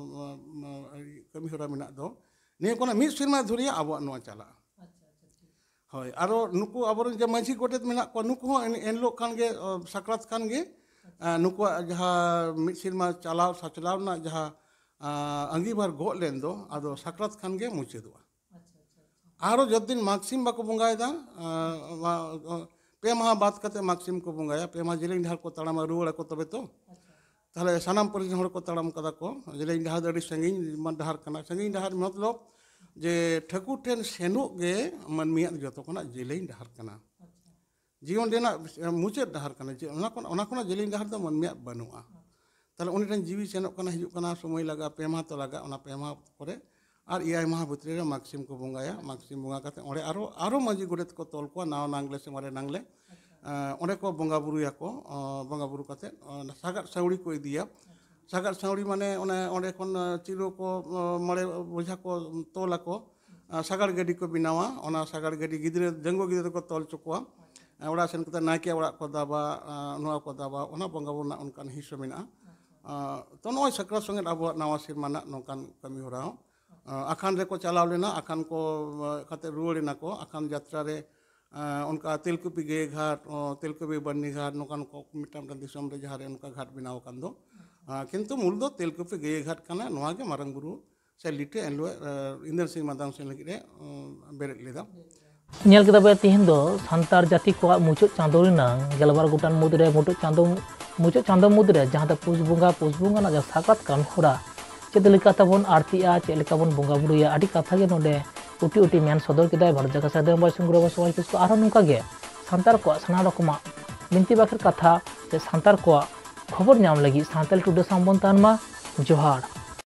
ᱟ, ᱠᱟᱹᱢᱤ ᱦᱚᱨᱟ ᱢᱮᱱᱟᱜ ᱫᱚ, ᱱᱤᱭᱟᱹ ᱠᱷᱚᱱᱟᱜ ᱢᱤᱫ ᱥᱮᱨᱢᱟ ᱫᱷᱩᱨᱤᱭᱟᱹ ᱟᱵᱚᱣᱟᱜ ᱱᱚᱣᱟ ᱪᱟᱞᱟᱜᱼᱟ᱾ ᱦᱳᱭ, ᱟᱨᱚ ᱱᱩᱠᱩ ᱟᱵᱚᱨᱮᱱ ᱡᱮ ᱢᱟᱹᱡᱷᱤ ᱜᱚᱰᱮᱛ ᱢᱮᱱᱟᱜ ᱠᱚᱣᱟ, ᱱᱩᱠᱩ ᱦᱚᱸ ᱮᱱ-, ᱮᱱᱦᱤᱞᱳᱜ ᱠᱷᱟᱱ ᱜᱮ, ᱚ, ᱥᱟᱠᱨᱟᱛ ᱠᱷᱟᱱ ᱜᱮ, ᱟ, ᱱᱩᱠᱩᱣᱟᱜ ᱡᱟᱦᱟᱸ ᱢᱤᱫ ᱥᱮᱨᱢᱟ ᱪᱟᱞᱟᱣ ᱥᱟᱪᱞᱟᱣ ᱨᱮᱱᱟᱜ ᱡᱟᱦᱟᱸ, ᱟ, ᱟᱸᱜᱤᱵᱷᱟᱨ ᱜᱚᱜ ᱞᱮᱱ ᱫᱚ, ᱟᱫᱚ ᱥᱟᱠᱨᱟᱛ ᱠᱷᱟᱱ ᱜᱮ ᱢᱩᱪᱟᱹᱫᱚᱜᱼᱟ᱾ ᱟᱨᱚ ᱡᱚᱛ ᱫᱤᱱ ᱢᱟᱜᱽ ᱥᱤᱢ ᱵᱟᱠᱚ ᱵᱚᱸᱜᱟᱭᱮᱫᱟ, ᱟ, ᱟ, ᱯᱮ ᱢᱟᱦᱟ ᱵᱟᱫ ᱠᱟᱛᱮ ᱢᱟᱜᱽ ᱥᱤᱢ ᱠᱚ ᱵᱚᱸᱜᱟᱭᱟ, ᱯᱮ ᱢᱟᱦᱟ ᱡᱮᱞᱮᱧ ᱰᱟᱦᱟᱨ ᱠᱚ ᱛᱟᱲᱟᱢᱟ, ᱨᱩᱣᱟᱹᱲ ᱟᱠᱚ ᱛᱚᱵᱮ ᱛᱚ᱾ ᱛᱟᱦᱞᱮ ᱥᱟᱱᱟᱢ ᱯᱟᱹᱨᱤᱥ ᱨᱮᱱ ᱦᱚᱲ ᱠᱚ ᱛᱟᱲᱟᱢ ᱠᱟᱫᱟ ᱠᱚ, ᱡᱮᱞᱮᱧ ᱰᱟᱦᱟᱨ ᱫᱚ ᱟᱹᱰᱤ ᱥᱟᱺᱜᱤᱧ ᱰᱟᱦᱟᱨ ᱠᱟᱱᱟ᱾ ᱥᱟᱺᱜᱤᱧ ᱰᱟᱦᱟᱨ ᱢᱚᱛᱞᱚᱵ ᱡᱮ ᱴᱷᱟᱹᱠᱩᱨ ᱴᱷᱮᱱ ᱥᱮᱱᱚᱜ ᱜᱮ ᱢᱟᱹᱱᱢᱤᱭᱟᱜ ᱡᱚᱛᱚ ᱠᱷᱚᱱᱟᱜ ᱡᱮᱞᱮᱧ ᱰᱟᱦᱟᱨ ᱠᱟᱱᱟ᱾ ᱡᱤᱭᱚᱱ ᱨᱮᱱᱟᱜ ᱢᱩᱪᱟᱹᱫ ᱰᱟᱦᱟᱨ ᱠᱟᱱᱟ, ᱡᱮ ᱚᱱᱟ ᱠᱷᱚᱱ, ᱚᱱᱟ ᱠᱷᱚᱱᱟᱜ ᱡᱮᱞᱮᱧ ᱰᱟᱦᱟᱨ ᱫᱚ ᱢᱟᱹᱱᱢᱤᱭᱟᱜ ᱵᱟᱹᱱᱩᱜᱼᱟ᱾ ᱛᱟᱦᱞᱮ ᱩᱱᱤ ᱴᱷᱮᱱ ᱡᱤᱣᱤ ᱥᱮᱱᱚᱜ ᱠᱟᱱᱟ, ᱦᱤᱡᱩᱜ ᱠᱟᱱᱟ, ᱥᱚᱢᱚᱭ ᱞᱟᱜᱟᱜᱼᱟ, ᱯᱮ ᱢᱟᱦᱟ ᱛᱚ ᱞᱟᱜᱟᱜᱼᱟ, ᱚᱱᱟ ᱯᱮ ᱢᱟᱦᱟ ᱯᱚᱨᱮ ᱟᱨ ᱮᱭᱟᱭ ᱢᱟᱦᱟ ᱵᱷᱤᱛᱨᱤ ᱨᱮ ᱢᱟᱜᱽ ᱥᱤᱢ ᱠᱚ ᱵᱚᱸᱜᱟᱭᱟ᱾ ᱢᱟᱜᱽ ᱥᱤᱢ ᱵᱚᱸᱜᱟ ᱠᱟᱛᱮ ᱚᱸᱰᱮ ᱟᱨᱚ, ᱟᱨᱚ ᱢᱟᱹᱡᱷᱤ ᱜᱚᱰᱮᱛ ᱠᱚ ᱛᱚᱞ ᱠᱚᱣᱟ, ᱱᱟᱣᱟ ᱱᱟᱝᱞᱮ ᱥᱮ ᱢᱟᱨᱮ ᱱᱟᱝᱞᱮ᱾ ᱟᱸ, ᱚᱸᱰᱮ ᱠᱚ ᱵᱚᱸᱜᱟ ᱵᱩᱨᱩᱭᱟᱠᱚ᱾ ᱟᱸ, ᱵᱚᱸᱜᱟ ᱵᱩᱨᱩ ᱠᱟᱛᱮ, ᱟᱸ, ᱥᱟᱜᱟᱫ ᱥᱟᱹᱣᱲᱤ ᱠᱚ ᱤᱫᱤᱭᱟ᱾ ᱥᱟᱜᱟᱫ ᱥᱟᱹᱣᱲᱤ ᱢᱟᱱᱮ ᱚᱱᱮ ᱚᱸᱰᱮ ᱠᱷᱚᱱ, ᱟᱸ, ᱪᱤᱨᱚ ᱠᱚ, ᱟᱸ, ᱢᱚᱬᱮ ᱵᱚᱡᱷᱟ ᱠᱚ ᱛᱚᱞ ᱟᱠᱚ᱾ ᱟᱸ, ᱥᱟᱜᱟᱲ ᱜᱟᱹᱰᱤ ᱠᱚ ᱵᱮᱱᱟᱣᱟ, ᱚᱱᱟ ᱥᱟᱜᱟᱲ ᱜᱟᱹᱰᱤ ᱜᱤᱫᱽᱨᱟᱹ, ᱰᱟᱺᱜᱩᱣᱟᱹ ᱜᱤᱫᱽᱨᱟᱹ ᱠᱚ ᱛᱚᱞ ᱦᱚᱪᱚ ᱠᱚᱣᱟ᱾ ᱟᱸ, ᱚᱲᱟᱜ ᱥᱮᱱ ᱠᱟᱛᱮ ᱱᱟᱭᱠᱮ ᱚᱲᱟᱜ ᱠᱚ ᱫᱟᱵᱟ, ᱟᱸ, ᱱᱚᱣᱟ ᱠᱚ ᱫᱟᱵᱟ, ᱚᱱᱟ ᱵᱚᱸᱜᱟ ᱵᱩᱨᱩ ᱨᱮᱱᱟᱜ ᱚᱱᱠᱟᱱ ᱦᱤᱸᱥ ᱦᱚᱸ ᱢᱮᱱᱟᱜᱼᱟ᱾ ᱟᱸ, ᱛᱚ ᱱᱚᱜᱼᱚᱭ ᱥᱟᱠᱨᱟᱛ ᱥᱚᱸᱜᱮ ᱟᱵᱚᱣᱟᱜ ᱱᱟᱣᱟ ᱥᱮᱨᱢᱟ ᱨᱮᱱᱟᱜ ᱱᱚᱝᱠᱟᱱ ᱠᱟᱹᱢᱤ ᱦᱚᱨᱟ ᱦᱚᱸ᱾ ᱟᱸ, ᱟᱠᱷᱟᱱ ᱨᱮᱠᱚ ᱪᱟᱞᱟᱣ ᱞᱮᱱᱟ, ᱟᱠᱷᱟᱱ ᱠᱚ, ᱟᱸ, ᱠᱟᱛᱮ ᱨᱩᱣᱟᱹᱲ ᱮᱱᱟ ᱠᱚ᱾ ᱟᱠᱷᱟᱱ ᱡᱟᱛᱨᱟ ᱨᱮ, ᱟᱸ, ᱚᱱᱠᱟ ᱛᱮᱞᱠᱩᱯᱤ ᱜᱟᱹᱭᱟᱹ ᱜᱷᱟᱴ, ᱚᱸ, ᱛᱮᱞᱠᱩᱯᱤ ᱵᱟᱹᱨᱱᱤ ᱜᱷᱟᱴ, ᱱᱚᱝᱠᱟᱱ ᱠᱚ ᱢᱤᱫᱴᱟᱝ, ᱢᱤᱫᱴᱟᱝ ᱫᱤᱥᱚᱢ ᱨᱮ ᱡᱟᱦᱟᱸ ᱨᱮ ᱚᱱᱠᱟ ᱜᱷᱟᱴ ᱵᱮᱱᱟᱣ ᱟᱠᱟᱱ ᱫᱚ᱾ ᱟᱸ, ᱠᱤᱱᱛᱩ ᱢᱩᱞ ᱫᱚ ᱛᱮᱞᱠᱩᱯᱤ ᱜᱟᱹᱭᱟᱹ ᱜᱷᱟᱴ ᱠᱟᱱᱟ᱾ ᱱᱚᱣᱟ ᱜᱮ ᱢᱟᱨᱟᱝ ᱵᱩᱨᱩ ᱥᱮ ᱞᱤᱴᱟᱹ ᱮᱱᱦᱤᱞᱳᱜ, ᱟᱸ, ᱤᱱᱫᱚᱨ ᱥᱤᱝ ᱢᱟᱫᱟᱢ ᱥᱤᱝ ᱞᱟᱹᱜᱤᱫ ᱮ, ᱟᱸ, ᱵᱮᱨᱮᱫ ᱞᱮᱫᱟ᱾ ᱧᱮᱞ ᱠᱮᱫᱟ ᱯᱮ ᱛᱤᱦᱤᱧ ᱫᱚ ᱥᱟᱱᱛᱟᱲ ᱡᱟᱹᱛᱤ ᱠᱚᱣᱟᱜ ᱢᱩᱪᱟᱹᱫ ᱪᱟᱸᱫᱳ ᱨᱮᱱᱟᱝ ᱜᱮᱞᱵᱟᱨ ᱜᱚᱴᱟᱝ ᱢᱩᱫᱽᱨᱮ ᱢᱩᱪᱟᱹᱫ ᱪᱟᱸᱫᱳ, ᱢᱩᱪᱟᱹᱫ ᱪᱟᱸᱫᱳ ᱢᱩᱫᱽᱨᱮ ᱡᱟᱦᱟᱸ ᱫᱚ ᱯᱩᱥ ᱵᱚᱸᱜᱟ, ᱯᱩᱥ ᱵᱚᱸᱜᱟ ᱨᱮᱱᱟᱜ ᱡᱟᱦᱟᱸ ᱥᱟᱠᱨᱟᱛ ᱠᱟᱹᱢᱤ ᱦᱚᱨᱟ ᱪᱮᱫ ᱞᱮᱠᱟ ᱛᱟᱵᱚᱱ ᱟᱨᱛᱤᱜᱼᱟ, ᱪᱮᱫ ᱞᱮᱠᱟ ᱵᱚᱱ ᱵᱚᱸᱜᱟ ᱵᱩᱨᱩᱭᱟ, ᱟᱹᱰᱤ ᱠᱟᱛᱷᱟ ᱜᱮ ᱱᱚᱰᱮ ᱩᱴᱤ ᱩᱴᱤ ᱢᱮᱱ ᱥᱚᱫᱚᱨ ᱠᱮᱫᱟᱭ ᱵᱷᱟᱨᱚᱛ ᱡᱟᱠᱟᱛ ᱥᱟᱹᱫᱷᱩ ᱵᱟᱭ ᱥᱤᱝ ᱜᱩᱨᱩ ᱵᱟᱵᱟ ᱥᱚᱢᱟᱡᱽ ᱠᱤᱥᱠᱩ᱾ ᱟᱨᱦᱚᱸ ᱱᱚᱝᱠᱟ ᱜᱮ ᱥᱟᱱᱛᱟᱲ ᱠᱚᱣᱟᱜ ᱥᱟᱱᱟᱢ ᱨᱚᱠᱚᱢᱟᱜ ᱵᱤᱱᱛᱤ ᱵᱟᱠᱷᱮᱲ ᱠᱟᱛᱷᱟ ᱥᱮ ᱥᱟᱱᱛᱟᱲ ᱠᱚᱣᱟᱜ ᱠᱷᱚᱵᱚᱨ ᱧᱟᱢ ᱞᱟᱹᱜᱤᱫ ᱥᱟᱱᱛᱟᱲ ᱴᱩᱰᱮ ᱥᱟᱶ ᱵᱚᱱ ᱛᱟᱦᱮᱱ ᱢᱟ᱾ ᱡᱚᱦᱟᱨ᱾